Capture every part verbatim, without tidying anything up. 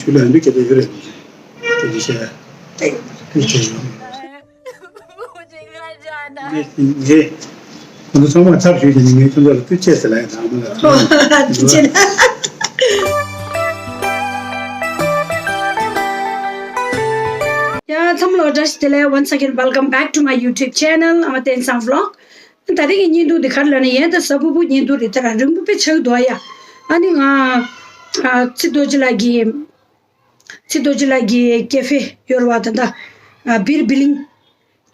ཞུ་ལ་འདི་སྐད་ཆ་ཡོད་རེད། སྐད་ཆ་བཤད། སྐད་ཆ་ཡོད། ངས་ངས་ཁོང་ཚོ་ཚང་མར་ཚབ་ཞུས་བྱས་ནས་ངས་ཁྱོད་ཚོ་ལ་ཐུགས་རྗེ་ཆེ་ཟེར་ལ་ཡ། ད་ཨ་མ་ལགས་ཐུགས་རྗེ་ཆེ། ཡ་ཚང་མ་ལ་བཀྲ་ཤིས་བདེ་ལེགས། Once again, welcome back to my YouTube channel, ཨ་མ་བསྟན་བཟང་vlog. ད་རེས་ཀྱི་བརྙན་ཐུང་འདི་ག་རེ་ལབ་ན་ཡན་ད་གཟའ་ཕུར་བུ་བརྙན་ཐུང་རེད། ད་ར་རིང་པོ་དཔེ་ཆགས་འདུག་ཨ་ཡ། ཨ་ནི་ང་ཨ་ཚེ་རྡོ་རྗེ་ལགས་ཀྱིས་ཚེ་རྡོ་རྗེ་ལགས་ཀྱི་ཀེ་ཧྥེ་ཡོད་རེད་བ། ད་ལྟ་ཨ་བིར་བི་ལིང་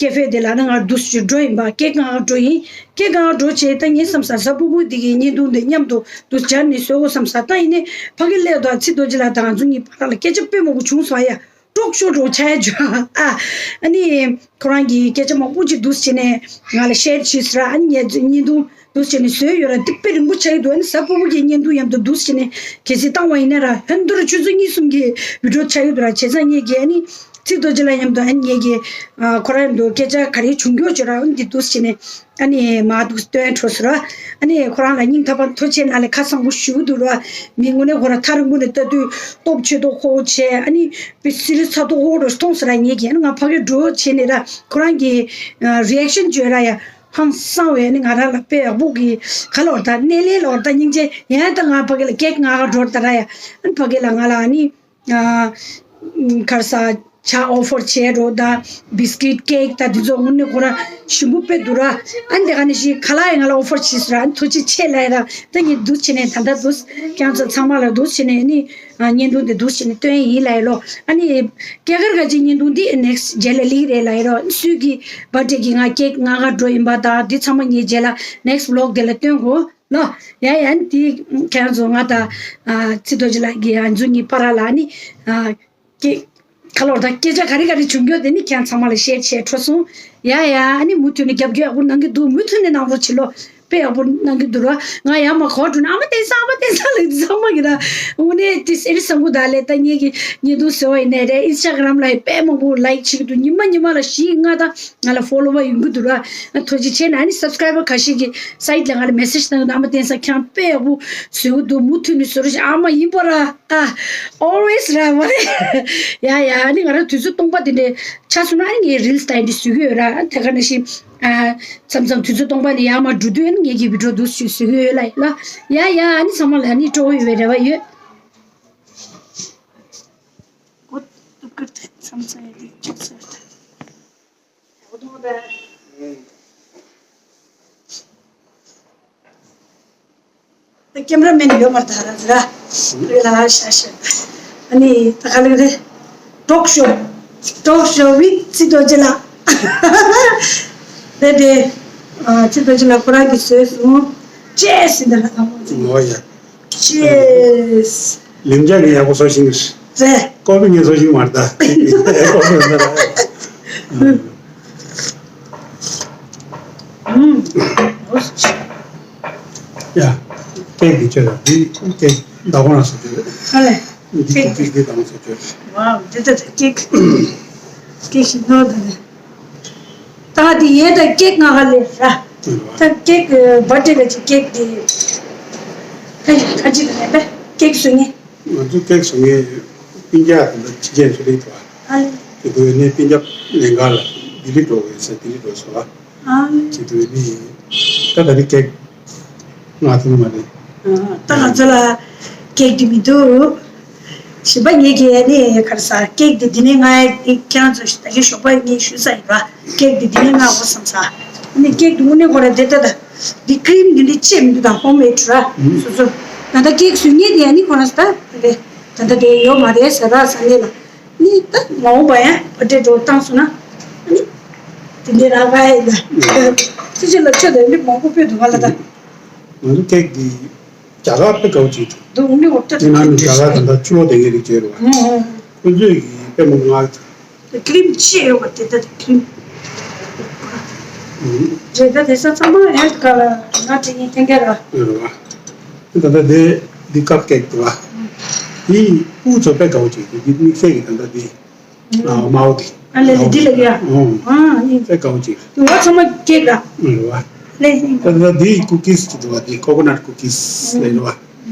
ཀེ་ཧྥེ་དེ་ལ་ནི་ང་འདུག་སེ་འགྲོ་ཡིན་པ། ཀེག་མངགས་འགྲོ་ཡིན། ཀེག་མངགས་འགྲོ་བྱས་ད་ངས་བསམ་ས་གཟའ་ཕུར་བུ་འདི་གི་བརྙན་ཐུང་འདི་མཉམ་དུ་འདུག་སྦྱར་ནས་བཟོ་དགོས་བསམ་ས། ད་ཡིན་ནའི་ཕ་གི་སླེབས་དུས་ཚེ་རྡོ་རྗེ་ལགས་དང་ང་ཚོ་གཉིས་བར་ལ་སྐད་ཆ་དཔེ་མང་པོ་བྱུང་སོང་ཨ་ཡ། ཀྲོག་ཤོ་ཀྲོག་ཆགས་ཡ་བྱུང་ཨ། ཨ་ནི་ཁོ་རང་གིས་སྐད་ཆ་མང་པོ་ཅིག་འདུག་སེ་བྱས་ནས་ང་ལ་ཤེར་བྱས་ཟེར་ཨ། ཨ་ནི་ངས་བརྙན་ཐུང་འདུག་སེ་བྱས་ནས་བཟོས་ཡོད་ར། འདི་དཔེ་རིང་པོ་ཆགས་ཀྱི་འདུག་ཨ་ནི་གཟའ་ཕུར་བུ་གི་བརྙན་ཐུང་མཉམ་དུ་འདུག་སེ་བྱས་ནས་གལ་སྲིད་བཏང་བ་ཡིན་ན་ར་ཧོན་དུ་ར་ཆུ་ཚོད་གཉིས་གསུམ་གྱི་བི་ཌིའོ་ཆགས་ཀྱི་འདུག་ར། བྱས་ཙང་ངས་ཀྱིས་ཨ་ནི་ཚེ་རྡོ་རྗེ་ལགས་མཉམ་དུ་ཨ་ནི་ངས་ཀྱིས་ཨ་ཁོ་རང་མཉམ་དུ་སྐད་ཆ་ག་རེ་བྱུང་ཡོད་ཅེས་ར། ཨ་ནི་འདི་འདུག་སེ་བྱས་ནས་ཨ་ནི་མར་འདུག་སྟོན་འཕྲོ་ཟེར་ར། ཨ་ནི་ཁོ་རང་ལ་སྙིང་ཐག་པ་ཐུགས་རྗེ་ཆེ་ནང་ལ་ཁ་བཟང་པོ་ཞུ་གི་འདུག་ར། མི་དངོས་གནས་ཁོ་རང་ཐག་རིང་པོ་ནས་ལྟ་དུས་སྟོབས་ཆེ་ཏོག་ཁོ་བོ་བྱས། ཨ་ནི་པི་སི་རི་ཚ་ཏོག་ཁོ་བོ་འདྲ་མཐོང་ཟེར་ར། ངས་ཀྱིས་ཨ་ནི་ང་ཕ་གིར་འགྲོ་བྱས་ནས་ར་ཁོ་རང་གི་རི་ཨེག་ཤན་བརྗོད་ར་ཡ། ཧང་སང་བས་ནི་ང་རང་ལ་དཔེ་ཡག་པོ་གི་ག་ལོར་ད་སྣེ་ལེན་ལོར་ད་སྙིང་རྗེ་ཡང་ད་ང་ཕ་གི་ལ་ཀེག་མངགས་འགྲོ་ད་ར་ཡ། ཨ་ནི་ཕ་གི་ལ་ང་ལ་ཨ་ནི་ཨ་གར་ས་ཇ་ཨོ་ཕར་བྱས་འགྲོ་ད་བིས་ཀིཊ་ཀེག་ད་འདི་ཚོ་དངོས་གནས་ཁོ་རང་ཞིམ་པོ་དཔེ་འདུག་ར། ཨ་ནི་དེ་ག་ནས་ཤི་ཁ་ལག་ཡང་ང་ལ་ཨོ་ཕར་བྱས་སོང་ར། ཨ་ནི་ཐུགས་རྗེ་ཆེ་ལབ་ཡ་ར། ད་ངས་འདུག་བྱས་ནས་ད་ལྟ་འདུག་ཁྱེད་ཚོ་ཚང་མ་ལ་འདུག་བྱས་ནས་ཨ་ནི། ཨ་བརྙན་ཐུང་དེ་འདུག་བྱས་ནས་སྟོན་ཡིན་ལབ་ཡ་ལོ། ཨ་ནི་སྐྱེས་སྐར་ག་ཅིག་བརྙན་ཐུང་འདི་ནེག་སི་རྗེས་ལ་ལིག་རེད་ལབ་ཡ་རོ། སུས་ཀྱི་བར་ཌེ་གི་ང་ཀེག་མངགས་ག་འགྲོ་ཡིན་པ་དང་འདི་ཚང་མ་ངས་རྗེས་ལ་ནེག་སི་བི་ལོག་དེ་ལ་སྟོན་གོ་ལོ། ཡ་ཡ་ཨ་ནི་དེ་ཁྱེད་རང་ཚོ་ང་དང་ཨ་ཚེ་རྡོ་རྗེ་ལགས་ཀྱི་ཨ་ཚོ་གཉིས་བར་ལ་ཨ་ནི་ཨ་ཀེག་ཁ་ལོར་དང་སྐད་ཆ་ག་རེ་ག་རེ་བྱུང་རྒྱུ་དེ་ནི་ཁྱེད་རང་ཚང་མ་ལ་ཤེར་བྱས་འཕྲོ་སོང་། ཡ་ཡ་ཨ་ནི་མུ་མཐུད་ནས་རྒྱབ་སྐྱོར་ཡག་པོ་གནང་གི་འདུག་མུ་མཐུད་ནས་གནང་རོགས་བྱེད་ལོ། དཔེ་ཡག་པོ་གནང་གི་འདུག་ར། ང་ཡར་མར་གོ་འགྲོ་ན་ཨ་མ་བསྟན་བཟང་ཨ་མ་བསྟན་བཟང་ལབ་ཚང་མ་གི་ར། དངོས་གནས་དེ་སེ་རི་སང་གུ་ད་ལས་ད་ངེད་ཀྱི་བརྙན་ཐུང་བཟོ་བ་ཡིན་ནའི་རེད། ཨིན་སི་ཊ་གྷ་རམ་ལ་ཡི་དཔེ་མང་པོ་ལའིག་བྱེད་ཀྱི་འདུག་ཉི་མ་ཉི་མ་ལ་བཞི་ལྔ་ད་ང་ལ་ཕོ་ལོ་ཝར་ཡོང་གི་འདུག་ར། ཐུགས་རྗེ་ཆེ་ན་ཨ་ནི་སབ་སི་ཀ་རའི་བར་ཁ་ཤས་ཀྱི་སའིཊ་ལ་ང་ལ་མེ་སེ་ཇི་བཏང་གི་འདུག་ཨ་མ་བསྟན་བཟང་ཁྱེད་རང་དཔེ་ཡག་པོ་བཟོ་གི་འདུག་མུ་མཐུད་ནས་བཟོ་རོགས་བྱེད། ཨ་མ་ཡིན་པ་ར། ཨ་ཨོལ་ཝེ་སི་ར་མ་རེད། ཡ་ཡ་ཨ་ནི་ང་རང་དུས་ཚོད་སྟོང་པ་དེ་འདྲའི་ཆ་སོང་ན་ཨ་ནི་ངས་རིལ་སི་ད་འདི་བཟོ་གི་ཡོད་ར། དེ་ག་ནང་བཞིན། ཨ་མཚམས་མཚམས་དུས་ཚོད་སྟོང་པ་ནས་ཡར་མར་འགྲོ་དུས་ངེད་ཀྱི་བི་ཌིའོ་འདུག་སེ་བཟོ་གི་ཡོད་ལ་ཡ་ལ། ཡ་ཡ་ཨ་ནི་ཚང་མ་ལ་ཨ་ནི་སྤྲོ་བོ་ཡོད་པའི་རེ་བ་ཡོད། ཀེམ་ར་མེན་ཡོད་མ་རེད་ད་ར་ར། རེད་ལ་ཤ་ཤ། ཨ་ནི་ད་ག་ལེ་རེད། ཊོག་ཤོ། ཊོག་ཤོ་ཝིད་ཚེ་རྡོ་རྗེ་ལགས། དེ་དེ། ཨ་ཚེ་རྡོ་རྗེ་ལགས་ཁོ་རང་གིས་བཟོས་སོང་། ཅེས་ཟེར་འདི་ལ་ད་མོ་ཟེར། ཨོ་ཡ། ཅེས། ལིམ་ཇ་ངས་ཡག་པོ་བཟོ་ཤེས་ཀྱི་རེད། རེད། ཀོ་ཕི་ངས་བཟོ་ཤེས་ཀྱི་མ་རེད་ད། ཀོ་ཕི་ཡོད་ན་ར། ཡ། ཀེག་འདི་ཁྱོད་ལ་འདི་ཀེག་ཟླ་གོང་ལ་བཟོ་རྒྱུ་རེད། ཨ་ལས། འདི་ཀེག་འདི་འདི་ཟླ་གོང་བཟོ་རྒྱུ་རེད། ཝའོ་འདི་ད་ཀེག་ཀེག་ཞིག་ནོར་འདི་ནས། ད་འདི་ཡས་ད་ཀེག་ང་ག་ལས་ར། ད་ཀེག་བར་ཌེ་ལ་ཅིག་ཀེག་འདི། ད་ཁ་ཅིག་ལ་ད་ཀེག་བཟོ་ངེས། ང་ཚོ་ཀེག་བཟོ་མཁན་སྤུན་ཀྱག་དང་ཕྱི་རྒྱལ་ཚུར་ལེན་ཐུབ་ཨ། ཨ་ལེ། དེ་དགོས་ནས་སྤུན་ཀྱག་ལེན་ག་ལ་ལྡི་ལི་འགྲོ་དགོས་ཟེར་ལྡི་ལི་འགྲོ་སོང་ཨ། ཨ་ལེ། དེ་དགོས་ནས་ད་ད་རེས་ཀེག་ང་ཐུབ་མ་རེད། ད་ང་ཚོ་ལ་ཀེག་དེ་མི་འདུག་ཞིམ་པ་ངེད་ཀྱི་ཨ་ནི་ག་རེ་ཟ་ཀེག་དེ་འདི་ནས་ང་ཁྱེད་རང་ཚོ་ད་གི་ཞོགས་པ་ངས་ཞུ་ས་ཡིན་པ་ཀེག་དེ་འདི་ནས་ང་འོ་བསམ་ས། ཨ་ནི་ཀེག་དེ་དངོས་གནས་ཁོ་ར་དེ་ལྟ་ད། འདི་ཀི་རིམ་འདི་འདྲ་ཅེས་མི་འདུག་དང་ཧོམ་མེད་ར། སོ་སོ། ད་ལྟ་ཀེག་བཟོ་མཁན་དེ་ཡང་ནི་ཁོ་རང་ད་དེ་ད་ལྟ་དེ་ཡོད་མ་རེད་ཟེར་ར་ཟེར་ནས་ལ། ནི་ད་མ་འོངས་པ་ཡང་བར་ཌེ་འགྲོ་བཏང་སོང་ན། ནི་དེ་འདྲའི་རང་ག་ཡིན་ད། ཅི་ཅི་ལ་ཆོས་དང་འདི་མང་པོ་སྤེལ་འདུག་ག་ལ་ད། ང་ཚོ་ཀེག་འདི་རྒྱ་གར་དཔེ་དགའ་བོ་ཅིག་འདུག་འདུག་ནི་འོ་ད་དེ་ནང་ནས་རྒྱ་གར་ད་ལྟ་ཆུ་བོ་དེ་ངའི་རིགས་བྱས་རུ་བ། ཁོ་ཚོས་ཀྱི་དཔེ་མང་ང་། ཀི་རིམ་ཆེ་ཡོད་པ་དེ་ལྟ་དེ་ཀི་རིམ། རེད་ད་དེ་ས་ཚང་མ་ཡང་ག་ལ་ང་དྲི་ཡིན་ཐེན་ག་ར། ཡོད་རེད་བ། ད་ལྟ་དེ་འདི་ཀབ་ཀེག་དེ་བ། དེ་སྤུ་ཚོ་དཔེ་དགའ་བོ་ཅིག་དེ་དམིགས་བསལ་གྱི་ད་ལྟ་དེ། དམར་པོ་དེ། ཨ་ལེ་ལེ་འདི་ལ་ཡ། ཨོ། ཨ་ནི་དཔེ་དགའ་བོ་ཅིག་དེ་བ་ཚང་མ་ཀེག་ར། རེད་བ། ལེ་ལེ། ད་ལྟ་དེ་ཀུ་ཀིས་ཅིག་འདུག་བ་དེ་ཀོ་ཀོ་ནཊ་ཀུ་ཀིས་ལེ་རེད་བ།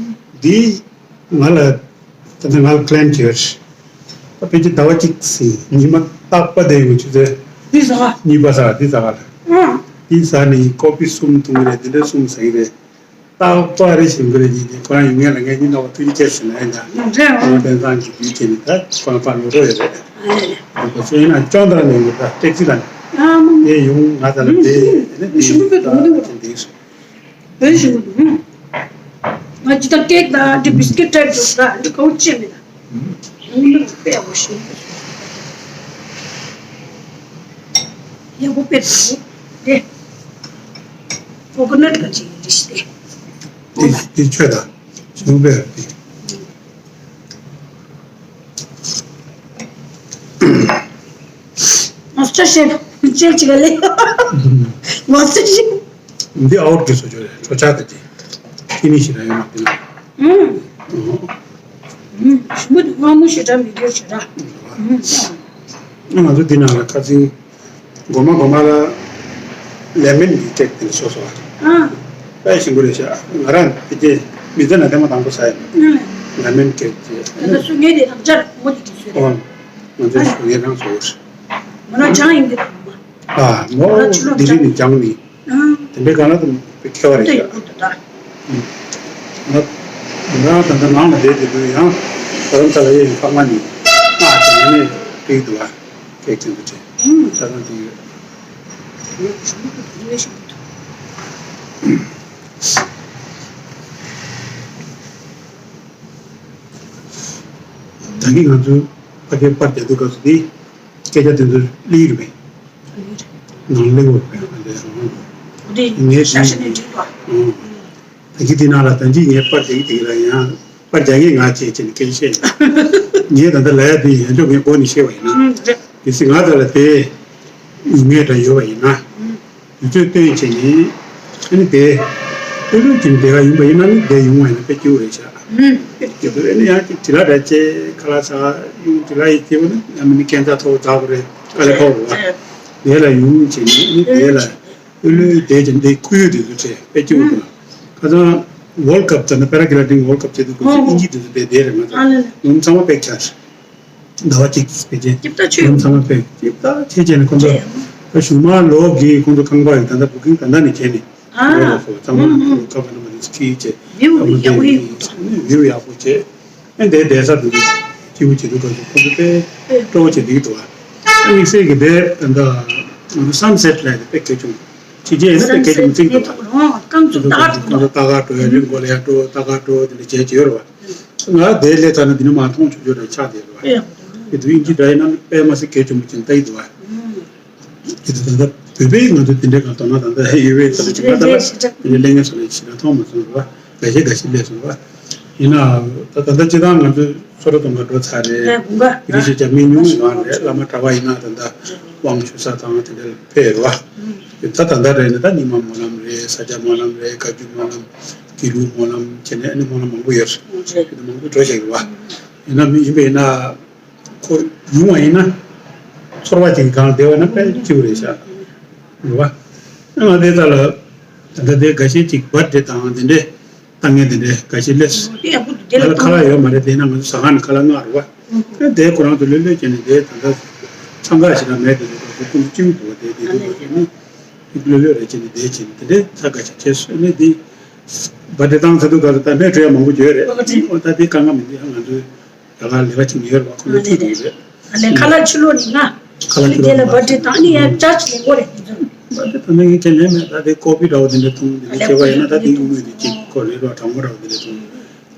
དེ་ང་ལ། ད་ང་ལ་ཀླན་བྱོས། ད་ཕལ་ཆེར་ཟླ་བ་གཅིག་ཟིན་ཉི་མ་རྟག་པ་དེ་ཡོང་ཆུ་ཚོད་འདི་ཟ་ག་གཉིས་པ་ཟ་ག་འདི་ཟ་ག་ལ། ཨང་། འདི་ཟ་ནས་ཀོ་པི་གསུམ་འཐུང་གི་རེད། འདི་འདྲ་གསུམ་ཟ་གི་རེད། རྟག་པ་རེ་ཞིམ་གི་རེད། ཡིན་ཏེ་ཁོ་རང་ཡིན་ངེས་ལ་ངས་ཉིན་ནོ་བ་ཐུགས་རྗེ་ཆེ་ཟེར་ན་ཡིན་ད། ཡང་འདྲ་ཨང་། ཨང་། བསྟན་བཟང་གི་དུས་བྱས་ནས་ད་ཁོ་རང་ཕར་ལོག་འགྲོ་ཡོད་རེད། ཨེ། ད་ཁོ་ཚོ་ཡིན་ན་ཅོང་ཏར་ནས་ཡོང་གི་ད་ཊེག་སི་ལ་ནས། ཨ་མ་མ། དེ་ཡོང་ང་ད་ལ་དེ་ཨེ་ནས་དེ་ཞིམ་པོ་དཔེ་དག་མོ་འདུག་འདི་སོང་། བོད་ཞིག་མི་འདུག་ང་ཇི་ལྟར་ཀེག་དང་འདི་བིས་ཀིཊ་ཊའིབ་འདུག་ད་འདི་གའུ་ཅི་མེད་ད། ཡང་འདི་དཔེ་ཡག་པོ་ཞིག་ཡག་པོ་དཔེ་འདུག་དེ་ཀོ་ཀོ་ནཊ་ག་ཅིག་ཡིན་རེད་ཤི་དེ། འདི་འདི་ཆོས་དང་ཞིམ་པོ་དཔེ་ཡག་པོ་དེ། ང་ཚོ་ཤེས་ཅེལ་ཅིག་ལ་ལས། ང་ཚོ་ཤེས། འདི་ཨའུཊ་གི་བཟོ་བཅོས་རེད། གྲོ་ཆ་དེ་དེ་ཁྱི་ནི་ཞིག་ར་ཡོད་མ་དེ་ན། ཨུམ། ཨུམ། ཞིམ་པོ་འདུག་སྔ་མོ་ཞེ་དྲག་མི་འདོད་ཞེ་དྲག་ཨུམ། ང་ཚོ་འདི་ནང་ལ་ཁ་སང་མགོ་མ་མགོ་མ་ལ་ལེ་མན་གྱི་ཀེག་དེ་འདྲ་བཟོས་སོང་བ། ཨ། དཔེ་ཞིམ་པོ་རེད་ཤག་ང་རང་དེ་རྗེས་མི་ཚེ་ན་ཐེངས་མ་དང་པོ་ཟ་ཡིན། ཨུམ། ལེ་མན་ཀེག་དེ། ད་ལྟ་སུ་ངས་དེ་དང་སྦྱར་མོ་དེ་དེ་བཟོས་རེད། ཨོ། ང་ཚོ་ཞུ་ངས་རང་བཟོས། མོ་ན་ཅང་ཡིན་དེ་དང་མ། ཨ། མོ་ལྡི་ལི་ནས་སྦྱངས་ནི། ཨང་། དེ་འདྲའི་སྒང་ལ་དུ་ཁྱད་པར་རེད་ཤག་ང་ང་ད་ལྟ་ནང་ལ་བསྡད་དེ་དུས་ཡང་རྡ་རམ་ས་ལ་ཡོད་ཡིན་ཕ་མ་ནི་ཨ་དེ་ནས་ནས་ཀེག་འདུག་ཨ། ཀེག་ཆེན་པོ་བྱས། ཨང་། ད་ལྟ་དེ་ཡོད། ད་གིན་ང་ཚོའི་ཕ་གིར་པར་རྒྱག་དུས་སྐབས་སུ་དེ་སྐད་ཆ་དེ་ཚོ་གླེང་རེད་པས། ནང་གླེང་བ་རེད་པས། ཨ་འདྲ་སོང་། འོ་དེ་ངས་ཤ་ཤ་ནས་འགྲིག་པ། ཨང་། ད་གིན་དེ་ནང་ལ་ད་གིན་ངས་པར་རྒྱག་གི་དེ་གི་ལ་ཡང་པར་རྒྱག་གི་ང་བྱས་བྱས་ནས་སྐད་ཆ་བཤད་ཡིན། ངས་ད་ལྟ་ལབ་ཡ་དེ་ཡང་ཅོག་ངས་མགོ་ནས་བཤད་པ་ཡིན་ན། ཨང་རེད། གལ་སྲིད་ང་ད་ལ་དེ་ཡིན་ངེས་འདྲ་ཡོད་པ་ཡིན་ན། ཨང་། དུས་ཚོད་བཏོན་བྱས་ནས་ཨ་ནི་དེ་ཨུ་ལུ་གྱི་སྡེ་བ་ཡིན་པ་ཡིན་ན་ནི་དེ་ཡོང་བ་ཡིན་ན་དཔེ་སྐྱིད་པོ་རེད་ཤག་ཨུམ། དེ་ཚོ་ཨ་ནི་ཡང་ཅིག་དྲི་ལ་འདྲ་བྱས་ཁ་ལག་ཟ་ཡོང་དྲི་ལ་ཡི་སྐྱིད་པོ་ནི་ཡང་མིན་ནི་ཁྱད་མཚར་ཐོག་འཛག་པོ་རེད། དཀའ་ལས་ཁག་པོ་རེད། དེ་ལ་ཡོང་བྱས་ནས་ཨ་ནི་དེ་ལ་ཨུ་ལུ་དེ་ཅིག་འདི་ཁོར་ཡུག་དེ་ཚོ་བྱས་དཔེ་སྐྱིད་པོ་འདུག་ཁ་སང་ཝོལ་ཀབ་ཙམ་ན་པེ་ར་གི་ལའི་ཌིང་ཝོལ་ཀབ་བྱས་དུས་ཁོ་ཚོ་ཨིན་ཇི་དེ་ཚོ་དེ་དེ་རེད། ང་ཚོ་ཨ་ལེ་ལེ། ཡུམ་ཚང་མ་པེག་ཆགས། ཟླ་བ་གཅིག་ཕལ་ཆེར་ཅིབ་ཏ་ཆོས་ཡུམ་ཚང་མ་ཕེབས། ཅིབ་ཏ་ཆེ་ཆེ་ནས་ཁོང་ཚོ་ཆེ་ད་གཞུང་མང་ལོག་གི་ཁོང་ཚོ་ཁང་པ་ཡི་ད་ལྟ་བུ་ཀིང་ད་ལྟ་ནས་བྱས་ནས་ཨ་ལོག་སོ་ཚང་མ་ཨུམ་ཁ་བ་ན་མ་ནས་ཁྲིད་བྱས། བིའུ་ད་ཡག་པོ་ཡིན། བིའུ་ཡག་པོ་བྱས། ཨེ་འདས་འདས་ས་འདུག་སྐྱིད་པོ་བྱེད་འདུག་ག་ཚོ་ཁོང་ཚོ་དཔེ་སྤྲོ་བོ་བྱེད་འདུག་འདུག་ཨ། དམིགས་བསལ་གྱི་དེ་ད་ལྟ་ང་ཚོ་སན་སེཊ་ལ་དཔེ་གལ་ཆུང་། ཕྱི་རྒྱལ་ཡིན་ན་དཔེ་སྐད་ཆ་མི་ཚིག་འདུག་རྐང་ཚུགས་ཏག་ཏག་ཏག་ཏག་འགྲོ་ཡ་རི་མགོ་ལ་ཡ་འགྲོ་ཏག་ཏག་འགྲོ་དེ་འདྲ་བྱས་བྱས་ཡོད་རེད་བ། ང་དེ་སླེབས་ཚར་ན་འདི་ནས་མར་མཐོང་ཆོག་ཆོག་རེད་ཆགས་བསྡད་རེད་བ། དེ་དུས་དབྱིན་ཇི་འདྲ་ཡིན་ན་དཔེ་མ་སྲིད་གལ་ཆེན་པོ་ཅིག་ལྟ་ཡི་འདུག་བ། དེ་དུས་ད་ལྟ་བོད་པས་ང་ཚོ་དེ་འདྲའི་གང་དོ་སྣང་ད་ལྟ་ཡོད་པའི་ཚོད་ཅིག་ང་ད་ལ་དེ་འདྲའི་གླེང་ངེས་སོང་ནས་ཞེ་དྲག་མཐོང་མ་སོང་རེད་བ། འགའ་ཤས་འགའ་ཤས་སླེབས་སོང་བ། ཡིན་ནའང་ད་ད་ལྟ་སྤྱི་བཏང་ང་ཚོས་སོ་ར་གཏོང་ག་འགྲོ་ཚར་རེད། ལས་དགུན་ཁ་རི་ཤི་ཅག་མི་ཉུང་ངང་རེད། བླ་མ་གྲྭ་པ་ཡིན་ན་ད་ལྟ་དབང་ཞུ་ས་དང་དེ་འདྲ་ཕེབས་རེད་བ། ད་ད་ལྟ་རེད་ན་ད་རྙིང་མ་སྨོན་ལམ་རེད། ས་སྐྱ་སྨོན་ལམ་རེད། བཀའ་བརྒྱུད་སྨོན་ལམ། དགེ་ལུགས་སྨོན་ལམ་བྱས་ནས་ཨ་ནི་སྨོན་ལམ་མང་པོ་ཡོད་རེད། དེ་མང་པོ་འགྲོ་བཞག་ཡོད་བ། ཡིན་ན་མི་ཡིན་པ་ཡིན་ན་ཁོ་ཉུང་བ་ཡིན་ན་ཚོར་བ་ཅིག་གང་བདེ་བ་ན་དཔེ་སྐྱིད་པོ་རེད་ཤག་རེད་བ། ང་དེ་ད་ལ་ད་ལྟ་དེ་འགའ་ཤས་ཅིག་བར་ཌེ་དང་དེ་འདྲས་བཏང་མཁན་དེ་འདྲས་འགའ་ཤས་སླེབས། དེ་ཡག་པོ་འདུག་དེ་ལ་ད་ལ་ཁ་ལག་ཡོད་མ་རེད། དེ་ན་ང་ཚོ་ཟ་ཁང་ནས་ཁ་ལག་མངགས་རེད་བ། ཨེ་དེ་ཁོ་རང་ཚོ་ལྷོད་ལྷོད་བྱས་ནས་དེ་ད་ལྟ་འཚང་ཁ་ཞིག་ན་མེད་དེ་རེད་བ། ཁོ་ཁོ་ཚོ་སྐྱིད་པོ་འདུག་བ། དེ་དེ་དུས་བ་དེ་ནི་ལྷོད་ལྷོད་རེ་བྱས་ནས་དེ་བྱས་ནས་དེ་འདྲས་ཚ་ག་ཞིག་བྱས་སོང་ནས་དེ་བར་ཌེ་བཏང་ཚར་དུས་ག་ཚོད་ད་སྣོད་བྲི་ཡ་མང་པོ་ཡོད་རེད། ཨོ་ད་དེ་དཀའ་ངལ་མི་འདུག་ང་ཚོའི་རྒྱ་གར་ལས་ཀ་བྱེད་མི་ཡོད་རེད་བ། ཁོ་ཚོ་ཐུག་འདུག་རེད། ཨ་ལས་ཁ་ལག་ཕྱི་ལོགས་ནས་ང་ཁ་ལག་ཕྱི་ལོགས་ནས་དེ་ལ་བར་ཌེ་བཏང་ནི་ཡང་ཅར་ཅི་ལེན་དགོས་རེད་དེ་ཚོ། བར་ཌེ་བཏང་ནི་ངས་ཁས་ལེན་མེད། ད་དེ་ཀོ་པི་འདྲ་བོ་དེ་འདྲ་འཐུང་དེ་འདྲ་བྱས་པ་ཡིན་ན་ད་དེ་དངུལ་དེ་གཅིག་ཁོ་ལས་རོགས་གྲང་མོ་འདྲ་བོ་དེ་འདྲ་འཐུང་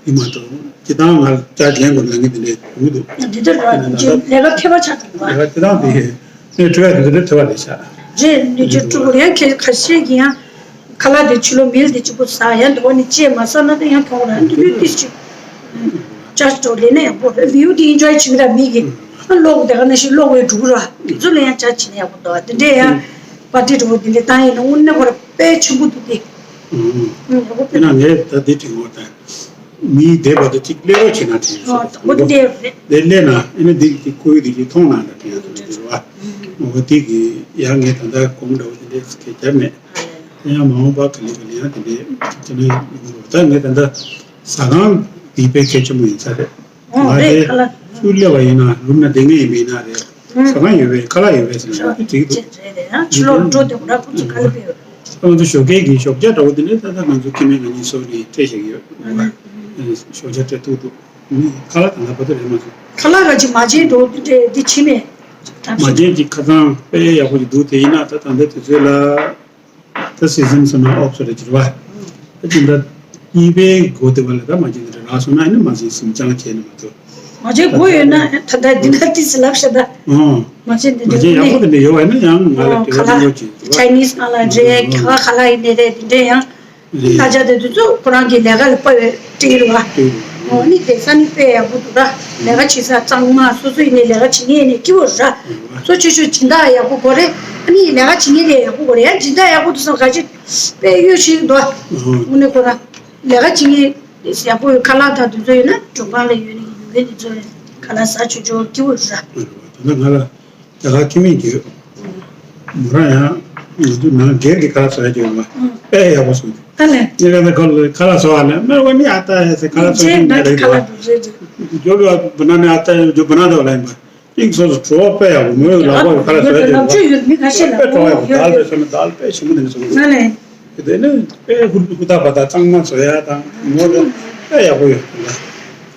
དེ་མ་གཏོགས་ཅི་ལྟར་ང་ཅར་ཅི་ལེན་དགོས་ལབ་མཁན་དེ་འདྲ་འདུག་འདུག་དེ་ལྟར་ར་ལས་ཀ་ཁྱད་པར་ཆགས་འདུག་བ། ལས་ཀ་ཅི་ལྟར་དེ་ནས་བྲོས་ཡ་དེ་ཚོ་འདྲ་ཐེ་བ་རེད་ཤག་རེད། ནི་ཅོ་ཀྲུ་གུ་ཡང་ཁ་ཤས་ཀྱི་ཡང་ཁ་ལག་དེ་ཕྱི་ལོགས་མིལ་དེ་གཅིག་པོ་ཟ་ཡ་འདི་བ་ནི་ཅེས་མ་ཟ་ན་དེ་ཡང་གྱོང་ར་འདི་ལུས་ཏིས་ཅིག་ཅར་ཅོ་ལེན་ན་ཡག་པོ་རེད། བིའུ་དེ་ཨིན་ཇོའི་བྱེད་ཀྱི་ར་མི་གི་ཨ་ལོག་དེ་ག་ནང་བཞིན་ལོག་བའི་འགྲུག་ར་དེ་ཚོ་ལ་ཡང་ཅར་བྱེད་ན་ཡག་པོ་འདུག་དེ་འདྲས་ཡང་པར་ཊི་འགྲོ་བ་དེ་འདྲས་བཏང་ཡིན་ན་དངོས་གནས་ཁོ་ར་དཔེ་ཆེན་པོ་འདུག་དེ། ཡག་པོ་དཔེ། ཡིན་ན་ངས་ད་འདི་དྲི་ངོ་ད། མིའི་བསྡད་པ་དེ་གཅིག་སླེབས་རོགས་བྱེད་ན་དྲན་སོང་། ཨོ་དང་པོ་དེ་རེད། དེ་སླེབས་ན་ཨེ་ནི་འདི་གཅིག་ཁོ་ཡི་དེ་གཅིག་མཐོང་ན་འདྲ་དྲན་སོང་། དེ་རེད་བ། ཨོ་དེ་གི་ཡང་ངས་ད་ལྟ་གོང་འདྲ་བོ་དེ་འདྲས་སྐད་རྒྱབ་མེད། དེ་ཡང་མ་འོངས་པ་ག་ལེ་ག་ལེ་ཡང་དེ་འདྲས་དེ་ནས་ཡོང་གི་རེད། ད་ངས་ད་ལྟ་ཟ་ཁང་འདི་དཔེ་གལ་ཆེན་པོ་ཡིན་ས་རེད། ཨོ་ང་རེད། དེ་ཁ་ལག་ཚུར་སླེབས་པ་ཡིན་ན་རུམ་ན་བསྡད་མཁན་ཡིན་པ་ཡིན་ན་རེད། ཨུ། ཟ་ཁང་ཡོད་པས་ཁ་ལག་ཡོད་པས་ཟེར་ན་དེ་འགྲིག་འདུག་ཅེས་རེད་རེད། ཨ་ཕྱི་ལོགས་འགྲོ་དེ་ཁོ་རང་ཁོ་ཚོ་ག་ལ་ཕེབས་ཡོད་རེད། ང་ཚོ་ཞོགས་ཀས་ཀྱི་ཞོགས་ཇ་འདྲ་བོ་དེ་ནས་ད་ལྟ་ང་ཚོ་ཁྱིམ་མི་ང་གཉིས་སོ་ནས་སྤྲད་བཞག་གི་ཡོད། ཨ་ནི། ཞོགས་ཇ་སྤྲད་ཐུབ་འདུག་ཁ་ལག་དང་ལ་བ་དེ་རེད་མ་སོང་། ཁ་ལག་ག་ཅིག་མ་བྱན་འགྲོ་དེ་འདྲས་འདི་ཕྱི་ནས། མ་བྱན་གྱི་ཁ་སང་དཔེ་ཡག་པོ་ཅིག་འདུག་དེ་ཡིན་ན་ད་ད་ལྟ་དུས་ཚོད་ལ། ད་སི་ཛན་སོང་ན་ཨོབ་སོ་རེ་གྱུར་བ། ད་ཅི་འདྲ་གཉིས་པའི་འགོ་དེ་བ་ལ་ད་མ་བྱན་དེ་རེ་རག་སོང་ན་ཨ་ནི་མ་བྱན་སིམ་ཅང་བྱས་ནས་མ་ཐུབ། མ་བྱན་དགོས་ཡོད་ན་ད་ལྟ་འདི་འདྲ་ཏིས་ལབ་ཤ་ད། ཨོ། མ་བྱན་དེ་མ་འདྲ་བྱན་ཡག་པོ་དེ་འདྲ་ཡོད་བ་ན་ཡང་ང་ལ་ཨོ་དྲི་ཁ་བ་ལ་ཡོད་ཅིག་ཆའི་ནིས་ནང་ལ་འདྲ་ཨོ། རྒྱ་གར་ཁ་ལག་ཡིན་ནའི་རེད་དེ་འདྲ་ཡང་། རེད། ད་ཆ་དེ་དུས་ཚོད་ཁོ་རང་གི་ལས་ཀ་ལ་དཔའ་བའི་སྤྲེལ་རེད་བ། སྤྲེལ་རེད། འོ་ནི་དེ་ས་ནི་དཔེ་ཡག་པོ་འདུག་ར། ལས་ཀ་བྱེད་ས་གཙང་མ་སོ་སོ་ཡིན་ནའི་ལས་ཀ་བྱེད་མཁན་ཡིན་ནའི་སྐྱིད་པོ་ར། རེད་བ། གཙོ་ཆེ་ཤོས་སྦྱིན་བདག་ཡག་པོ་དགོས་རེད། ཨ་ནི་ལས་ཀ་བྱེད་མཁན་དེ་ཡག་པོ་དགོས་རེད། ཡང་སྦྱིན་བདག་ཡག་པོ་འདུག་བསམ་ག་ཅི་དཔེ་གཡོ་ཤིག་འདུག་ཨ། འོ་ནི་ཁོ་རང་ལས་ཀ་བྱེད་མཁན་ཡག་པོ་ཡོད་ཁ་ལག་དང་དུས་ཚོད་ཡོད་ན་མགྲོན་ཁང་ལ་ཡོད་ནི་ཡོད་མཁན་དེ་ཚོ་ཁ་ལག་ཟ་ཆོག་ཆོག་སྐྱིད་པོ་ར། རེད་བ། ད་ལྟ་ང་ལ། རྒྱ་གར་ཁྱིམ་མི་ཡོད། མོ་རང་ཡང་ང་ཚོ་ནང་སྒེར་གྱི་ཁ་ལག་བཟོ་ཡ་ཡོད་མ། དཔེ་ཡག་པོ་བཟོ་འདུག་ཨ་ལས། ངས་ལ་ཁ་ལག་ཁ་ལག་བཟོ་བ་ལས་མེད་པ་ནི་ཨ་ཏ་ཡ་ཟེར་ཁ་ལག་བཟོ་ཅན་ད་རེད་དོ། ཇོ་བོ་བ་ན་ནི་ཨ་ཏ་ཇོ་བོ་ན་དོ་ལ་ཡིན་པ། ཨིང་སོ་སོ་བྲོ་བ་དཔེ་ཡག་པོ་མོས་ལག་པ་ཁ་ལག་བཟོ་ཡ་ཡོད་མ། ལབ་ཆོས་ཡོད་མི་ཁ་ཤས་ལ་དཔེ་བྲོ་བ་ཡག་པོ་ཡོད་དལ་དཔེ་བཟོ་མི་དལ་དཔེ་ཞིམ་པོ་དེ་ནི་བཟོ་མི་ཨ་ལས། དེ་ནི་དཔེ་ཧུར་ཧུར་ཐག་པ་དང་གཙང་མ་བཟོ་ཡ་དང་ངོ་དེ་དཔེ་ཡག་པོ་ཡོད།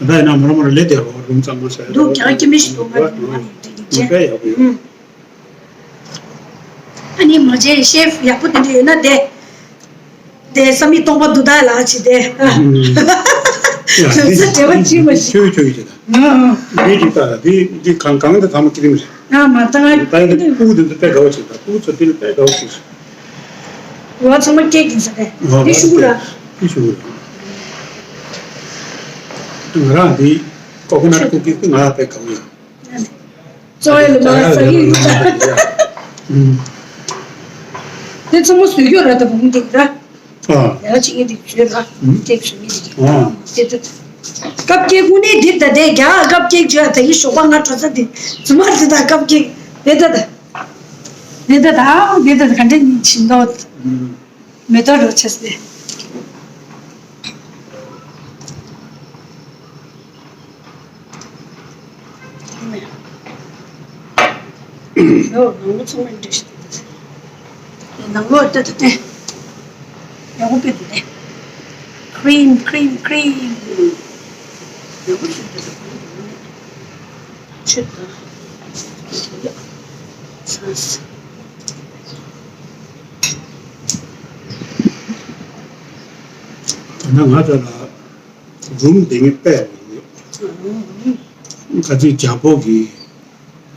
ད་ལྟ་ཡིན་ན་མོ་རང་མོ་རང་ལས་དེ་བ་རུམ་གཙང་མ་བཟོ་ཡ་འདུག་རྒྱ་གར་སྐྱེ་མི་ཞིག་འདུག་ང་དེ་མ་ནི་དེ་དེ་ཅན་དཔེ་ཡག་པོ་ཡོད། ཨ་ནི་མ་བྱན་ཤེ་ཕི་ཡག་པོ་དེ་འདྲ་ཡོད་ན་དེ་དེ་བསམ་ཡས་སྟོང་པ་འདུག་ད་ལགས་ཅི་དེ་ལོ་ཙཱ་བྲེལ་བ་ཅི་མ་ཞིག་ཆོས་ཆོས་ཡོད་ཅེ་ད། འདི་འདི་ལྟ་ལ་འདི་འདི་གང་གང་དུ་ཐ་མ་ཀི་རིམ་རེད། ང་མ་ད་ང་ད་ཡིན་ཕྲུ་གུ་འདི་ཚོ་དཔེ་དགའ་བོ་བྱེད་ད། ཕྲུ་གུ་ཚོ་འདི་ལ་དཔེ་དགའ་བོ་བྱེད། ང་ཚང་མ་སྐད་ཀྱིན་ས་རེད། འདི་ཤུ་གུ་ར། འདི་ཤུ་གུ་ར། ང་རང་འདི་ཀོ་ཀོ་ནཊ་ཀུ་ཀིས་ང་ལ་དཔེ་དགའ་བོ་ཡོད། གཙོ་བོ་ལ་མ་ཟ་གི་ཡོད་ད། ཨུམ། དེ་ཚང་མ་བཟོས་ཡོད་ར་ད་བུ་མོ་འདི་ར། ཨ། ཡ་ཅིག་ཡིན་དེ་བྱོས་ར། ཨུམ། སྐྱེག་བྱོས་ཡིན་དེ། ཨ། དེ་ཚོ། ཀབ་ཀེག་དངོས་གནས་འདིར་ད་དེ་རྒྱ་ཀབ་ཀེག་བྱོས་ད་ཡི་ཞོགས་པ་ང་འགྲོ་ས་དེ་རྫུན་མ་རེད་ད། ཀབ་ཀེག་དེ་ད་ད། དེ་ད་ད་ཨ་དེ་ད་ད་ག་འདྲ་ཉིན་ཕྱིན་ད། ཨུམ། མེ་ཏོག་རོ་ཆས་ཏེ། ཡོ་ནང་ལོ་ཚང་མ་འདྲེས་ཏེ། ནང་ལོ་ལྟ་ལྟ་སྟེ། ཡག་པོ་དཔེ་འདུག་སྟེ། ཁི་རིམ་ཁི་རིམ་ཁི་རིམ། ཡག་པོ་ཞིག་འདུག་སྟེ། ཆུ་དང་། ཚ་ས། ད་ནང་ང་ཚོ་ལ་རུམ་དེ་ངས་དཔེ་ཡག་པོ་ཡོད། ཁ་ཚིག་རྒྱ་ཕོ་གི་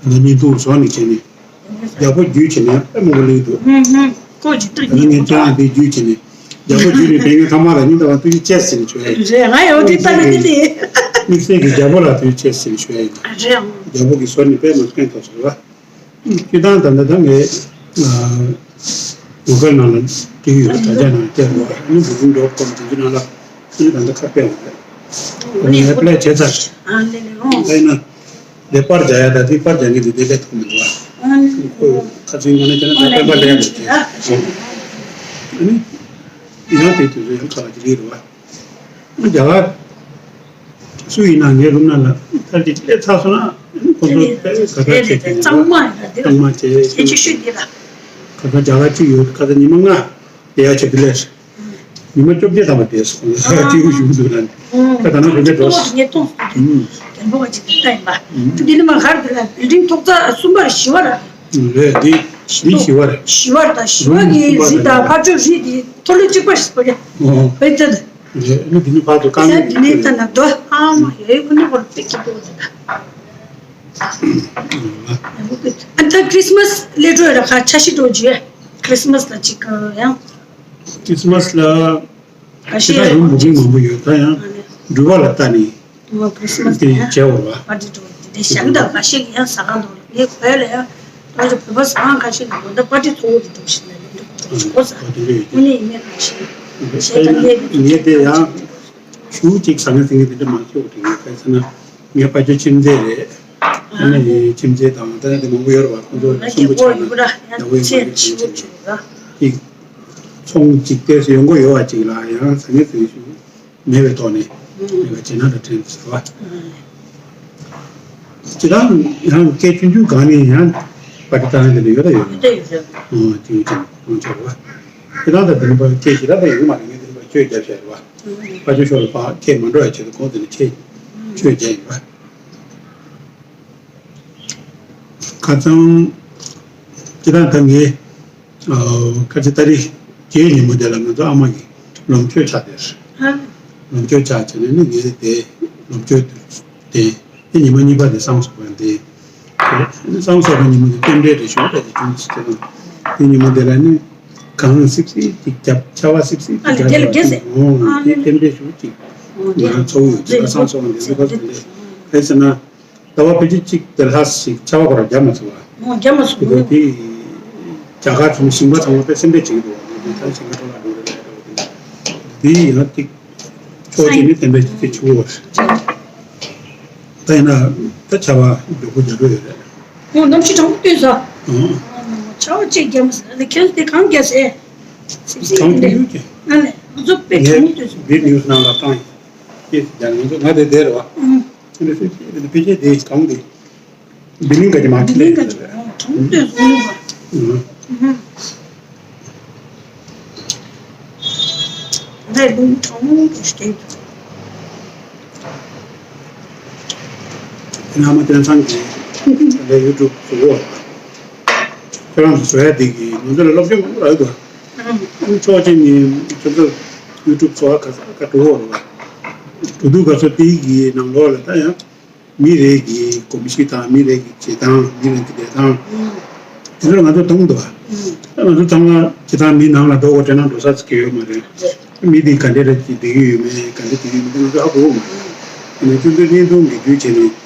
ང་གཉིས་ཐུག་བཟོ་ནས་བྱས་ནས་རྒྱ་ཕོ་བརྒྱུད་བྱས་ནས་དཔེ་མང་པོ་སླེབས་འདུག་ཨུ་ཧུ། ཁོ་ཇི་ལྟར་ང་ཡིན་ངས་ཁོ་ཐག་ཁྱེད་རང་དེ་བརྒྱུད་བྱས་ནས་རྒྱ་ཕོ་བརྒྱུད་ནས་དེ་ངས་ཐ་མ་ལ་ཉིན་ལྟ་བ་ཐུགས་རྗེ་ཆེ་ཟེར་ནས་བྱོས་ཡ་ཡིན། རེད། ང་ཡང་དེ་ལྟ་ནས་དེ་ལས། དམིགས་བསལ་གྱི་རྒྱ་ཕོ་ལ་ཐུགས་རྗེ་ཆེ་ཟེར་ནས་བྱོས་ཡ་ཡིན། རེད། རྒྱ་ཕོ་གི་བཟོ་ནས་དཔེ་མང་པོ་ཕན་ཐོགས་སོང་ར། སྤྱིར་བཏང་ད་ལྟ་ད་ངས་གུ་གལ་ནང་ལ་བྲིས་ཡོད། དྲ་རྒྱ་ནང་བལྟས་ཡོད། ཨ་ནི་བུ་ཁུང་ཌོཊ་ཀོམ་དེ་ཚོའི་ནང་ལ་ཨ་ནི་ད་ལྟ་ཁ་ཕྱེ་ཡོད་རེད། ཨ་ནི་ངས་པི་ལེ་བྱས་ཚར། ཨ་ནི་ལེ་ལེ་ཨོ། ད་ཡིན་ན་དེ་པར་རྒྱག་ཡ་ད་དེ་པར་རྒྱག་མཁན་དེ་དེ་ལས་ཐུག་མི་འདུག་ཨ། ཨ་ནི་ཁོ་ཁ་ཚིག་ངོ་ནས་བྱས་ན་ད་པེ་པར་ལེན་ཡ་མི་བྱེད། ཨ་ནི་ཡང་དེ་དུས་ཚོད་ཡང་ཁ་ལ་ཅི་རེད་རེད་བ། རྒྱ་གར་སུ་ཡིན་ན་ངའི་རུམ་ནང་ལ་ཐལ་གྱིས་སླེབས་ཚར་སོང་ན་ཁོ་ཚོ་དཔེ་ག་ག་བྱེད་ཀྱི་ཡིན་གཙང་མ་ཡིན་ན་འདི་གཙང་མ་བྱེད་ཁྱེད་ཅིག་ཤོད་འདི་ལ། ཁ་སང་རྒྱ་གར་གཅིག་ཡོད། ཁ་སང་ཉི་མ་ལྔ་བསྡད་ཡ་ཆེད་དུ་སླེབས་སོང་། ཉི་མ་བཅོ་བརྒྱད་ཐམ་པ་བསྡད་སོང་། ཁ་སང་སྐྱིད་པོ་ཞིག་འདུག་ལ་ནི་ཁ་ད་ནང་དགོན་པའི་འགྲོ་སོང་། ངས་མཐོང་སོང་། རྒན་པོ་བ་ཅིག་འདི་ལྟ་ཡིན་པ་འདི་ནི་མ་གར་འདི་ལ་བིལ་ཌིང་ཐོག་རྩ་གསུམ་པར་བཞི་བར། རེད། འདི་འདི་བཞི་བ་རེད། བཞི་བ་དང་བཞི་བ་གི་རི་དང་ཕར་ཕྱོགས་རི་དེ་མཐོ་ལོས་གཅིག་པ་ཞིག་པ་རེད། ཨོ། ཨེ་ད་ད། རེད། ཨ་ནི་འདི་ནི་ཕར་ཚུར་བཀག་ཡ་འདི་ནས་ད་ན་རྡོ་ཧ་མ་ཡོད་ཁོ་ནི་ཧོར་པེ་གི་པོ་ད། ཨ་ད་ཁྲིས་མས་སླེབས་འགྲོ་ཡ་ར་ཁ་ཆ་ཤི་འགྲོ་རྒྱུ་ཡ། ཁྲིས་མས་ལ་ཅིག་ཡང་། ཁྲིས་མས་ལ་ཁ་ཤས་ད་རུང་བུ་ཁུང་མང་པོ་ཡོད་ད་ཡང་སྒྲུབ་པ་ལ་ལྟ་ནི། ང་ཁྲིས་མས་དེ་ཡང་བྱས་འོ་བ། པར་ཏི་འགྲོ་དེ་འདྲའི་ཞག་འདྲ་ཁ་ཤས་ཀྱི་ཡང་ཟ་ཁང་འདུག་ངའི་བོད་ལ་ཡང་ང་ཚོ་བོད་པ་ཟ་ཁང་ཁ་ཤས་ཀྱི་ལོ་ཟླ་པར་ཏི་གཙོ་བོ་དེ་འགྲོ་བཞིན་ལ་ལེན་འགྲོ་གོ་ས། དངོས་གནས་ཡིན་མིན་ཁ་ཤས་གཞན་དག་ངས་ངས་དེ་ཡང་ཞུ་གཅིག་ཟ་ངེ་ཟིང་ངེ་དེ་འདྲ་མ་ཤོག་དྲན་གི་ག་ས་ན་ངའི་ཕ་ཇོ་ཁྱིམ་མཚེས་རེད། ཨ་ནི་ཁྱིམ་མཚེས་དང་ད་ནི་དེ་མང་པོ་ཡོད་རེད་བ། ཁོང་ཚོ་ང་གསོན་པོ་ཆགས་ན་ཡག་པོ་ཡོད་མ་རེད་ཅེས་ཅིག་ཚོང་གཅིག་ཏོག་ཙམ་ཡོང་སྒོ་ཡོད་པ་ཅིག་ལ་ཡང་ཟ་ངེ་ཟིང་ངེ་ཞུ། མེད་པའི་ཐོག་ནས་ཨུ། མེད་པ་བྱས་ན་འདྲ་དྲན་ཟེར་བ། ཨུ། སྤྱིར་བཏང་ཡང་སྐད་ཆུང་ཆུང་གང་ནས་ཡང་པ་ཀི་སི་ཐན་དེ་ལ་ཡོད་ད་ཡོད། ཡོད་ད་ཡོད་ད། ཨོ་དེ་ཡོད་ཀྱང་ཡོང་ཆོག་རེད་བ། སྤྱིར་བཏང་ད་དེ་ནི་པ་སྐད་ཞེ་དྲག་ད་ཡོད་མ་རེད། ངས་དེ་ནི་པ་བཅོས་རྒྱབ་བྱས་རེད་བ། པ་ཅོ་ཤོ་ལ་ཕ་སྐད་མ་འགྲོ་ཡ་ཆེད་དུ་ཁོང་དེ་ནི་ཆེད་བཅོས་རྒྱག་ཡིན་པ། ཁ་སང་སྤྱིར་བཏང་ད་ངས་ཁ་ཆེ་ཏ་རིག་བརྒྱད་ཉིན་མོ་དེ་ལ་ང་ཚོ་ཨ་མ་གི་ལོ་མཆོད་ཆགས་དེར། ལོ་མཆོད་ཆགས་བྱས་ནས་ནི་ངས་དེ་ལོ་མཆོད་དེ་དེ་ཉིན་མ་གཉིས་པ་དེ་སང་སོགས་པ་དེ་སང་སོགས་པ་ཉིན་མོ་དེ་རྟེན་འབྲེལ་རེ་ཞུ་བ་དེ་བྱུང་ཟེར་ན་དེ་ཉིན་མོ་དེ་ལ་ནི་གངས་སིབ་སིབ་ཅིག་བརྒྱབ་ཆར་པ་སིབ་སིབ་ཅིག་ཨ་ལེ་བརྒྱབ་དེ་ལ་བརྒྱབ་ཟེར། ཨོ་དེ་རྟེན་འབྲེལ་ཞུ་ཅིག་ང་ཚོ་ཚོགས་ཡོད་ཅིག་ལ་སང་སོགས་པ་འདི་ཚོ་ག་ཚོད་རེད་ཟེར་ན། ཟླ་བ་ཕལ་ཆེར་གཅིག་དེ་ལྷག་ཞིག་ཆར་པ་ཁོ་རང་བརྒྱབ་མ་སོང་བ། ཨོ་བརྒྱབ་མ་སོང་། དེ་དེ་རྒྱ་གར་ཚོ་ནི་ཞིང་པ་ཚང་མ་དཔེ་སེམས་ཁྲལ་བྱེད་ཀྱི་འདུག་བ། དེ་ད་ཞིང་པ་ཚང་མ་འགྲོ་རེད་འགྲོ་རེད། དེ་ཡིན་ན་ཏིག་ཕྱོགས་གཅིག་ནས་བསྟན་པའི་ཅིག་དེ་ཆུ་བོ་བ། ད་ཡིན་ན་ད་ཆར་པ་མགྱོགས་པོ་རྒྱག་འགྲོ་ཡོད་རེད། ཨོ་གནམ་གཤིས་གྲང་མོ་བཏུས་སོ། ཨོ་ཆར་པ་གཅིག་བརྒྱབ་མ་སོང་། ཨ་ནི་ཁྱོད་དེ་གང་རྒྱག་ཟེར། སིབ་སིབ་གྲང་མོ་ཡོད་ཀྱི། ཨ་ལེ་ང་ཚོ་དཔེ་གྲང་མོ་བཏུས་སོ། བི་ནིའུ་སི་ནང་ལ་བཏང་ཡིན། ཀྱེ་ཡང་ང་ཚོ་ང་དེ་བསྡད་རེད་བ། ཨང་། ཨ་ནི་ཕལ་ཆེར་དེ་གང་དེ་བི་ལིང་ག་ཅི་མ་བི་ལིང་ག་ཅི་མ་གྲོང་སྟོད་སུ་ཡོད་པ། ཨང་། ད་ལུང་གྲོང་དུ་སྐྱེས། ཨ་མ་བསྟན་སང་གིས་ད་ཡུ་ཊུབ་བཟོ་གོ། ཁྱེད་རང་ཚོ་བཟོ་ཡ་དེ་གིས་ང་ཚོ་ལ་སློབ་སྦྱོང་མང་པོ་རག་འདུག་ཨང་། ཕྱོགས་གཅིག་ནས་ཁྱོད་ཚོ་ཡུ་ཊུབ་བཟོ་བ་ག་ས་ག་འགྲོ་གི་ཡོད་རེད་བ། འགྲོ་དུས་སྐབས་སུ་དེའི་གི་ནང་ལོགས་ལ་ད་ཡང་མི་རེ་གི་གོམས་གཤིས་དང་མི་རེ་གི་བྱེད་སྟངས། མི་རེ་གི་བསྡད་སྟངས་དེ་ཚོར་ང་ཚོ་མཐོང་འདུག་བ། ད་ང་ཚོ་ཚང་མ་བྱེད་སྟངས་མི་ནང་ལ་འགྲོ་དགོས་དྲན་ན་འགྲོ་ས་ཅིག་ཡོད་མ་རེད། མི་དེ་ག་འདྲས་རེ་ཅིག་བསྡད་ཀྱི་ཡོད་མེད། ག་འདྲས་བསྡད་ཀྱི་ཡོད་མེད་དེ་ང་ཚོ་ཧ་གོ་གི་མ་རེད། ཡིན་ནའི་ཁྱོད་ཚོས་བརྙན་ཐུང་གི་བརྒྱུད་བྱས་ནས་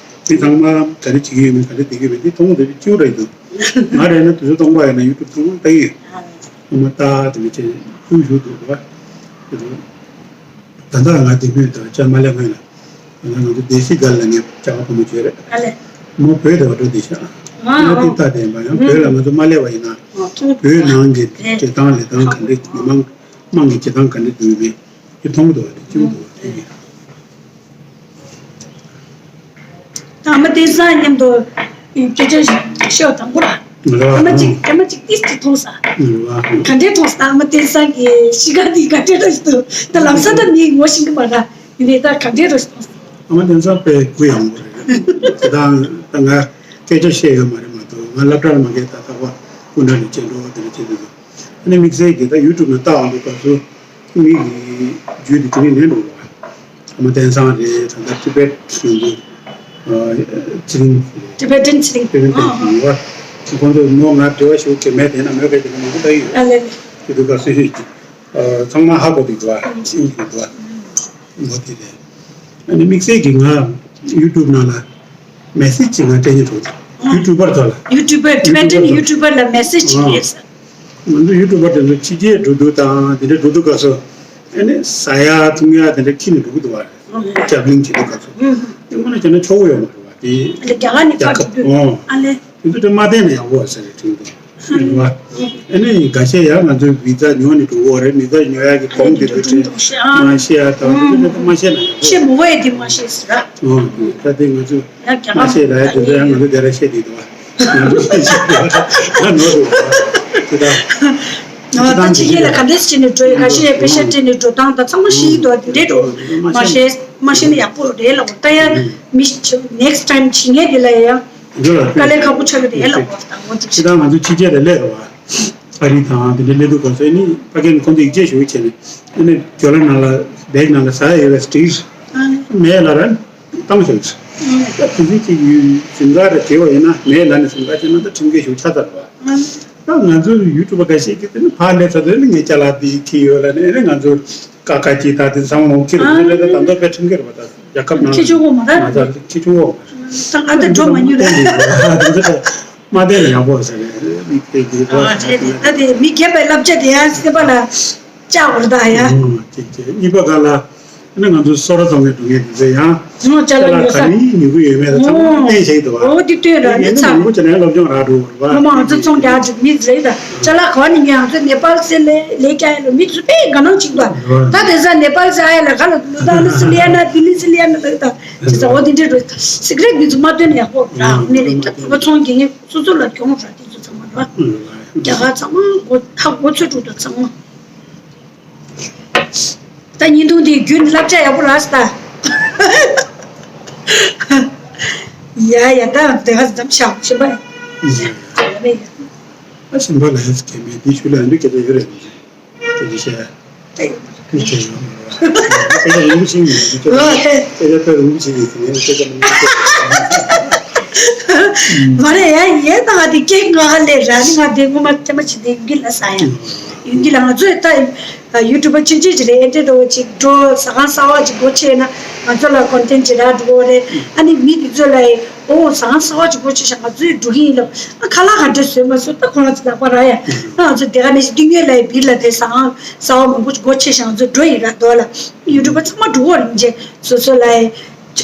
མི་ཚང་མ་ག་འདྲས་བྱེད་ཀྱི་ཡོད་མེད། ག་འདྲས་བསྡད་ཀྱི་ཡོད་མེད་དེ་མཐོང་གི་འདུག་སྤྱི་བོ་རེད་འདུག་ང་རེད་ན་དུས་ཚོད་སྟོང་པ་ཡོད་ན་ཡུ་ཊུབ་ཚང་མ་ལྟ་གི་ཡོད། ཚང་མ་ལྟ་དེ་འདྲ་བྱས་ནས་ཐུགས་ཞུགས་འདུག་བ། དེ་ཚོ། ད་ལྟ་ང་དེ་སྔོན་དང་ཅང་མ་སླེབས་སྔོན་ལ་ང་ཚོ་སྡེ་སྲིད་སྒར་ལ་ངའི་ཅ་ག་ཕོ་མོ་བྱོས་རེད། ཨ་ལེ། མོ་བོད་དུ་བ་འགྲོ་བསྡད་ཤག་ཨ་ང་དེ་ལྟ་དེ་ཡིན་པ་ཡང་བོད་ལ་ང་ཚོ་མ་སླེབས་པ་ཡིན་ན་བོད་ནང་གི་བྱེད་སྟངས་ལས་སྟངས་ག་འདྲ། མི་མང་དམངས་ཀྱི་བྱེད་སྟངས་ག་འདྲ་འདུག་མེད་དེ་མཐོང་གི་འདུག་བ། དེ་སྐྱིད་པོ་འདུག་བ། དེ་གི། ད་ཨ་མ་བསྟན་སང་མཉམ་དུ་སྐད་ཆ་བཤད་དང་པོ་ལ། ཨ་མ་གཅིག་ཨ་མ་གཅིག་ཏིས་ཏི་མཐོང་ས། ག་འདྲས་མཐོང་ས། ཨ་མ་བསྟན་སང་གི་གཤིས་ཀ་འདི་ག་འདྲས་རེད་འདུག་ད་ལམ་སང་ད་མིའི་ངོ་ཤེས་ཀྱི་མ་རེད། ཡིན་ནའི་ད་ག་འདྲས་རེད་མཐོང་ས། ཨ་མ་བསྟན་སང་དཔེ་གུ་ཡངས་པོ་རེད། དེ་དང་ད་ང་སྐད་ཆ་བཤད་ཡོད་མ་རེད་མ་གཏོགས། ང་སློབ་གྲྭ་ལ་མ་སླེབས་ད་ཐག་པ་སྐུ་འདྲ་ནས་བྱས་འགྲོ་བ་དེ་འདྲ་བྱས་འདུག་ཨ་ནི་དམིགས་བསལ་གྱིས་ད་ཡུ་ཊུབ་ནང་ལྟ་འོང་དུས་སྐབས་སུ་མི་གི་རྒྱུད་དེ་དེ་ནས་ལེན་འགྲོ་བ། ཨ་མ་བསྟན་སང་རེད། ད་ལྟ་ཊི་བེཊ་ཡོང་དུས་ཚེ་རིང་། ཊི་བེ་ཊན་ཚེ་རིང་། ཊི་བེ་ཊན་ཚེ་རིང་ཡོད་བ། ཁོང་ཚོས་མོ་ང་འབྲེལ་བ་ཞུ་གི་མེད། དེ་ན་མོས་སྐད་ཆ་མང་པོ་ལྟ་གི་ཡོད། ཨ་ལེ་ལེ། དེ་དུས་སྐབས་སུ་ཚང་མ་ཧ་གོ་འདུག་བ། ཚིག་འདུག་བ། མོ་དེ་རེད། ཨ་ནི་དམིགས་བསལ་གྱིས་ང་ཡུ་ཊུབ་ནང་ལ་མེ་སེ་ཇི་ཅིག་ང་སྤྲད་སྙིང་འདོད། ཡུ་ཊུབ་པར་ཚོ་ལ། ཡུ་ཊུབ་པར། ཊི་བེ་ཊན་ཡུ་ཊུབ་པར་ལ་མེ་སེ་ཇི་ཅིག་རེད་ཟེར། ང་ཚོ་ཡུ་ཊུབ་པར་དེ་ཚོ་ཕྱི་རྒྱལ་འགྲོ་དུས་དང་དེ་འདྲ་འགྲོ་དུས་སྐབས་སུ་ཨ་ནི་ཟ་ཡ་འཐུང་ཡ་དེ་འདྲ་ཁྱེར་ནས་འགྲོ་གི་འདུག་བ། ཨ་ལེ། ཊྲ་བེ་ལིང་བྱེད་དུས་སྐབས་སུ། ཨ་ནི་དངོས་གནས་བྱས་ན་ཆོག་གི་ཡོད་མ་རེད་བ། དེ་རྒྱ་གར་ནས་ཕར་འགྲོ་དུས། ཨ་ལེ། དེ་ཚོ་དེ་མ་བསྟན་ན་ཡག་པོ་ཟེར་རེད་དྲན་འདུག་རེད་བ། ཨ་ནི་འགའ་ཤས་ཡང་ང་ཚོའི་བི་ཛ་ཉོ་ནས་འགྲོ་གི་ཡོད་རེད། བི་ཛ་ཉོ་ཡག་གི་གོང་དེ་ཚོ་དྲན་མ་ཤེས་ཡ་དང་དེ་ཚོ་དེ་མ་ཤེས་ན་ཡག་པོ། ཤེས་མི་དགོས་ཡ་དེ་མ་ཤེས་ཟེར་ར། ཨོ་ད་དེ་ང་ཚོ་ཡང་རྒྱ་མ་ཤེས་ར་ཡ་དེ་ཚོ་ཡང་ང་ཚོ་དེ་ར་ཤེས་དེ་འདུག་བ། ང་ཚོ་ཤེས་ཤེས་དེ་བ་ད་ནོར་རེད་བ། དེ་ད། ཨ་ད་ཕྱི་རྒྱལ་ལ་ག་འདྲས་བྱས་ནས་འགྲོ་ཡ། ག་ཤེད་པེ་ཤ་སྤྲད་ནས་འགྲོ་སྟངས་དང་ཚང་མ་ཤེས་ཀྱི་འདུག་དེ་འདྲས་འགྲོ་མ་ཤེས་མ་ཤེས་ན་ཡག་པོ་རེད་ལབ། ད་ཡ་མི་ནེག་སི་ཊའིམ་བྱེད་མཁན་དེ་ལ་ཡ་དཀའ་ལས་ཁག་པོ་ཆགས་ཀྱི་རེད་ལབ། ད་འོ་དེ་ཅི་ད་ང་ཚོ་ཕྱི་རྒྱལ་ལ་སླེབས་རེད་བ། ཨ་རི་དང་དེ་འདྲ་སླེབས་དུས་སྐབས་སུ་ཨ་ནི་ཕ་གིར་ཁོང་ཚོ་ཡིག་ཆ་ཞུ་བྱས་ནས་ཨ་ནི་ཇོ་ལ་ནང་ལ་བེག་ནང་ལ་ཟ་ཡ་ཡོད་པའི་སི་ཊིལ་མེད་ལ་ར། བཏང་ཞོག་ད་དེ་འདྲ་ཅིག་ཡུལ་ཟིན་ག་རེ་བྱས་པ་ཡིན་ན་མེད་ལ་ནི་ཟིན་ག་བྱས་ན་ད་ཁྲིམས་འགལ་ཞིག་ཆགས་ཚར་བ། ད་ང་ཚོ་ཡུ་ཊུབ་པ་འགའ་ཤས་ཀྱིས་དེ་ནི་ཕར་སླེབས་ཚར་དུས་ནི་ངའི་ཅ་ལག་འདི་འཁྱེར་ཡོད་ལ་ནི་ཨེ་ནི་ང་ཚོ་ཀ་ཁ་ཅིག་ད་དེ་ཚང་མ་འཁྱེར་ཡོད་ལ་ད་ལྟ་དཔེ་ཁྲིམས་འགལ་རེད་པ། ད་རྒྱལ་ཁབ་ནང་ཁྱེར་ཆོག་གོ་མ་རེད། ང་ཚོ་ཁྱེར་ཆོག་གོ་མ་རེད། ད་ང་ད་འགྲོ་མ་མྱོང་རེད། དེ་ཚོ་ད་མ་བསྡད་ན་ཡག་པོ་ཟེར་ནས་མི་དེ་དེ་ཨ་རེད་རེད། ད་དེ་མི་རྒན་པའི་བསླབ་བྱ་དེ་ཡང་སེམས་པ་ལ་བཅག་དགོས་རེད་ད་ཡ། ཨང་། ཅིག་ཅིག་གཉིས་པ་ག་ལ། ཨ་ནི་ང་ཚོ་སོ་ར་བཙོང་མཁན་འགྲོ་མཁན་དེ་ཚོ་ཡང་ཅ་ལག་ག་རེ་ཉོ་གི་ཡོད་མེད་ལ་ཚང་མ་བསྟན་བཞག་གི་འདུག་བ། འོ་དེ་སྟོན་ར་ནི་ཚ། མང་པོ་བྱས་ན་སློབ་སྦྱོང་རག་འགྲོ་བ་རེད་བ། ང་མང་ཚོ་ཚོང་རྒྱག་འགྲོ་མི་རེད་ད། ཅ་ལག་ག་ནས་ཉོ་ཡང་ཚོ་ནེ་པཱལ་སི་ལས་ལས་ཀྱང་ཡ་ལ་མི་ཚོ་དཔེ་དགའ་སྣང་ཅིག་འདུག་ད་དེ་ས་ནེ་པཱལ་སི་ཨ་ཡ་ལ་ག་ལ་ལུ་ད་ནི་སི་ལི་ཡ་ན་དི་ལི་སི་ལི་ཡ་ན་ལ་ད། དེ་ཚོ་འོ་དེ་འདྲའི་རོ་སི་ཀི་རེཊ་འདི་ཚོ་མ་སྟོན་ན་ཡག་པོ་ར། ཨ་ནི་རེད། ད་བོད་པ་ཚོང་རྒྱག་མཁན་སོ་སོ་ལ་གྱོང་ར། དེ་ཚོ་ཚང་མ་ར། རྒྱ་གར་ཚང་མ་མགོ་ཧ་མགོ་ཚོད་འགྲོ་འདུག་ཚང་མ། ད་བརྙན་ཐུང་འདི་བརྒྱུད་ནས་བསླབ་བྱ་ཡག་པོ་རག་སོང་ད། ཡ་ཡ། ད་དེ་ག་ཙམ་བྱ་ཞིམ་པ་ཡིན། ཡ་རེད། ད་ཞིམ་པ་ལ་ཡ་སྐད་མེད་འདི་ཞུ་ལ་འདི་སྐད་ཆ་ཡོད་རེད། སྐད་ཆ་བཤད་ཡ། སྐད་ཆ་ཡོད་མ་རེད། སྐད་ཆ་རིང་པོ་ཞིག་མི་འདུག་སྐད་ཆ་དཔེ་རིང་པོ་ཞིག་ཡིན། ངས་སྐད་ཆ་མི་འདུག་མ་རེད་ཡ། ཡས་ད་ང་དེ་སྐད་ང་ཧ་ལས་ར། ནི་ང་དེ་ངོ་མ་ཐེ་མ་ཆེ་དེ་ཡོན་གི་ལ་ས་ཡ། ཡོན་གི་ལ་ང་ཚོས་ད་ཡུ་ཊུབ་པ་ཆུང་ཆུང་ཅིག་རེད། ཨེ་འདྲ་འདྲ་བོ་ཅིག་འགྲོ། ཟ་ཁང་གསར་བ་ཅིག་སྒོ་ཕྱེ་ན་ང་ཚོ་ལ་ཀོན་ཊེན་ཅིག་རག་འགྲོ་གི་རེད། ཨ་ནི་མི་དེ་ཚོ་ལ་ཨོ་ཟ་ཁང་གསར་བ་ཅིག་སྒོ་ཕྱེ་ཤག་ང་ཚོས་འགྲོ་གི་ཡིན་ལབ། ཨ་ཁ་ལག་ག་འདྲ་བཟོས་མ་བཟོས་ད་ཁོ་རང་ཚོ་ལག་པ་རག་ཡ། ཨ་ང་ཚོ་དེ་ག་ནས་ཤི་འདི་ངོས་ལ་བིར་ལ་དེ་ཟ་ཁང་གསར་བ་མང་པོ་ཅིག་སྒོ་ཕྱེ་ཤག་ང་ཚོ་འགྲོ་ཡིན་ར་དོ་ལ། ཡུ་ཊུབ་པ་ཚང་མ་འགྲོ་གི་རེད། སོ་སོ་ལ་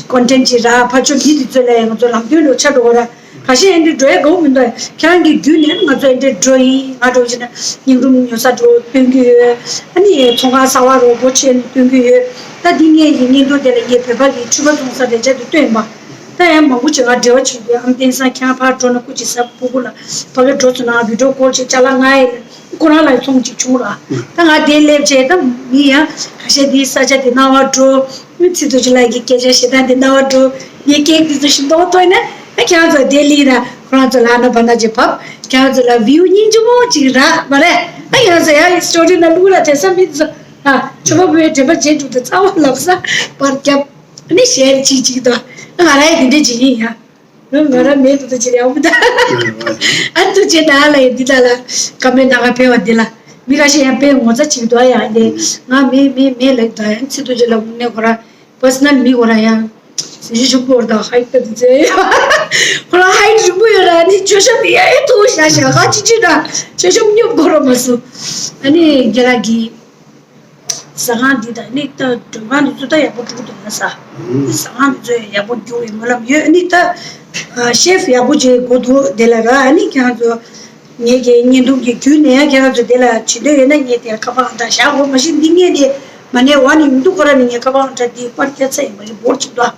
ཀོན་ཊེན་ཅིག་རག། ཕར་ཕྱོགས་མི་དེ་ཚོ་ལ་ང་ཚོ་ལམ་སྟོན་འགྲོ་ཆ་འགྲོ་གི་ར། ཁ་ཤས་ཨེ་འདྲ་འགྲོ་ཡ་དགའ་པོ་མི་འདུག་ཁྱེད་རང་གི་བརྒྱུད་ནས་ང་ཚོ་ཨེ་འདྲ་འགྲོ་ཡིན། ང་འགྲོ་བྱས་ན་ཉིན་རུམ་ཉོ་ས་འགྲོ་སྟོན་གྱི་ཡོད། ཨ་ནི་ཚོང་ཁང་གསར་བ་རོགས་སྒོ་ཕྱེ་ནས་སྟོན་གྱི་ཡོད། ད་འདི་ངས་ཡིན་ཉིན་ཐོ་དེ་ལ་ངས་བོད་པ་གི་འཕྲུལ་པ་བཙོང་ས་རེ་ཆ་དེ་སྟོན་པ། ད་ཡང་མང་པོ་ཅིག་ང་འབྲེལ་བ་བྱེད་དུས། ཨམ་བསྟན་སང་ཁྱེད་རང་ཕར་འགྲོ་ན་སྐུ་མཁྱེན་ས་ཕུ་གུ་ལ་ཕ་གི་འགྲོ་ཚུལ་ནང་བི་ཌིའོ་ཀོལ་བྱས་ཅ་ལག་ང་ཡི་ཁོ་རང་ལ་ཚོང་ཅིག་བྱུང་ར། ད་ང་དེ་སླེབས་བྱས་ད་མི་ཡང་ཁ་ཤས་འདིའི་ས་ཆ་དེ་སྣང་བ་འགྲོ། མི་ཚེ་ཐུབ་ཆེ་ལགས་ཀྱི་སྐད་ཆ་བཤད་སྟངས་དེ་སྣང་བ་འགྲོ། ངའི་ཀེག་དེ་ཚོ་ཞིམ་མདོག་མཐོང་ན་ཨ་ཁྱེད་རང་ཚོ་དེ་ལི་ན་ཁོ་རང་ཚོ་ལ་ན་བ་ན་ཅིག་བབས། ཁྱེད་རང་ཚོ་ལ་བིའུ་སྙིང་རྗེ་མོ་ཅིག་རག་མ་རེད། ཨ་ཁྱེད་རང་ཚོ་ཡང་སི་ཊོ་རི་ན་བླུགས་ར། དེ་ས་མི་ཚོ་ཨ་ཆོ་པ་བོའི་དྲན་པ་བརྗེད་འགྲོ་དུ་རྩ་བ་ལབ་ས་པར་རྒྱབ་ནི་ཤེར་ཅིག་ཅིག་དང་། ང་རང་ཡང་དེ་འདྲ་ཅིག་ཡིན་ཡ། ང་རང་མེད་དུ་ད་ཅི་ཡག་པོ་ད། ཨ་ཐུགས་རྗེ་ཆེ་ནང་ལ་ཡིན་འདི་ད་ལ་ཀ་མེད་ནང་ག་ཕེབས་པ་འདི་ལ་མི་ཁ་ཤས་ཡང་དཔེ་ངོ་ཚ་ཅིག་འདུག་ཡ། འདི་ང་མེད་མེད་མེད་ལབ་ད་ཡང་ཚེ་ཐུགས་རྗེ་ལ་དངོས་གནས་ཁོ་རང་པར་སོ་ནལ་མི་ཁོ་རང་ཡང་གཟི་བརྗིད་ཆེན་པོ་ར་ད་ཧའིཊ་ད་འདི་ཚེ་ཁོ་རང་ཧའིཊ་རིང་པོ་ཡོད་ར། ནི་མཆོད་བཤམས་འདི་ཡ་ཡ་ཐུག་ཤ་ཤ་ཁ་ཅི་ཅི་ར་མཆོད་བཤམས་སྙོབ་དགོས་ར་མ་སུ། ཨ་ནི་རྒན་ལགས་ཀྱིས། ཟ་ཁང་འདི་དང་ནི་ད་མགྲོན་ཁང་འདི་ཚོ་ད་ཡག་པོ་འགྲོ་གི་འདུག་ན་ས། ཟ་ཁང་འདི་ཚོ་ཡང་ཡག་པོ་འགྱུར་བའི་སྨོན་ལམ་ཡོད། ནི་ད་ཤེཕ་ཡག་པོ་ཅིག་དགོས་འདུག་དེ་ལ་ར། ཨ་ནི་ཁྱེད་རང་ཚོ་ངེད་ཀྱི་བརྙན་ཐུང་གི་བརྒྱུད་ནས་ཡང་ཁྱེད་རང་ཚོ་དེ་ལ་བྱེད་འདོད་ཡོད་ན་ངས་དེ་ལ་ཁ་པར་ཨང་གྲངས་བཞག་དགོས། མ་གཞི་འདི་ངས་དེ་མ་ནས་བ་ནས་མི་འདུག་ཁོ་ར་ནི་ངས་ཁ་པར་ཨང་གྲངས་འདི་པར་རྒྱག་ཚར་ཡིན་པ་ཡིན་འབོར་ཅིག་འདུག་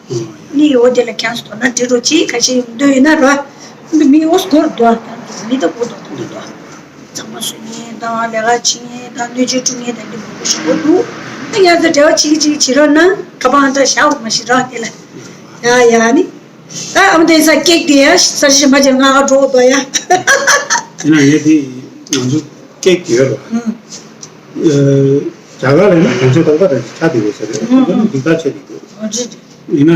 ནི་འོ་དེ་ལ་ཁྱེད་རང་ཚོ་དོ་སྣང་འདྲི་རོགས་གྱིས། ཁ་ཤས་ཡོང་འདོད་ཡོད་ན་ར། མི་འོ་སྐོར་འདུག་མི་ད་སྐོར་འདུག་འདུག་འདུག་གཙང་མ་བཟོ་མཁན་དང་ལས་ཀ་བྱེད་མཁན་དང་སྣོད་བཅུད་བཀྲུ་མཁན་དང་འདི་མང་པོ་ཞིག་འགྲོ་འདུག་ཨ་ཡ་ད་འབྲེལ་བ་བྱེད་ཀྱི་བྱེད་ཀྱི་བྱེད་རོགས་གནང་། ཁ་པར་ཨང་གྲངས་བཞག་འོ་མ་ཞིག་རག་དེ་ལ། ཡ་ཡ་ནི། ད་ཨ་མ་དེ་ས་ཀེག་དེ་ཡ་ས་ཞིག་མ་བྱེད་ང་ག་འགྲོ་འདུག་ཡ། ཡིན་ན་ངས་དེ་ང་ཚོ་ཀེག་དེ་ཡོད་རོགས། རྒྱ་གར་ལ་ཡིན་ན་གོང་ཚད་ཏག་ཏག་རེད། ཆ་དེ་ཡོད་ས་རེད། ཁོ་ཚོ་ནི་འདི་ལྟར་ཆ་དེ་འདུག་ཡིན་ན་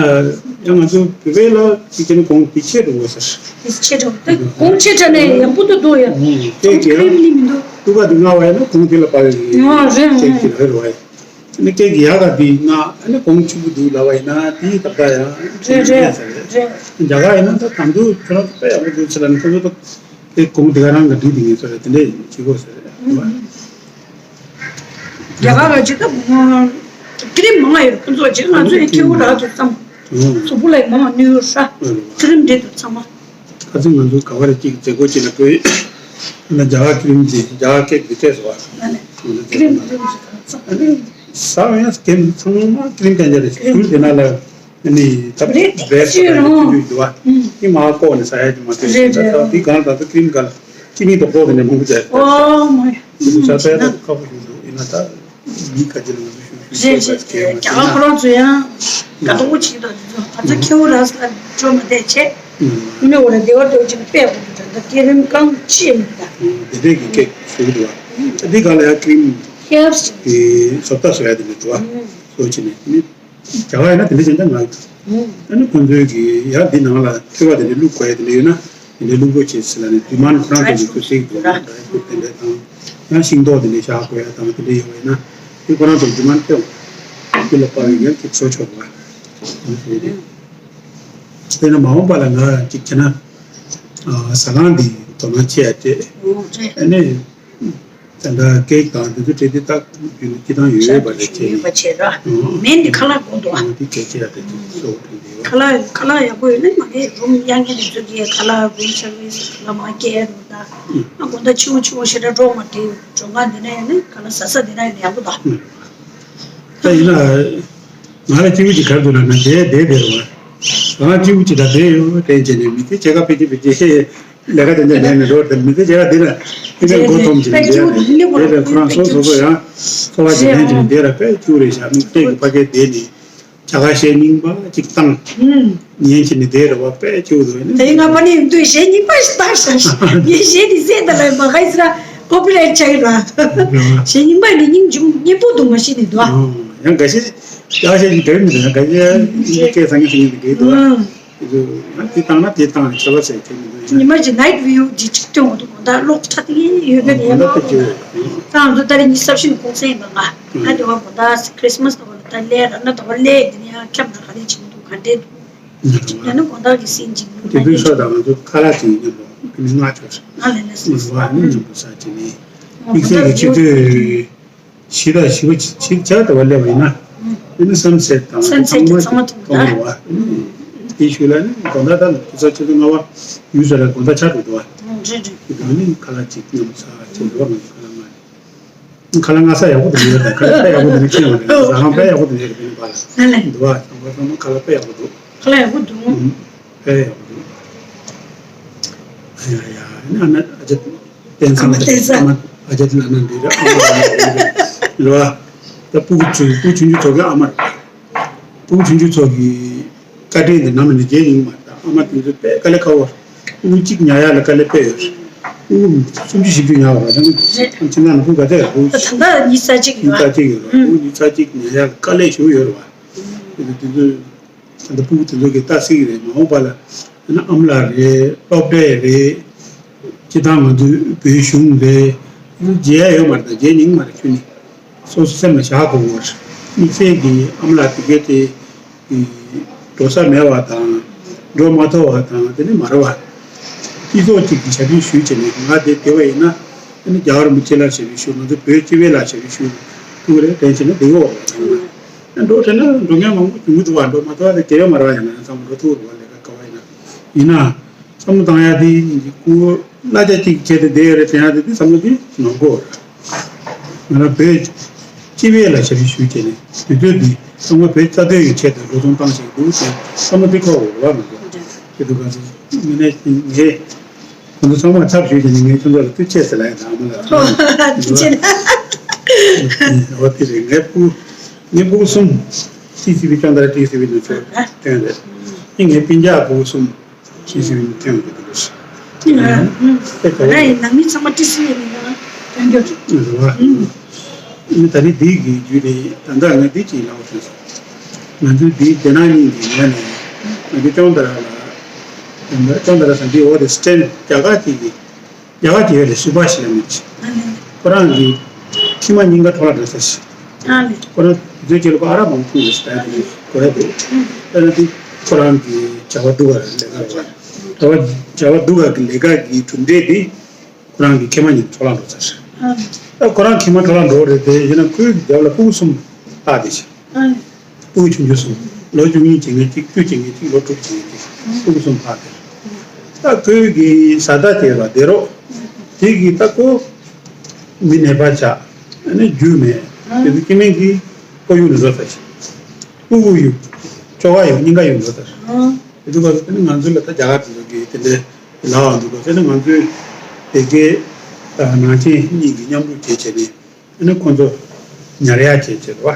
ཡང་ང་ཚོ་བོད་པའི་ལ་དེ་ཀྱི་ནི་གོང་དེ་ཆེ་འགྲོ་དགོས་ས། དེ་ཆེ་འགྲོ་དེ་གོང་ཆེ་དྲགས་ནས་ཡག་པོ་འདུག་འདུག་ཡ། ཀེག་དེ་ཀི་རིམ་ནི་མི་འདུག་ཏུ་ཀ་དེ་མངར་བ་ཡིན་ན་གོང་དེ་ལ་པ་ཡོད་ཡ། རེད་རེད། ཀེག་དེ་རེད་རོ་ཡ། ནི་ཀེག་གི་ཡག་ག་དེ་མངར་ཨ་ནི་གོང་ཆུང་པོ་འདུག་ལབ་པ་ཡིན་ན་དེ་ཏག་ཏག་ཡ། རེད་རེད་རེད། རྒྱ་གར་ཡིན་ན་ད་དང་དུ་ཁྱོད་རང་ཚོ་དཔེ་ཡག་པོ་འདུག་ཟེར་ལ་ནི་ཁོ་ཚོ་ད་དེ་གོང་དེ་ག་རང་ག་འགྲིག་དེ་ངེས་ས་རེད། དེ་འདྲས་བྱེད་དགོས་ས་རེད། རྒྱ་གར་ལ་ཅི་ལྟ་བུ་ཀི་རིམ་མང་ཡོད། ཁོ་ཚོ་ཅིག་ང་ཚོའི་ཁྱེའུ་རག་ཏུ་བསམ། གཟུགས་པོ་ལ་མང་ནུས་ཡོད་ས། ཀི་རིམ་འདྲེ་དུ་ཚང་མ། ཁ་སང་ང་ཚོ་ག་བ་རེ་ཅིག་མཛད་སྒོ་ཅིག་ལ་འགྲོ་ཡི། ན་རྒྱ་གར་ཀི་རིམ་ཅིག་རྒྱ་གར་ཀེག་འདི་སྤྲད་སོང་བ། ན་ནས་ཀི་རིམ་ཀི་རིམ་ཅིག་ཚང་མ། ཟ་བ་ཡང་ཀེག་ཚང་མ་ཀི་རིམ་ཅན་ཅན་རེད། ཀི་རིམ་དེ་ན་ལ་ནི་ད་རེད་དེ་བེར་ཅིག་ཡོད་རེད། རོ་དེ་འདུག་བ། ཨུམ། ཨི་མ་ཀོ་ནས་ཟ་ཡ་ཅིག་མ་སྤྲད་རེད་ད། རེད། དེ་གང་ད་ད་ཀི་རིམ་ག་ལ་ཅི་ནི་དོག་དོག་དེ་ནས་མང་པོ་བྱས། ཨོ་མ་ཡ། དེ་ཚོ་ཆ་ཚད་ད་ཁག་པོ་ཞིག་འདུག་ཡིན་ན་ད། མི་ཁ་ཅིག་ལ་ང་ཚོ་ཞུ་ཞུ་རེད་ཞུ་རེད། རྒྱ་གར་ཁོ་རང་ཚོ་ཡང་དགའ་ཏོག་ཅིག་དང་དེ་ཚོ་ང་ཚོ་ཁྱེའུ་རང་ས་ལ་འགྲོ་མ་བསྡད་བྱས། ཨུམ། དངོས་གནས་འོ་ར་བདེ་བ་འདོད་ཅིག་དཔེ་ཡག་པོ་འདུག་ད་ཀི་རིམ་གང་ཅི་ཡིན་ད། ཨུམ། དེ་འདྲས་ཀྱི་ཀེག་ཞུ་གི་འདུག་བ། ད་འདི་ག་ལ་ཡང་ཀི་རིམ་ཧེབ་སི་དེ་བཟོ་ལྟ་བཟོ་ཡ་དེ་འདྲས་འདུག་བ། ཨུམ། བཟོ་བྱས་ནས་དེ་ནི་རྒྱ་གར་ཡིན་ན་དེ་འདྲས་ཅན་ད་ང་ཡིན། ཨུམ། ཨ་ནི་ཁོང་ཚོའི་གི་ཡ་འདི་ནང་ལ་ཐོད་པ་དེ་འདྲས་བླུག་དགོས་ཡ་དེ་འདྲས་ཡོད་ན། དེ་འདྲའི་བླུག་དགོས་བྱས་ཟེར་ལ་ནི་དུ་མ་ཁོ་རང་ཚོ་ལུགས་སྲོལ་ཞིག་འདུག་ད་དེ་འདྲ་དང་ཡང་ཤིང་ཏོག་དེ་འདྲའི་བཞག་དགོས་ཡ་དང་དེ་འདྲ་ཡོད་པ་ཡིན་ན་དེ་ཁོ་རང་ཚོ་དུ་མ་སྐྱོང་དེ་ལ་དཔག་པའི་ངལ་གྱིས་བཟོ་ཆོག་པ་དེ་འདྲ་རེད། དེ་ནི་མ་འོངས་པ་ལ་ང་གཅིག་བྱས་ན་ཟ་ཁང་འདི་དོ་སྣང་བྱེད་ཡ་སྤྲད་ཨ་ནི། ད་ལྟ་ཀེག་དང་དེ་ཚོ་སྤྲད་དེ་ད་རྒྱུན་སྤྱི་བཏང་ཡོད་ཡོད་པ་རེད་ཅེས། ཡོད་པ་བྱས་ར། ཨང་། མེད་འདི་ཁ་ལག་དགོས་འདུག་ཨ། ཨང་། དེ་གལ་ཆེ་ཡ་དེ་ཚོ་གཏོགས་དྲན་དེ་ཡོད། ཁ་ལག་ཁ་ལག་ཡག་པོ་ཡོད་ན་མ་གི་རུམ་གཡར་མཁན་དེ་ཚོ་གིས་ཁ་ལག་རུམ་སར་བིས་ཁ་ལག་མ་སྐྱེལ་རུ་ད། ཨང་། ཨ་དགོང་དག་ཕྱི་པོ་ཕྱི་པོ་ཞེ་དྲག་འགྲོ་མ་དེ་མགྲོན་ཁང་འདི་ན་ཡོད་ན་ཁ་ལག་ཟ་ས་འདི་ན་ཡོད་ན་ཡག་པོ་འདུག་ཨ། ད་ཡིན་ན་ང་ལ་སྐྱིད་པོ་ཅིག་ག་རེ་འདུག་ལབ་ན་དེ་དེ་དེ་རེད་བ། རང་སྐྱིད་པོ་ཅིག་ད་བསྡད་ཡོད་དྲན་བྱས་ནས་མི་ཚེ་སྐྱེལ་ཀ་ཕལ་ཆེར་ཕལ་ཆེར་ལས་ཀ་དེ་འདྲ་ལས་ནས་འགྲོ་བར་མི་ཚེ་སྐྱེལ་ཀ་དེ་ལ་ཕན་ཚུན་མགོ་འཐོམ་ཅིག་བསྡད་ཡོད་རེད། དེ་ལས་ཁོ་རང་སོ་སོ་སོ་ཡང་འཚོ་བ་ཞིག་ལེན་ཅིག་བསྡད་ར་དཔེ་སྐྱིད་པོ་རེད་ཤག་མི་སྟེགས་ཀྱི་ཕ་གིར་བསྡད་ནས་ཇ་ཁ་ཤས་རྙིང་པ་ཅིག་བཏང་། ཉན་བྱས་ནས་བསྡད་ར་བ་དཔེ་སྐྱིད་པོ་འདུག་ཨ་ནི། དེ་ང་པ་ནི་ཡིན་དུས་གཞས་རྙིང་པ་ཞིག་བཏང་ཤག་ངས་གཞས་དེ་གསན་ད་ལ་མ་ག་ཡི་སི་ར་ཀོ་པི་རའེ་ཊི་ཆགས་ཡོད་ར། གཞས་རྙིང་པ་ནི་སྙིང་རྗེ་སྙན་པོ་འདུག་མ་གཞི་ནས་འདུག་ཨ། ཡང་འགའ་ཤས་ཡག་ཤས་ཀྱི་འདྲ་མི་འདུག་ཡང་འགའ་ཤས་སྐད་བཟང་ངན་ཟིན་གྱི་འདུག་གས་འདུག་ཨ། ཨང་། དེ་ཚོ་ཡང་དེ་བཏང་ན་དེ་བཏང་ནས་ཁྱད་པར་ཟེར་ཁྱད་མི་འདུག་ཉི་མ་གཅིག་ནའིཊ་བིའུ་གཅིག་གཅིག་སྟོན་འོང་དུས་དགོང་དག་གློག་ཁྲ་ཐིག་ཡིན་ཡོད་གི་རེད་ཡ་ལོག་དགོང་དག་ད་ང་ཚོ་ད་རེས་ཉི་ཤུ་རྩ་བཞི་ནས་གུང་སེང་ཡིན་པ་ང་ང་དེ་བ་དགོང་དག་ཁྲི་སི་མ་སི་དང་བ་ལ་ད་ལས་ར་ན་དང་བ་ལས་དེ་ནས་ཡང་ཁྱབ་ན་ག་རེ་བྱེད་འདུག་ག་འདྲས་འདུག་ཡང་ན་དགོང་དག་གི་སེམས་ཅིག་དེ་དུས་ཤོག་དང་ང་ཚོ་ཁ་ལག་ཅིག་མཉམ་དུ་མི་ལྔ་བཅུ་ང་ལས་ལས་སོང་། ང་ཚོ་ཨ་ནི་མཉམ་དུ་ཟ་བྱེད་ནས་དམིགས་བསལ་གྱི་ཆུ་ཚོད་བཞི་དང་བཞི་པ་ཆིག་ཆར་དུ་བ་སླེབས་པ་ཡིན་ན། ཨ་ནི་སན་སེ་ཊི་དང་སན་སེ་ཊི་ཚང་མ་ཚང་མ་མཐོང་གི་འདུག་ཨ། དེའི་ཤུལ་ལ་ནི་དགོང་དག་དང་དུས་ཚོད་ཆུ་ཚོད་ལྔ་པ་ཡུལ་ས་ལ་དགོང་དག་ཆགས་འགྲོ་འདུག་ཨ། རེད་རེད། དེ་དང་ནི་ཁ་ལག་ཅིག་མཉམ་ཟ་བྱེད་འདུག་ཨ། ང་ཚོ་ཁ་ལག་ང་ཁ་ལག་ང་ས་ཡག་པོ་འདུག་ཡོད་དང་ཁ་ལག་དཔེ་ཡག་པོ་འདུག་ནི་ཁྱེད་ང་རེད། ཟ་ཁང་དཔེ་ཡག་པོ་འདུག་ཡོད་རེད། པ་ལ་འདུག་ཨ། ཚང་མ་ཚང་མ་ཁ་ལག་དཔེ་ཡག་པོ་འདུག་ཁ་ལག་ཡག་པོ་འདུག་ཨུམ། དཔེ་ཡག་པོ་འདུག་ཨ་ཡ་ཡ། ཨ་ནི་ཨ་མ་ཨ་ཅག་བསྟན་འཛིན། ཨ་མ་བསྟན་འཛིན། ཨ་མ་ཨ་ཅག་དེ་ལ་ན་འདི་རེད། ཨ་མ་ཨ་མ་རེད་རེད་རེད་བ། ད་སྤུ་གུ་ཆུང་སྤུ་གུ་ཆུང་ཆུང་ཚོ་གི་ཨ་མ་རེད། སྤུ་གུ་ཆུང་ཆུང་ཚོ་གི་བཀའ་དྲིན་དེ་ནམ་ནས་རྗེས་ཡིན་མ་རེད། ད་ཨ་མ་དེ་ཚོ་དཔེ་དཀའ་ལས་ཁག་པོ་རེད། སྤུ་གུ་གཅིག་ཉར་ཡག་ལ་དཀའ་ལས་དཔེ་ཡོད་རེད། སྤུ་གུ་སུམ་ཅུ་བཞི་བཅུ་ཉར་བ་རེད། ད་ཁྱིམ་ཚང་ནང་སྤུ་གུ་ག་ཚད་རེད། སྤུ་གུ་ད་ད་ཉི་ཤུ་རྩ་གཅིག་ཡོད་རེད། ཉི་ཤུ་རྩ་གཅིག་ཡོད་རེད། སྤུ་གུ་ཉི་ཤུ་རྩ་གཅིག་ཉར་ཡག་ལ་དཀའ་ལས་ཞེ་པོ་ཡོད་རེད་བ། དེ་ཚོ་དེ་ཚོ། ད་ལྟ་སྤུ་གུ་དེ་ཚོ་གི་ལྟ་སྲིད་ཀྱི་རེད། མ་འོངས་པ་ལ་ཨ་ནི་ཨ་མ་ལགས་རེད། སློབ་གྲྭ་རེད། སྤྱིར་བཏང་ང་ཚོའི་བོད་གཞུང་རེད། མཇལ་ཡ་ཡོད་མ་རེད། ད་མཇལ་སྙིང་མ་རེད། ཁྱོད་ནི་སོ་སོ་སེམས་ལ་བཞག་དགོས་པ་རེད། དམིགས་བསལ་གྱི་ཨ་མ་ལགས་དེ་གས་དེ་འགྲོ་ས་མེད་པ་དང་འགྲོ་མ་ཐུབ་པ་དང་དེ་ནི་མ་རེད་བ། སྤྱི་ཚོགས་གཅིག་གི་ཞབས་ཕྱི་ཞུས་བྱས་ནས་ང་དེ་དེ་བ་ཡིན་ན་ཨ་ནི་རྒྱལ་བ་རིན་པོ་ཆེ་ལ་ཞབས་ཕྱི་ཞུ། ང་ཚོ་བོད་སྤྱི་པའི་ལ་ཞབས་ཕྱི་ཞུ་ཐུབ་ཀྱི་རེད་དྲན་བྱས་ན་དེ་གོ་བ་རེད། འགྲོ་དྲན་ན་འགྲོ་མཁན་མང་པོ་བྱུང་གི་འདུག་བ། འགྲོ་མ་ཐུབ་པ་དེ་གལ་ཡོད་མ་རེད་བ། ཡིན་ན་ཚང་མ་འགྲོ་ཐུབ་རེད་བ། ལས་ཀ་ག་བ་ཡིན་ན། ཡིན་ན་བསམ་བློ་བཏང་ཡ་དེ་ཁོ་གླ་ཆ་གཅིག་ཆེད་དུ་བསྡད་ཡོད་རེད་དྲན་ཡ་དེ་དེ་བསམ་བློ་དེ་ནོར་གོ་རེད། ང་རང་བོད་སྤྱི་པའི་ལ་ཞབས་ཕྱི་ཞུས་བྱས་ནས་དུས་ཚོད་འདི་ཚང་མ་བོད་རྩ་དོན་གྱི་ཆེད་དུ་འགྲོ་སོང་བཏང་བཞིན་འདུག་ཟེར་བསམ་བློ་དེ་འཁོར་བ་རེད་བ། ང་ཚོ་དེ་དུས་ག་ཚོད་ངས་ངས། ཁོང་ཚོ་ཚང་མ་ཚབ་ཞུས་བྱས་ནས་ངས་ཁྱོད་ཚོ་ལ་ཐུགས་རྗེ་ཆེ་ཟེར་ལབ་ཡ་དང་། ཨ་མ་ལགས་ཐུགས་རྗེ་ཆེ། འོ་དེ་རེད། ངའི་སྤུ་གུ་ངའི་སྤུ་གུ་གསུམ་ཊི་སི་བི་ཅོང་ཏ་ར་ཊི་སི་བི་ནས་ཚུར་ཐོན་རེད། ཨ་ངའི་སྤུན་ཀྱག་སྤུ་གུ་གསུམ་ཊི་སི་བི་ནས་ཐོན་ཡོང་གི་འདུག་ཨ་ཨ་ཨ་ཨ་ང་རང་ཡི་ནང་མི་ཚང་མ་ཊི་སི་བི་ནས་ཡང་ཐོན་རྒྱུ་རེད། རེད་བ། ཨ་ནི་ད་རེས་འདི་གི་རྒྱུད་ནས་ད་ལྟ་ང་འདི་གཅིག་ལབ་དགོས་བྱུང་སོང་། ང་ཚོའི་འདིའི་རྒྱ་ནག་གཉིས་ཀྱི་ངོས་ནས་ང་ཚོའི་ཅོང་ཏ་ར་ལ་ཅོང་ཏ་ར་ཟེར་འདི་འོག་ཏུ་སི་ཊེན་རྒྱ་གར་གྱི་རྒྱ་གར་གྱི་ཡོད་རེད། སུ་བྷ་ཤི་ལབ་མཁན་ཅིག་ཁོ་རང་གི་མཆིལ་མ་སྙིང་ག་འཕྲོ་བརླག་འགྲོ་ས་ཞིག་ཁོ་རང་དུས་ཚོད་ཀྱི་ལོ་ཨ་རག་མང་པོ་འཐུང་ཡོད་ས་དེ་གོ་ཡ་དེ། དཔེར་ན་དེ་ཁོ་རང་གི་བྱ་བ་སྡུག་ག་ལས་ཀ་རེད་བ། བྱ་བ་བྱ་བ་སྡུག་ག་གི་ལས་ཀ་གི་གྲུབ་འབྲས་དེ། ཁོ་རང་གི་མཁལ་མ་གཉིས་འཕྲོ་བརླག་འགྲོ་ཚར། ཨ། ད་ཁོ་རང་མཁལ་མ་འཕྲོ་བརླག་འགྲོ་རེད་དེ། ཡིན་ན་ཁོའི་རྒྱབ་ལ་སྤུ་གུ་གསུམ་ལྷག་བསྡད་ཤག་ཨ། སྤུ་གུ་ཆུང་ཆུང་གསུམ། ལོ་བཅུ་གཉིས་བྱེད་མཁན་གཅིག་བཅུ་བྱེད་མཁན་གཅིག་ལོ་དྲུག་བྱེད་མཁན་གཅིག་སྤུ་གུ་གསུམ་ལྷག་བསྡད། ད་ཁོའི་གི་བཟའ་ཟླ་དེ་ལ་བསྡད་རོགས། དེ་གི་ད་ཁོ་མི་ནད་པ་ཆགས། ཨ་ནི་རྒྱུས་མེད། ཨ། དེ་ཚོ་སྐྱེ་དམན་གྱི་ཁོར་ཡུག་ནས་བཟོ་ཚར་ཤག་སྤུ་གུ་ཡོད། ཁྱོ་ག་ཡོད། སྙིང་ག་ཡོད་བཟོ་ཚར། ཨ། དེ་ཚོ་ག་ཚོད་དེ་ནི་ང་ཚོ་ལ་ད་རྒྱ་གར་དེ་ཚོ་གི་དེ་འདྲའི་ལབ་པ་འདུག་ག་ཟེར་ན། ང་ཚོའི་དེ་གའི་ནང་ཆེན་གཉིས་ཀྱིས་མཉམ་རུབ་བྱས་བྱས་ནས་ཨ་ནི་ཁོང་ཚོ་ཉར་ཡག་བྱས་བྱས་རེད་བ།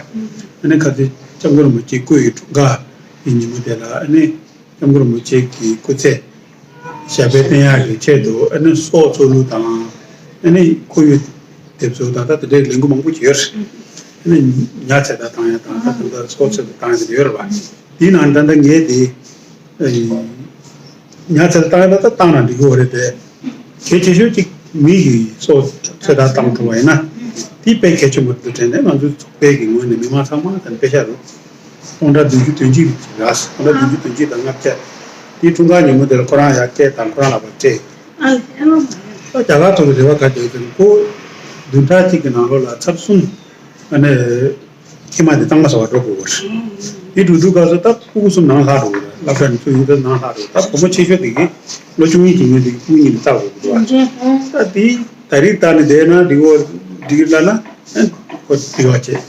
ཨ་ནི་ཁ་སང་སྐྱབས་མགོན་རིན་པོ་ཆེ་སྐུ་ཡི་འཁྲུངས་སྐར་གྱི་ཉིན་མོ་དེ་ལ་ཨ་ནི་སྐྱབས་མགོན་རིན་པོ་ཆེ་གི་སྐུ་ཚེ་ཞབས་པད་བརྟན་ཡག་གི་ཆེད་དུ་ཨ་ནི་སྲོག་འཚོ་བླུ་དང་ཨ་ནི་ཁོར་ཡུག་འདེབས་གསོ་དང་ད་དེ་འདྲའི་ལས་འགུལ་མང་པོ་བྱས་ཡོད་རེད། ཨ་ནི་ཉ་ཚེ་ད་བཏང་ཡག་དང་ད་དེ་འདྲ་སྲོག་ཚེ་ད་བཏང་ཡག་དེ་འདྲ་ཡོད་རེད་བ། དེའི་ནང་ད་ལྟ་ངས་དེ་ཉ་ཚེ་ད་བཏང་ཡག་ད་ད་བཏང་ན་འགྲིག་གི་ཡོད་རེད་དེ། གལ་ཆེ་ཤོས་གཅིག་མི་ཡི་སྲོག་ཚེ་ད་བཏང་ཐུབ་པ་ཡིན་ན་དེ་དཔེ་གལ་ཆེན་པོ་འདུག་དྲན་ནས། ང་ཚོའི་ཚོགས་པའི་གི་ངོས་ནས་མི་མང་ཚང་མ་དང་དཔེ་ཤ་རུ་སྟོང་ཕྲག་བདུན་ཅུ་དོན་གཅིག་རེད། སྟོང་ཕྲག་བདུན་ཅུ་དོན་གཅིག་དང་ལྔ་བརྒྱ་དེའི་འཁྲུངས་སྐར་ཉིན་མོ་དེར་ཁོ་རང་ཡར་སྤྲད་དང་ཁོ་རང་ལག་པར་སྤྲད། ཨ་ལས། ཨ་ལས། ད་རྒྱ་གར་ཚོ་གི་རེ་བ་ག་རེ་ཡོད་ཟེར་ན། ཁོ་བདུན་ཕྲག་གཅིག་གི་ནང་ལོགས་ལ་ཚར་གསུམ་ཨ་ནི་མཁལ་མ་དེ་གཙང་མ་བཟོ་བར་འགྲོ་དགོས་པ་རེད། དེ་འགྲོ་དུས་སྐབས་སུ་ད་སྤུ་གུ་གསུམ་ནང་ལྷག་འགྲོ་གི་རེད། སློབ་གྲྭ་ནས་ཚུར་ཡོང་དུས་ནང་ལྷག་འགྲོ། ད་བུ་མོ་ཆེ་ཤོས་དེ་གིས་ལོ་བཅུ་གཉིས་ཀྱི་ངོས་དེ་གི་སྤུ་གུ་གཉིས་ལ་བལྟ་དགོས་ཀྱི་འདུག་བ། ད་དེ་ད་རེས་བལྟ་ནས་བསྡད་ན་འགྲིག་འོ་འགྲིག་ལབ་ན། ཁོ་དྲི་བ་བྱེད།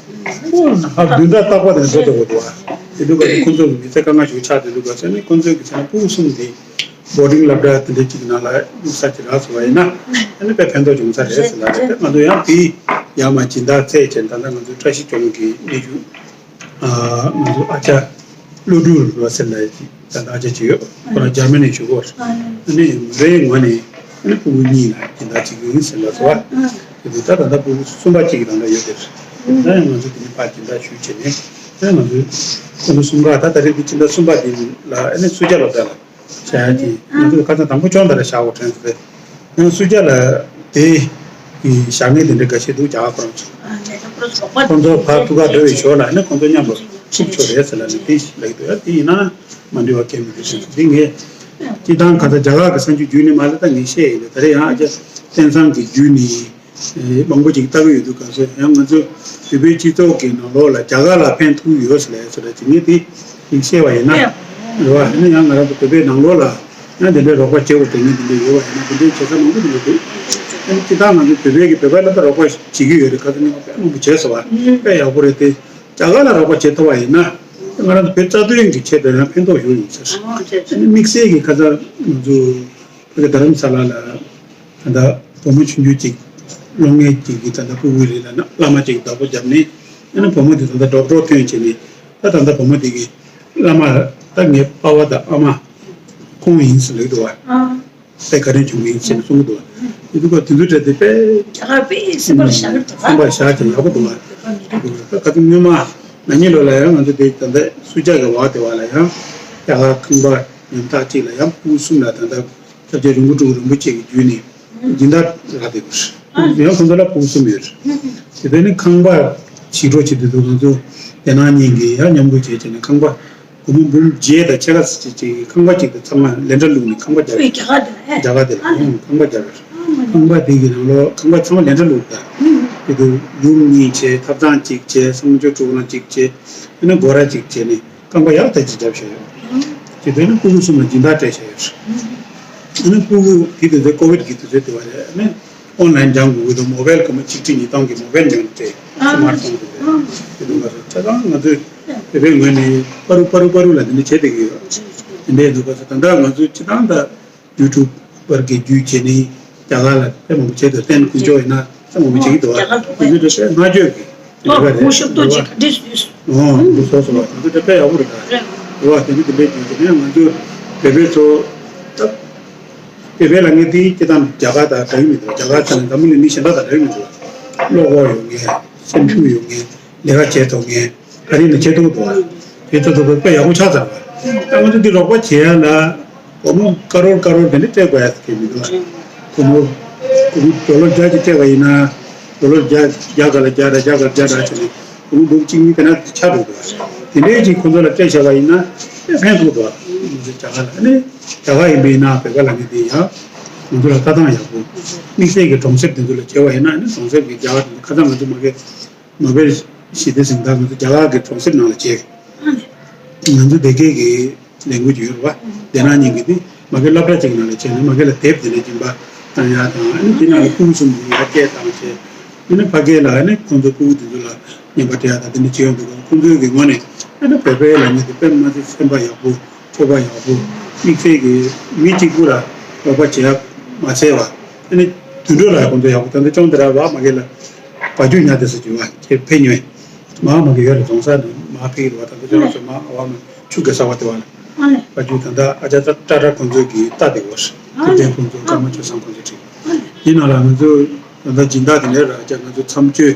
ཁོ་ཧ་བདུན་ཕྲག་རྟག་པ་དེ་འགྲོ་དགོས་འདུག་བ། དེ་འདུག་ག་ཁོང་ཚོ་གི་མི་ཚེ་དཀའ་ངལ་ཞིག་ཆགས་བསྡད་འདུག་ག་ཟེར་ནས། ཁོང་ཚོ་གི་ཚེ་ན་ཕྲུ་གུ་གསུམ་དེ་བོར་ཌིང་སློབ་གྲྭ་དེ་འདྲ་གཅིག་གི་ནང་ལ་བླུགས་ས་ཅིག་རག་སོང་བ་ཡིན་ན། ཨ་ནི་དཔེ་ཕན་ཐོགས་བྱུང་ས་རེད་ཟེར་ལབ་རེད། དེ་ང་ཚོ་ཡང་དེའི་ཡར་མར་སྦྱིན་བདག་བཙལ་བྱས། ད་ལྟ་ང་ཚོའི་བཀྲ་ཤིས་ལྗོངས་ཀྱི་གནས་ཆུང་ཨ་ང་ཚོ་ཨ་ཅག་བློ་གྲོས་རོ་ཟེར་ལབ་ཅིག་ད་ལྟ་ཨ་ཅག་ཅིག་ཡོད། ཁོ་རང་འཇར་མ་ནི་བཞུགས་ཡོད། ཨ་ནི་མོ་རའི་ངོས་ནས་ཨ་ནི་ཕྲུ་གུ་གཉིས་ལ་སྦྱིན་བདག་བྱེད་ཀྱི་ཡིན་ཟེར་ལབ་སོང་བ། དེ་དུས་ད་ད་ལྟ་ཕྲུ་གུ་གསུམ་པ་གཅིག་གི་ནང་ལ་ཡོད་དེ། ད་ཡང་ང་ཚོ་དེ་ནས་ཕར་སྦྱིན་བདག་ཞུས་བྱས་ནས། ད་ང་ཚོས་ཁོང་ཚོ་གསུམ་ཀ་ད་ད་རེས་དེ་སྤྱི་ཟླ་གསུམ་པ་དེ་ལ་ཨ་ནི་སུ་ཇཱ་སློབ་གྲྭ་ལ་བྱ་ཡ་ཅིག་ང་ཚོས་ཁ་སང་དང་པོ་ཅོང་ད་ར་བཞག་དགོས་དྲན་སོང་། ཡང་སུ་ཇཱ་ལ་དེ་ཡི་བཞག་མཁན་དེ་འདྲ་འགའ་ཤས་འདུག་རྒྱ་གར་ཁོ་རང་ཚོ། ཁོང་ཚོ་ཕར་ཐུག་ག་འགྲོ་བའི་ཞོར་ལ་ཨ་ནི་ཁོང་ཚོ་མཉམ་དུ་ཐུག་ཆོག་རེད་ཟེར་ལབ་ནས་དེ་ལབ་ཀྱི་འདུག་ཡ་དེ་ཡིན་ན་མ་འགྲིག་པ་གང་ཡང་མི་འདུག་ཟེར་སོང་། དེ་ངས་སྤྱིར་བཏང་ཁ་སང་རྒྱ་གར་གྱི་གསར་འགྱུར་བརྒྱུད་ནས་མ་སླེབས་ད་ངས་བཤད་ཡིན། ད་རེས་ཡང་ཨ་ཅག་བསྟན་བཟང་གིས་བརྒྱུད་ནས་མང་པོ་ཅིག་ལྟ་གི་ཡོད་འདུག་ག་ཟེར། ཡང་ང་ཚོ་བོད་པའི་སྤྱི་ཚོགས་ཀྱི་ནང་ལོགས་ལ་རྒྱ་གར་ལ་ཕན་ཐོགས་ཡོད་ཟེར་ལབ་ཡ་ཟེར་ལ་ཅིག་ངས་དེ་ཅིག་བཤད་པ་ཡིན་ན། རེད་བ། ཨ་ནི་ཡང་ང་རང་ཚོ་བོད་པའི་ནང་ལོགས་ལ་ཡང་དེ་འདྲའི་རོགས་པ་བྱེད་དགོས་དེ་ངས་དེ་འདྲ་ཡོད་པ་ཡིན་ན་དེ་འདྲའི་བྱེད་ས་མང་པོ་དེ་འདྲ་འདུག་ཨ་ནི་སྤྱིར་བཏང་ང་ཚོ་བོད་པའི་གི་བོད་པ་ལ་ད་རོགས་པ་བྱེད་ཀྱི་ཡོད་རེད། ཁ་སང་ཉིན་མ་དཔེ་མང་པོ་བྱས་སོང་བ། དཔེ་ཡག་པོ་རེད་དེ། རྒྱ་གར་ལ་རོགས་པ་བྱེད་ཐུབ་པ་ཡིན་ན་ང་རང་ཚོ་བོད་རྩ་དོན་གྱི་ཆེད་དུ་ཡང་ཕན་ཐོགས་ཡོད་ཡིན་ཟེར། ཨ་ནི་དམིགས་བསལ་གྱི་ཁ་སང་ང་ཚོ་ཕ་གི་རྡ་རམ་ས་ལ་ལ་ད་ལྟ་བུ་མོ་ཆུང་ཆུང་གཅིག་སློབ་གཉེར་གཅིག་གི་ད་ལྟ་ཕྲུ་གུ་རེད་ལབ་ན། བླ་མ་གཅིག་བདག་པོ་བརྒྱབ་ནས། ཨ་ནི་བུ་མོ་དེ་ད་ལྟ་ཌོག་ཊར་ཐོན་བྱས་ནས། ད་ད་ལྟ་བུ་མོ་དེ་གི་བླ་མ་ད་ངའི་པ་ཕ་དང་ཨ་མ་ཁོང་ཡིན་ཟེར་ལབ་འདུག་བ། ཨ། དེ་ག་རེ་བྱུང་གི་ཡིན་ཟེར་གསུང་གི་འདུག་བ། དེ་འདུག་ག་དེ་ཚོ་འདྲ་དེ་དཔེ་རྒྱ་གར་དཔེ་སེམས་པར་བཞག་གི་འདུག་བ། སེམས་པར་བཞག་བྱས་ཡག་པོ་འདུག་བ། དེ་འདུག་ག་ད་ག་དུས་སྔོན་མ་ན་ནིང་ལོ་ལ་ཡང་ང་ཚོ་དེ་ད་ལྟ་སུ་ཇཱ་གི་བར་དེ་བ་ལ་ཡང་རྒྱ་གར་ཁང་པ་ཉམ་ཐག་གཅིག་ལ་ཡང་ཕྲུ་གུ་གསུམ་ལ་ད་ལྟ་སྐྱབས་རྗེ་རིན་པོ་ཕྲུག་རིན་པོ་ཆེ་གི་བརྒྱུད་ནས་སྦྱིན་བདག་རག་བསྡད་ཡོད་རེད། ཡང་ཁོང་ཚོ་ལ་ཕྲུ་གུ་གསུམ་ཡོད་རེད། དེ་དོན་ནི་ཁང་པ་ཞིག་འགྲོ་བྱེད་དུས་དུས་ང་ཚོ་དེ་ནང་གཉིས་ཀྱིས་ཡང་མཉམ་འགུལ་བྱས་བྱས་ནས་ཁང་པ་སྒོར་མོ་འབུམ་བརྒྱད་དང་ཕྱེད་ཀ་ཙམ་ཅིག་ཁང་པ་གཅིག་དང་ཚང་མ་ལེན་ཌར་བླུགས་ནས་ཁང་པ་བརྒྱབ་ཡོད། རྒྱ་གར་དེ་ལ་ཨེ། རྒྱ་གར་དེ་ལ་ཨ་ནི་ཁང་པ་བརྒྱབ་ཡོད་རེད། ཨ་མ་ཁང་པ་དེ་གི་ནང་ལོགས་ཁང་པ་ཚང་མ་ལེན་ཌར་བླུགས་ད། དེ་དུས་ཡུམ་གཉིས་བྱས། ཐབ་ཚང་གཅིག་བྱས། གསང་སྤྱོད་གྲུབ་ལམ་གཅིག་བྱས། ཨ་ནི་སྒོ་ར་གཅིག་བྱས་ནས། རྐང་པ་ཡག་ཐག་ཆོད་བརྒྱབ་བཞག་ཡོད། དེ་དོན་ནི་ཕྲུ་གུ་གསུམ་ལ་སྦྱིན་བདག་སྤྲད་བཞག་ཡོད། ཨ་ནི་ཕྲུ་གུ་དེ་དུས་ཚོད་ཀོ་བིད་ཀྱི་དུས་ཚོད་དེ་བ་རེད། ཨ་ནི་ཨོན་ལན་སྦྱང་དགོས་ཀྱི་འདུག་མོ་བེལ་སྒོར་མོ་ཆིག་ཁྲི་ཉིས་སྟོང་གི་མོ་བེལ་ཉོས་ནས་སྤྲད། སི་མར་ཕོན་དེ་རེད། དེ་དུས་ང་ཚོ་ཆ་ཚང་ང་ཚོས་བོད་པའི་ངོས་ནས་པ་རུ་པ་རུ་པ་རུ་ལ་དེ་འདྲ་བྱེད་བསྡད་ཀྱི་ཡོད། དེ་འདྲའི་འདུག་ག་ད་ལྟ་ང་ཚོས་སྤྱིར་བཏང་ད་ཡུ་ཊུབ་པར་གྱི་བརྒྱུད་བྱས་ནས་རྒྱ་གར་ལ་དཔེ་མང་པོ་བྱས་འདུག་བསྟན་དཀོན་མཆོག་ཡིན་ན་དཔེ་མང་པོ་བྱེད་ཀྱི་འདུག་བ། དེ་ཚོ་དཔེ་བསྔགས་བརྗོད་ཀྱི་དེ་འདྲ་རེད། ཨོ་ཤོབ་ཏོ་ཅིག་འདྲ་ཞིག་འདུག་སོ་སོ་བ། དེ་ཚོ་དཔེ་ཡག་པོ་རེད་ད། རེད་བ། དེ་ནི་དེ་འདྲའི་བརྒྱུད་བྱས་ནས་ང་ཚོ་བོད་པའི་ཚོ་ད་བོད་པའི་ལ་ངས་དེའི་སྐྱེ་སྟངས་རྒྱ་གར་དང་འདྲ་གི་མི་འདུག་རྒྱ་གར་ཚོ་ནི་འཛམ་བུ་གླིང་མི་གཞན་དག་དང་འདྲ་གི་མི་འདུག་བློ་ཁོག་ཡོད་མཁན། སེམས་ཤུགས་ཡོད་མཁན། ལས་ཀ་བྱེད་ཐུབ་མཁན། ག་རེ་ནས་བྱེད་ཐུབ་འདུག་བ། བྱེད་ཐུབ་འདུག་དཔེ་ཡག་པོ་ཆགས་ཚར་བ། ད་ང་ཚོ་འདི་རོགས་པ་བྱེད་ཡ་ལ་སྒོར་མོ་ཀ་རོར་ཀ་རོར་དེ་འདྲ་སྤྲད་དགོས་ཡ་ཟེར་མཁན་མི་འདུག་བ། སྒོར་མོ་སྒོར་མོ་ཌོ་ལར་བརྒྱ་ཅིག་སྤྲད་པ་ཡིན་ན་ཌོ་ལར་བརྒྱ་བརྒྱ་ག་ལ་བརྒྱ་ར་བརྒྱ་ག་ལ་བརྒྱ་ར་བྱས་ནས་སྒོར་མོ་འབུམ་གཅིག་གཉིས་དེ་འདྲ་ཆགས་འགྲོ་འདུག་བ། དེ་འདྲའི་ཅིག་ཁོང་ཚོ་ལ་སྤྲད་བཞག་པ་ཡིན་ན་དཔེ་ཕན་ཐོགས་འདུག་བ། ང་ཚོ་རྒྱ་གར་ལ་ཨ་ནི་རྒྱ་གར་ཡིན་པས་ན་བོད་པ་ལ་ནི་དེ་ཡང་ང་ཚོ་ལ་ལྟ་སྟངས་ཡག་པོ། དམིགས་བསལ་གྱི་གྲོང་གསེབ་དེ་ཚོ་ལ་བྱས་པ་ཡིན་ན་ཨ་ནི་གྲོང་གསེབ་ཀྱི་རྒྱ་གར་དེ་ཚོ་ཁ་སང་ང་ཚོ་མ་གི་མ་བེལ་ཞི་བདེ་གཟེངས་རྟགས་ང་ཚོ་རྒྱ་གར་གྱི་གྲོང་གསེབ་ནང་ལ་བྱས། ང་ཚོ་སྡེ་དགེ་གི་ལས་འགུལ་ཅིག་ཡོད་རེད་བ། སྡེ་ནང་གཉིས་ཀྱི་དེ་མ་གི་སློབ་གྲྭ་གཅིག་ནང་ལ་བྱས་ནས་མ་གི་ལ་དེབ་དེ་འདྲ་སྦྱིན་པ་བཏང་ཡ་དང་། ཨ་ནི་དེ་ནང་ལ་ཕྲུ་གུ་གསུམ་ཡར་སྐྱེལ་བཏང་བྱས། ཨ་ནི་ཕ་གི་ལ་ཨ་ནི་ཁོང་ཚོ་ཕྲུ་གུ་དེ་ཚོ་ལ་བརྙན་པར་སྤྲད་ཡ་དང་དེ་འདྲ་བྱེད་ཡོང་འདུག་ཁོང་ཚོའི་གི་ངོས་ནས་ཨ་ནི་བོད་པའི་ལ་ནི་དེ་དཔེ་མ་ཚད་སེམས་པ་ཡག་པོ། སྤྱོད་པ་ཡག་པོ། དམིགས་བསལ་གྱི་མི་གཅིག་པུ་ལ་རོགས་པ་བྱེད་ཡ་མ་ཚད་པ། ཨ་ནི་དུད་འགྲོ་ལ་ཡང་ཁོང་ཚོ་ཡག་པོ། ད་ལྟ་ཅོང་ཏེ་ར་བ་མ་གི་ལ་བ་ཕྱུགས་ཉར་དེ་ཟེར་གྱི་བ་ཁྱེད་ཕེབས་མྱོང་། མ་མ་གི་ཡོད་རེད། རྫོང་གསར་ནས་མ་ཕེབས་རེད་བ། ད་ལྟ་ཅོང་ཚོ་མ་ཨ་བ་མ་ཆུ་གེ་ས་བ་དེ་བ་ལ་བ་ཕྱུགས་ད་ལྟ་ཨ་ཅག་ཏྲ་ཏྲ་ཁོང་ཚོ་གི་རྟ་དེ་བ་རེད། ཐུབ་བསྟན་ཁོང་ཚོ་ཀརྨ་ཆོས་བཟང་ཁོང་ཚོ་ཁྲིད་ཡིན་ན་ལ་ང་ཚོ་ད་ལྟ་སྦྱིན་བདག་དེ་འདྲ་ར་ཨ་ཅག་ང་ཚོ་མཚམས་གཅོད།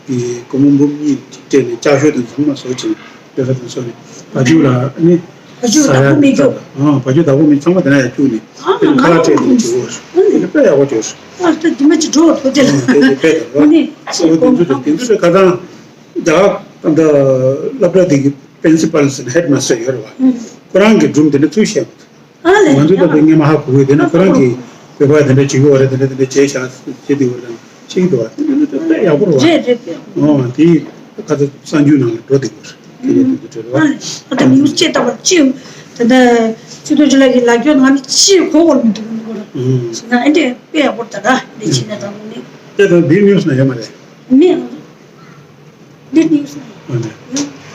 གི་སྒོར་མོ་འབུམ་གཉིས་ཅིག་སྤྲད་ནས་ལྕགས་ཤོག་དེ་ཚང་མ་བཟོ་བྱས་ནས་སྡོད་ས་དེ་ཚོ་ནས་བ་ཕྱུགས་ལ་ནི་བ་ཕྱུགས་བདག་པོ་མེད་རྒྱུ། ཨ་བ་ཕྱུགས་བདག་པོ་མེད་ཚང་མ་དེ་ན་ཡར་བཅུག་ནས་ཨ་དེ་ནི་ཁ་ལག་སྤྲད་དེ་བྱེད་དགོས། དེ་ནི་དཔེ་ཡག་པོ་བྱོས། ཨ་ད་དེ་མ་ཅིག་འགྲོ་ཐུབ་དེ་ལ་དེ་དེ་དཔེ་དེ་རོ། ནི་ཨ་ཅིག་དེ་ཚོ་དེ་ཚོ་ཁ་སང་རྒྱ་གར་ད་སློབ་གྲྭ་དེ་གི་པི་རིན་སི་པལ་ཟེར་ནས་ཧེཌ་མ་སི་ཊར་ཡོད་རེད་བ། ཁོ་རང་གི་སྒྲུང་དེ་འདྲ་ཚུལ་བཤད། ཨ་ལས། ང་ཚོ་ད་ལྟ་སྔས་མ་ཧ་གོ་གི་དེ་ནི་ཁོ་རང་གིས་བོད་པ་དེ་འདྲ་བྱེད་ཀྱི་ཡོད་རེད། དེ་འདྲ་དེ་འདྲ་བྱས་ཤག་བྱེད་དེ་ཡོད་རེད། བྱེད་ཀྱི་འདུག་བ། དེ་འདྲ་དེ་དཔེ་ཡག་པོ་རེད་བ། རེད་རེད། ཨོ་དེ་ཁ་ཚ་གསར་འགྱུར་ནང་ལ་འགྲོ་བསྡད་ཀྱི་ཡོད་རེད། དེ་འདྲ་དེ་འདྲ་རེད་བ། ཨ་ལས། ཨ་ད་ནིའུ་སི་ཅེ་ལྟ་བར་ཅི་ད་ལྟ་སྤྱི་འཐུས་ལགས་ཀྱི་ལག་སྐྱོར་ནང་ནས་ཅི་གོ་བར་མི་འདུག་གོ་ར། ཨུམ། ཟེར་ན་ཨ་འདྲ་དཔེ་ཡག་པོ་རེད། ད་ར་འདི་བྱས་ན་ད་ནི་དེ་ད་འདི་ནིའུ་སི་ནང་ཡོད་མ་རེད། མེད། འདི་ནིའུ་སི་ནང་། ཨ་ནི།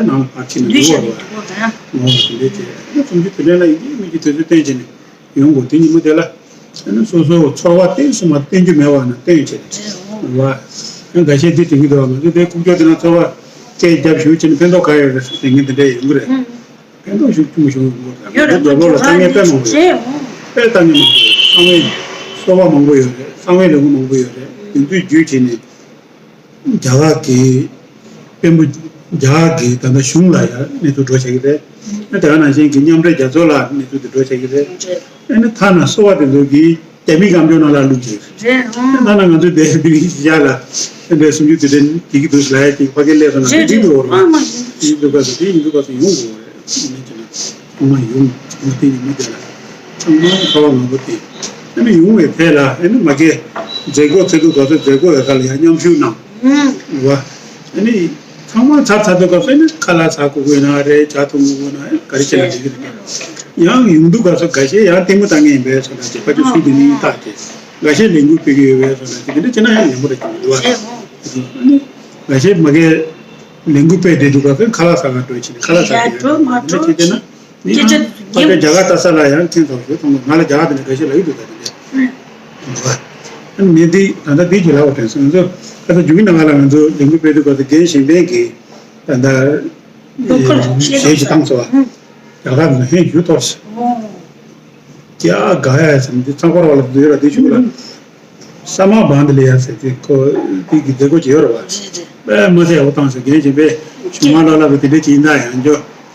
ཡང་ནང་ལ་ཕར་ཕྱིན་ནས་འདུག་བ། འོ་དེ་འདྲ་བྱས་ཨ་ནི་སུམ་ཅུ་དེ་འདྲ་ལ་ཡིན་གྱི་མི་གྱི་དུས་ཚོད་བསྟན་བྱས་ནས་ཡོང་དགོས། དེ་ཉིན་མོ་དེ་ལ་ཨ་ནི་སོ་སོ་ཚོར་བ་བསྟན་སོང་བ་བསྟན་རྒྱུ་མེད་པ་ན་བསྟན་བྱས་ནས་བ། ཨ་འགའ་ཤས་འདི་དྲན་གྱི་འདུག་བ། ང་ཚོ་དེ་ཁུག་ཀྱོག་དེ་ན་ཚོར་བ་སྐད་རྒྱབ་ཞུ་བྱས་ནས་ཕན་ཐོགས་ག་ཡོད་རེད་ཟེར་དྲན་མཁན་དེ་འདྲ་ཡོང་གི་རེད། ཕན་ཐོགས་ཤུགས་ཆེན་པོ་བྱུང་ཡོད་རེད། ཡོད་རེད། ང་ཚོ་རྒྱབ་ལོགས་ལ་དཀའ་ངལ་དཔེ་མང་པོ་ཡོད་རེད། དཔེ་དཀའ་ངལ་མང་པོ་ཡོད་རེད། གསང་བའི་གསོལ་བ་མང་པོ་ཡོད་རེད། གསང་བའི་ལས་འགུལ་མང་པོ་ཡོད་རེད། དེ་ཚོའི་བརྒྱུད་བྱས་ནས་རྒྱ་གར་གྱི་དཔོན་པོ་རྒྱ་གར་གྱི་ད་ལྟ་གཞུང་ལ་ཡང་གནས་ཚུལ་འགྲོ་བྱེད་ཀྱི་རེད། ཨ་དེ་ག་ནང་བཞིན་གྱི་མཉམ་འབྲེལ་རྒྱལ་ཚོགས་ལ་གནས་ཚུལ་དེ་འགྲོ་བྱེད་ཀྱི་རེད། ཨ་ནི་ཐ་ན་སོ་པ་དེ་ཚོ་གིས་རྒྱ་མི་གམ་ཆོག་ནང་ལ་བླུགས་བྱེད་ཀྱི་རེད། ཨ་ཐ་ན་ང་ཚོ་དེ་བི་རི་ཤི་ཡ་ལ་ཨ་འདྲའི་སུམ་ཅུ་དེ་འདྲའི་དེ་གི་འདུག་ལ་ཡ་ཅིག་ཕ་གི་སླེབས་སོང་ན་དེ་འགྲིག་འགྲོ་བ་རེད། དེ་འདུག་ག་ཚོད་དེ་ཡིན་འདུག་ག་ཚོད་ཡོང་དགོས་རེད། ཨ་ནི་ཅི་ན་ཚང་མ་ཡོང་ངོ་དེ་ཉིན་མོ་དེ་ལ། ཚང་མ་ཁ་བ་མང་པོ་དེ་ཨ་ནི་ཡོང་བའི་ཐད་ལ་ཨ་ནི་མ་གི་མཛད་སྒོ་ཚེ་དུ་ག་ཚོད་མཛད་སྒོ་ཡོད་ཁ་ལ་ཡང་མཉམ་ཞུགས་གནང་། ཨུམ། རེད་བ། ཨ་ནི་ཚང་མ་ཚར་ཚར་དུས་སྐབས་སུ་ནི་ཁ་ལག་ཟ་དགོས་དགོས་ན་རེད། ཇ་འཐུང་དགོས་དགོས་ན་ག་རེ་བྱས་ན་འགྲིག་གི་རེད། ཡང་ཡོང་དུས་སྐབས་སུ་འགའ་ཤས་ཡང་ལྟད་མོ་ལྟ་མཁན་ཡིན་པས་སོ་ན་ཅེས་ཕ་ཆོས་སུས་འདི་ནི་ཡིན་ཐག་ཅེས་འགའ་ཤས་ལས་འགུལ་སྤེལ་གྱི་ཡོད་པས་སོ་ན་ཅེས་དེ་འདྲ་བྱས་ན་ཡང་ཡག་པོ་རེད་ཅེས་འདུག་བ། ཨ་ནི་འགའ་ཤས་མ་གིར་ལས་འགུལ་སྤེལ་བསྡད་དུས་སྐབས་སུ་ཁ་ལག་ཟ་ག་འགྲོ་བྱས་ནས་ཁ་ལག་ཟ་ཡ་གི་འགྲོ་མ་འདི་འདྲ་འགྲོ་བྱས་བསྡད་ན། ནི་སྐད་ཆ་ཕ་གིར་རྒྱ་གར་ལྟ་ས་ལ་ཡང་མཁྱེན་ཐུབ་ཞེས་གསུངས་པ་ང་ལ་རྒྱ་གར་དེ་ནས་འགའ་ཤས་ལབ་ཀྱི་འདུག་ད་དེ་འདྲ། ཨ་ནི་ངས་འདི་ད་ལྟ་འདི་གྱི་ལབ་པ་དྲན་སོང་། ང་ཚོ་ཁ་སང་རྒྱུན་གྱི་ནང་ལ་ང་ཚོ་ལས་འགུལ་སྤེལ་དུས་སྐབས་སུ་རྒན་གཞན་ཕན་གྱི་ད་ལྟ་ལོ་ཁོ་ལ་ཞེས་ཞེས་ཀྱི་བཏང་སོང་བ། རྒྱ་གར་ནས་ཧེ་ཞུ་ཐོར་ཞིག་ཀྱ་ག་ཡ་ཟེར་འདི་ཚང་པར་བ་ལ་འདི་ཡོད་ལ་འདི་ཞུ་ལ། ས་མ་བང་དེ་ལ་ཡ་ཟེར་དེ་ཁོ་དེ་གི་མཛད་སྒོ་ཅིག་ཡོད་རེད་བ། རེད་རེད། དཔེ་མ་ཚད་འོ་བཏང་ཟེར་རྒན་གཞན་ཕན་ཞུ་མ་ལ་ལ་བ་དེ་འདྲ་ཅིག་ཡིན་ད་ཡང་འཇོ་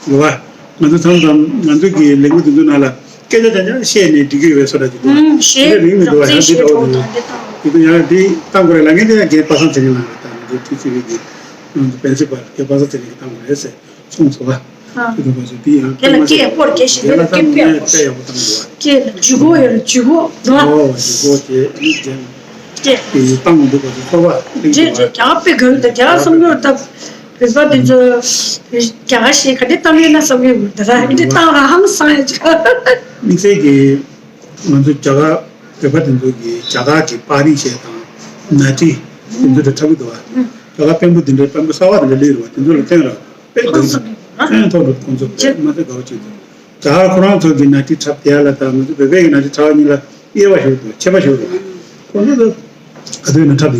རེད་བ། ང་ཚོ་ཚང་ཚང་ང་ཚོ་གི་ལས་འགུལ་དེ་ཚོ་ནང་ལ་སྐད་ཆ་ཅང་ཅང་བཤད་ནས་འགྲིག་གི་ཡོད་པའི་བཟོ་འདྲ་ཅིག་འདུག་བ། ཨུམ་ཞེས་དེ་འདྲ་རིང་མི་འདུག་བ། ཡང་འདི་འདྲ་བོ་འདུག་དེ་ཚོ་ཡང་འདི་བཏང་དགོས་རེད་ལ་ངས་དེ་ཡང་རྒན་པ་སངས་ཚེ་རིང་ལགས་རེད་ད་ང་ཚོ་ཐི་སི་ཝི་གི་ང་ཚོ་པན་སི་པལ་རྒན་པ་སངས་ཚེ་རིང་གིས་བཏང་དགོས་རེད་ཟེར། གསུངས་སོ། ཨ། དེ་ཚོ་དེ་ཡང་དེ་ལ་སྐད་ཡག་པོ་རྒྱས་ཤིང་དེ་ལ་སྐད་དཔེ་ཡག་པོ་དང་དཔེ་ཡག་པོ་བཏང་འདུག་སྐད་ལ་ཇུས་འགོད་ཡོད་རེད་ཇུས་འགོད་འགྲོ། ཨོ་ཇུས་འགོད་བྱས་ནི་ཀྱང་སྐད་དེ་བཏང་མི་འདུག་པ་དེ་ཚོར་བ་རེད་རེད། རྒྱ་གར་དཔེ་དགའ་འདུག་རྒྱ་གར་བསམ་བློ་བཏབ་བོད་པ་དེ་ཚོ་རྒྱ་གར་ཞེས་ག་འདྲ་བཏང་ཡོད་ན་བསམ་གྱི་འདུག་ད་ར་འདི་བཏང་ར་ཧང་སང་ཡ་ཅིག་དམིགས་བསལ་གྱི་ང་ཚོ་རྒྱ་གར་བོད་པ་དེ་ཚོ་གི་རྒྱ་གར་གྱི་པར་རིས་བྱས་དང་ནག་ཁྲིག་དེ་ཚོ་དེ་འཁྲབ་གི་འདུག་བ། རྒྱ་གར་དཔོན་པོ་དེ་འདྲའི་དཔོན་པོ་གསར་བ་དེ་འདྲ་སླེབས་རེད་བ། དེ་ཚོ་ལ་བསྟན་ར་དཔེ་དགའ་བོ་བསྟན་ཐོག་ལ་ཁོང་ཚོ་དཔེ་མ་ཚད་དགའ་བོ་བྱེད་འདུག་རྒྱ་གར་ཁོ་རང་ཚོ་གི་ནག་ཁྲིག་འཁྲབ་དེ་ལ་དང་ང་ཚོ་བོད་པའི་གི་ནག་ཁྲིག་འཁྲབ་གཉིས་ལ་དབྱེ་བ་ཞིག་འདུག་ཁྱད་པར་ཞིག་འདུག་ཁོང་ཚོ་ག་དུས་ནས་འཁྲབ་དེ་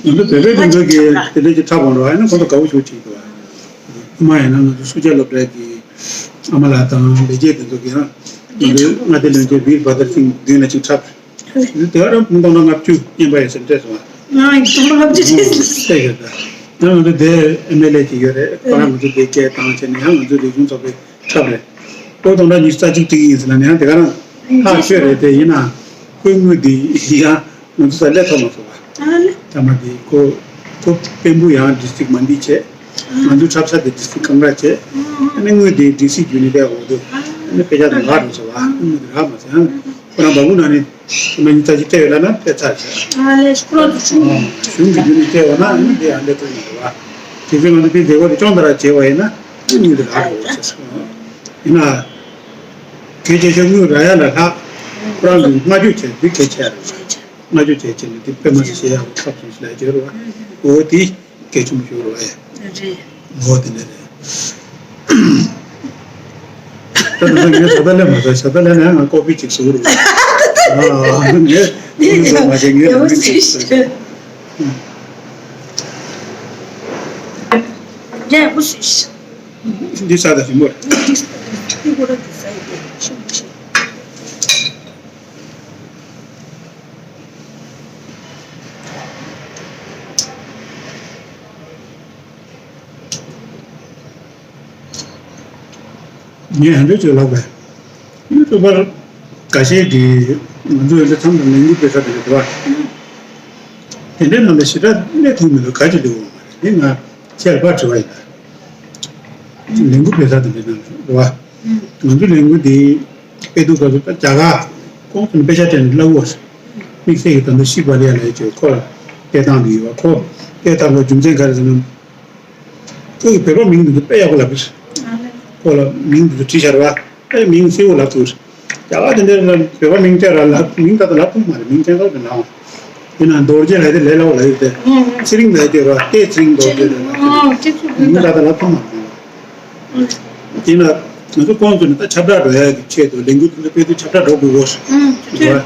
ཡིན་པ། ང་ཚོ་བོད་པའི་དེ་ཚོ་གི་དེ་འདྲ་ཅིག་འཁྲབ་འོང་ར་ཨ་ནི་ཁོང་ཚོ་དགའ་བོ་ཞིག་བྱེད་འདུག་ཨ་མ་ཡིན་ན་ང་ཚོ་སུ་ཇཱ་སློབ་གྲྭའི་གི་ཨ་མ་ལགས་དང་ལས་བྱེད་དེ་ཚོ་གིས་ཡང་ང་ཚོའི་མངའ་སྡེ་བློན་ཆེན་བིར་བྷ་དར་སིང་མདུན་ལ་ཅིག་འཁྲབ། དེ་ག་རང་སྟོང་ཕྲག་ལྔ་བཅུ་རྙེད་པ་ཡོད་ཟེར་སྤྲད་སོང་ང་། ང་སྟོང་ཕྲག་ལྔ་བཅུ་རེད། ཨ་ཡོད་ད། ཡང་ང་ཚོ་དེ་ཨེམ་ཨེལ་ཨེ་ཅིག་ཡོད་རེད། ཁོ་རང་ང་ཚོ་དེ་སྐད་བཏང་བྱས་ནས་ཡང་ང་ཚོའི་རིག་གཞུང་ཚོགས་པའི་འཁྲབ་རེད། ལོ་སྟོང་ཕྲག་ཉི་ཤུ་རྩ་གཅིག་བྲིས་ཀྱི་ཡིན་ཟེར་ལ་ནི་ཡང་དེ་ག་རང་ཐག་ཆོད་རེད་དེ་ཡིན་ན་དཔེ་དངུལ་འདི་ཡང་ང་ཚོ་ས་སླེབས་ཐུབ་མ་སོང་བ། ཨ་ལེ། ཐ་མ་དེ་ཁོ་ཁོ་དཔོན་པོ་ཡང་ཌི་སི་ཊིག་མན་ཌི་བྱས། ང་ཚོའི་འཁྲབ་ས་དེ་ཌི་སི་ཊིག་ཀང་ར་བྱས། ཨ་ནི་དངུལ་དེ་ཌི་སི་བརྒྱུད་ནས་སྤྲད་འོང་དུས་ཨ་ནི་དཔེ་ཆ་དང་ལག་འགྲོ་ཚོ་བ་དངུལ་དེ་རག་མ་སོང་ཡང་ཁོ་རང་བ་སྤུ་ནང་ནས་ཁོ་རང་ཉིན་ཙམ་ཅིག་སྤྲད་ཡོད་ལ་ན་སྤྲད་ཚར་བྱས། ཨ་ལེ་ཁོ་རང་ཚོ་ཆུང་། གཞུང་གི་བརྒྱུད་ནས་སྤྲད་འོང་ན་ཨ་ནི་དེ་ཡང་སྤྲད་ཐུབ་མི་འདུག་བ། དེ་ཚོས་ང་ཚོ་དེ་མཛད་སྒོ་དེ་སྐྱོང་བརྡར་བྱས་པ་ཡིན་ན་ཨ་ནི་དངུལ་དེ་རག་འགྲོ་བ་ཟེར་སོང་། ཡིན་ན་གལ་ཆེ་ཤོས་དངུལ་རག་ཡ་ལ་ལྷག་ཁོ་རང་གི་བསྔགས་བརྗོད་བྱས་འདི་གལ་ཆེ་ཡ་རེད། བསྔགས་བརྗོད་བྱས་བྱས་ནས་འདི་དཔེ་མ་སྲིད་བཤད་ཡག་ཁབ་སོང་ཞེས་ལབ་ཀྱི་ཡོད་རེད་བ། འོ་དེ་གལ་ཆེན་པོ་ཞིག་རེད་བ། ཨེ། རེད། འོ་དེ་འདྲ་རེད། ད་དེ་ཚོ་ངས་ཞབས་ཏ་ལེན་མ་ཟ། ཞབས་ཏ་ལེན་ན་ཡང་ང་ཀོ་པི་གཅིག་བཟོ་རུ། ཨ་ངས་ཀོ་པི་བཟོ་མ་བྱས་ངས་རང་གཅིག་བཟོས། རྒྱལ་པོ་སུ་ཞིག་འདི་ས་དང་ཞིམ་པོ་རེད། འདི་ས་དང་ཞིམ་པོ་རེད། འདི་ས་ཡི་ཞིམ་པོ་ཞིག་ངས་ཧན་འདྲ་ཅིག་ལབ་པས། ཡུ་ཊུབ་པར་འགའ་ཤས་ཀྱིས་ང་ཚོ་ཡོད་ཚད་ཚང་དང་ལས་འགུལ་སྤེལ་ས་དེ་རེད་བ། དེ་འདྲའི་ནང་ལ་ཞེ་དྲག་གནས་ཐུབ་མི་འདུག་ག་ཅི་འདུག་འོང་མ་རེད། འདི་ང་ཁྱེད་ལ་ཕར་དྲི་བ་ཡིན་ད། ལས་འགུལ་སྤེལ་ས་དེ་འདྲའི་ནང་ལ་རེད་བ། ང་ཚོ་ལས་འགུལ་འདི་སྤེལ་དུས་སྐབས་སུ་ད་རྒྱ་གར་ཁོང་ཚོ་ནས་དཔེ་ཆ་སྤྲད་ནས་བསླབ་དགོས། དམིགས་བསལ་གྱི་ད་ལྟ་ཤི་བ་ལི་ཡ་ལབ་ཀྱི་ཁོ་ལ་སྐད་བཏང་འདི་ཡོད་བ། ཁོ་སྐད་བཏང་བའི་རྒྱུ་མཚན་ག་རེ་ཟེར་ན། ཁོ་གིས་བོད་པ་མིང་འདི་ཚོ་དཔེ་ཡག་པོ་ལབ་ཀྱི་རེད། ཁོ་ལ་མིང་འདི་ཚོ་བྲིས་བཞག་རེད་བ། དཔེ་མིང་གསལ་པོ་ལབ་ཐུབ་རེད། རྒྱ་གར་དེ་འདྲ་ལ་བོད་པ་མིང་བལྟས་ར་ལབ་མིང་ད་ལྟ་ལབ་ཐུབ་མ་རེད། མིང་ཅན་ཁག་དེ་ལབ་འོང་། ཡིན་ན་རྡོ་རྗེ་ལབ་དེ་ལས་སླ་བོ་ལབ་ཡོད་དེ། ཚེ་རིང་ལབ་ཀྱི་རེད་བ། ཏེ་ཚེ་རིང་རྡོ་རྗེ་ལབ་ཡོད་དེ། མིང་ད་ལྟ་ལབ་ཐུབ་མ་རེད། དེས་ན་ང་ཚོ་ཁོང་ཚོ་ནི་ད་ཁྱབ་བསྒྲགས་འགྲོ་ཡ་གི་ཆེད་དུ་ལས་འགུལ་དེ་ཚོ་སྤེལ་དུས་ཁྱབ་བསྒྲགས་འགྲོ་དགོས་གོ། ཨང་། དེ་དུས་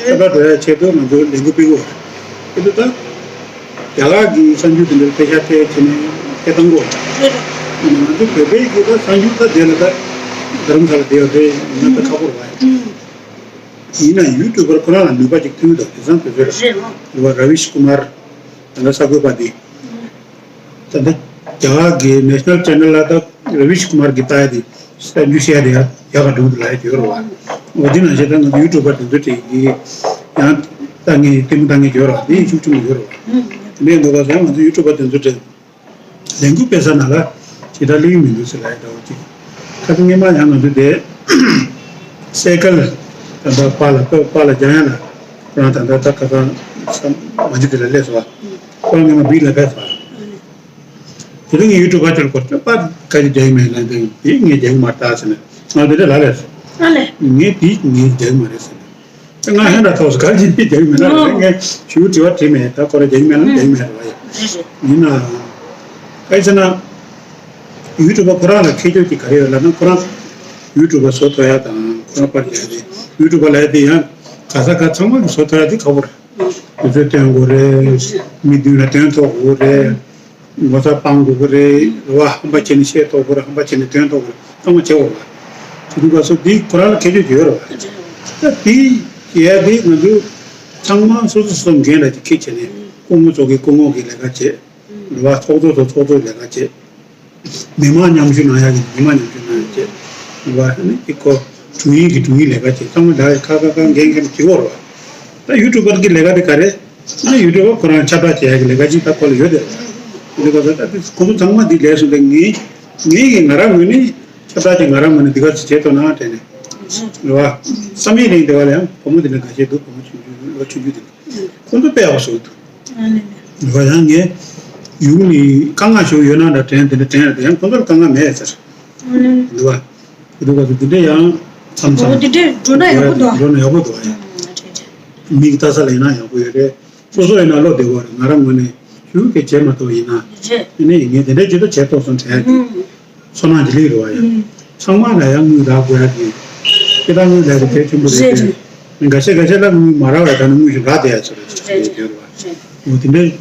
ཁྱབ་བསྒྲགས་འགྲོ་ཡ་ཆེད་དུ་ང་ཚོ་ལས་འགུལ་སྤེལ་གོ། དེ་དུས་ད་རྒྱ་གར་གྱི་གསར་འགྱུར་དེ་འདྲ་དཔེ་ཆ་སྤྲད་བྱས་ནས་སྤེལ་བཏང་གོ། ང་ཚོ་བོད་པའི་གི་ད་གསར་འགྱུར་ད་དེ་ལ་ད་རྡ་རམ་ས་ལ་བསྡད་ཡོད་རེད། ང་ད་ཁག་པོ་རེད་བ། ཡིན་ན་ཡུ་ཊུབ་པར་ཁོ་རང་ལ་ནུས་པ་ཅིག་ཐོན་འདུག་དེང་སང་དུས་ཚོད་ལ་རེད་བ། ར་བིཤ་ཀུ་མར་ད་ལྟ་གསར་འགོད་པ་འདི། ད་ལྟ་རྒྱ་གར་གྱི་National Channel་ལ་ད་ར་བིཤ་ཀུ་མར་གྱིས་ལྟ་ཡ་དེ་གསར་འགྱུར་བཤད་ཡ་དེ་ཡག་ཡག་ག་འགྲོ་གི་འདུག་ལབ་ཡ་ཅིག་ཡོད་རེད་བ། འོ་དེ་ནང་བཞིན་ད་ང་ཚོ་ཡུ་ཊུབ་པར་དེ་ཚོ་དེ་གི་ཡང་ལྟ་མཁན་ལྟད་མོ་ལྟ་མཁན་ཅིག་ཡོད་རེད་བ། དེ་ཡིན་ཤུགས་ཆེན་པོ་ཡོད་རེད་བ། དེ་འདྲའི་འགོ་པ་ཚོ་ཡང་ང་ཚོ་ཡུ་ཊུབ་པར་དེ་ཚོ་དེ་ལས་འགུལ་སྤེལ་ས་ནང་ལ་ཇི་ལྟར་སླེབས་ཀྱི་མི་འདུག་ཟེར་ལབ་ཡ་འདྲ་བོ་ཅིག་ཁ་སང་སྔོན་མ་ཡང་ང་ཚོ་དེ་སེ་ཀལ་ ད་ལྟ་པཱ་ལགས་པཱ་ལགས་རྒྱ་ཡན་ལགས་ཁོ་རང་ད་ལྟ་ད་ཁ་སང་མ་འཇུ་དེ་ལ་སླེབས་སོང་བ། ཁོ་རང་ངས་མ་བིས་ལ་ཕེབས་སོང་བ། དེ་རིང་ཡུ་ཊུབ་པ་ཚོར་གོ་ཚོད་པ་ག་རེ་རྒྱག་གི་མེད་ལབ་དུས་དེ་ངས་རྒྱག་གི་མ་རེད་ཟེར་ནས་ང་དེ་འདྲ་ལབ་ལས་སོང་། ཨ་ལས། ངས་དེ་ངས་རྒྱག་གི་མ་རེད་ཟེར་ནས། ང་ཧན་ད་ཐོག་སུ་ག་རེ་བྱས་ནས་རྒྱག་གི་མེད་ན་ལབ་ནས་ངས་ཞུ་དྲི་བ་དྲིས་མེད། ད་ཁོ་རང་རྒྱག་གི་མེད་ན་རྒྱག་གི་མེད་རེད་བ་ཡ། ཡིན་ནའང་ག་རེ་ཟེར་ན། ཡུ་ཊུབ་པ་ཁོ་རང་ལ་ཁྱད་ཆོས་ཅིག་ག་རེ་ཡོད་ལབ་ན། ཁོ་རང་ཡུ་ཊུབ་པ་བཟོ་ཐུབ་ཡ་དང་ཁོ་རང་པར་རྒྱག་ཡ་དེ། ཡུ་ཊུབ་པ་ལབ་ཡ་དེ་ཡང་ག་ས་ག་ཚང་མ་གི་བཟོ་ཐུབ་ཡ་དེ་ཁག་པོ་རེད། དུས་ཚོད་བཏོན་དགོས་རེད། མི་མདུན་ལ་སྟོན་ཐུབ་དགོས་རེད། ངོ་ཚ་སྤང་དགོས་ཀྱི་རེད། རེད་བ། ཧམ་པ་བྱས་ནས་བཤད་ཐུབ་དགོས་རེད། ཧམ་པ་བྱས་ནས་སྟོན་ཐུབ་དགོས་རེད། ཚང་མ་བྱེད་དགོས་རེད་བ། དེ་འདུག་ག་སོ་འདི་ཁོ་རང་ལ་ཁྱད་ཆོས་ཡོད་རེད་བ། ད་དེ་བྱེད་ཡ་དེ་ང་ཚོ་ཚང་མ་སོ་སོ་སོ་སོ་འགན་ལ་ཅིག་འཁྱེར་བྱས་ནས་སྐུ་ངོ་ཚོ་གིས་སྐུ་ངོ་གི་ལས་ཀ་བྱེད། རེད་བ། ཚོགས་གཙོ་ཚོ་ཚོགས་གཙོའི་ལས་ཀ་བྱེད། མི་མང་མཉམ་ཞུགས་གནང་ཡག་གི་མི་མང་མཉམ་ཞུགས་གནང་ཡག་བྱས། ཨ་ནི་ཀྱི་ཁོ་དྲུང་ཡིག་གི་དྲུང་ཡིག་ལས་ཀ་བྱས། ཚང་མ་ལ་ཁ་ཁ་ཁ་འགན་འཁྱེར་གྱི་བོར་བ། ད་ཡུ་ཊུབ་པར་གྱི་ལས་ཀ་དེ་ག་རེ། ད་ཡུ་ཊུབ་པར་ཁོ་རང་ཁྱབ་བསྒྲགས་བྱེད་ཡག་གི་ལས་ཀ་ཅིག་ད་ཁོ་ལ་ཡོད་དེ། དེ་ཁོ་ཚོ་ད་དེ་ཁོ་ཚོ་ཚང་མ་འདི་ལས་སུ་ལས་ངའི་ངའི་གི་ང་རང་ངོས་ནས་ཁྱབ་བསྒྲགས་ཀྱི་ང་རང་ངོས་ནས་འདི་ག་ཚོད་བྱེད་ཐུབ་ན་དྲན་ནས། རེད་བ། བསམ་ཡས་གླིང་དེ་བ་ལ་ཡང་བུ་མོ་དེ་འདྲ་འགའ་ཤས་འདུག་བུ་མོ་ཆུང་ཆུང་ལོ་ཆུང་ཆུང་དེ་འདྲ། ཁོང་ཚོ་དཔེ་ཡག་པོ་བཟོས་འདུག་ཨ་ལེ་ལེ། འདི་བ་ཡང་ངས་ཡུལ་ནི་དཀའ་ངལ་ཞིག་ཡོད་ན་འདྲ་དྲན་དེ་འདྲ་དྲན་ཡ་དེ་ཡང་ཁོང་ཚོར་དཀའ་ངལ་མེད་ཟེར། ཨ་ལེ་ལེ། འདི་བ། འདི་བ་དེ་འདྲ་ཡང་མཚམས་མཚམས། འོ་དེ་འདྲ་འགྲོ་ན་ཡག་པོ་འདུག་ཨ། འགྲོ་ན་ཡག་པོ་འདུག་ཨ་ཡ། ཨ་ལེ་ལེ། མིག་ལྟ་ས་ལ་ཡིན་ན་ཡག་པོ་ཡོད་རེད། སོ་སོ་ཡིན་ན་བློ་བདེ་བོ་རེད། ང་རང་ངོས་ནས་ཞུ་གི་བྱས་མ་ཐུབ་ཡིན་ན། རེད། དེ་ནས་ངས་དེ་འདྲའི་ཇི་ལྟར་བྱས་ཐུབ་སོང་དྲན་ཡ་དེ། ཨུམ། ཚོར་སྣང་ཇི་ལེགས་རེད་བ་ཡ། ཨུམ། ཚང་མ་ལ་ཡང་དངུལ་རག་དགོས་ཡ་དེ། སྐྱེ་སྟངས་དངུལ་ལས་དེ་གལ་ཆེན་པོ་རེད་དེ། རེད་རེད། འགའ་ཤས་འགའ་ཤས་ལ་དངུལ་མ་རག་བ་ད་ནི་དངུལ་ཞིག་རག་བསྡད་ཡ་ཆེ་རེད་ཅེས་ཡོད་རེད་བ། རེད། འོ་དེ་འདྲའི།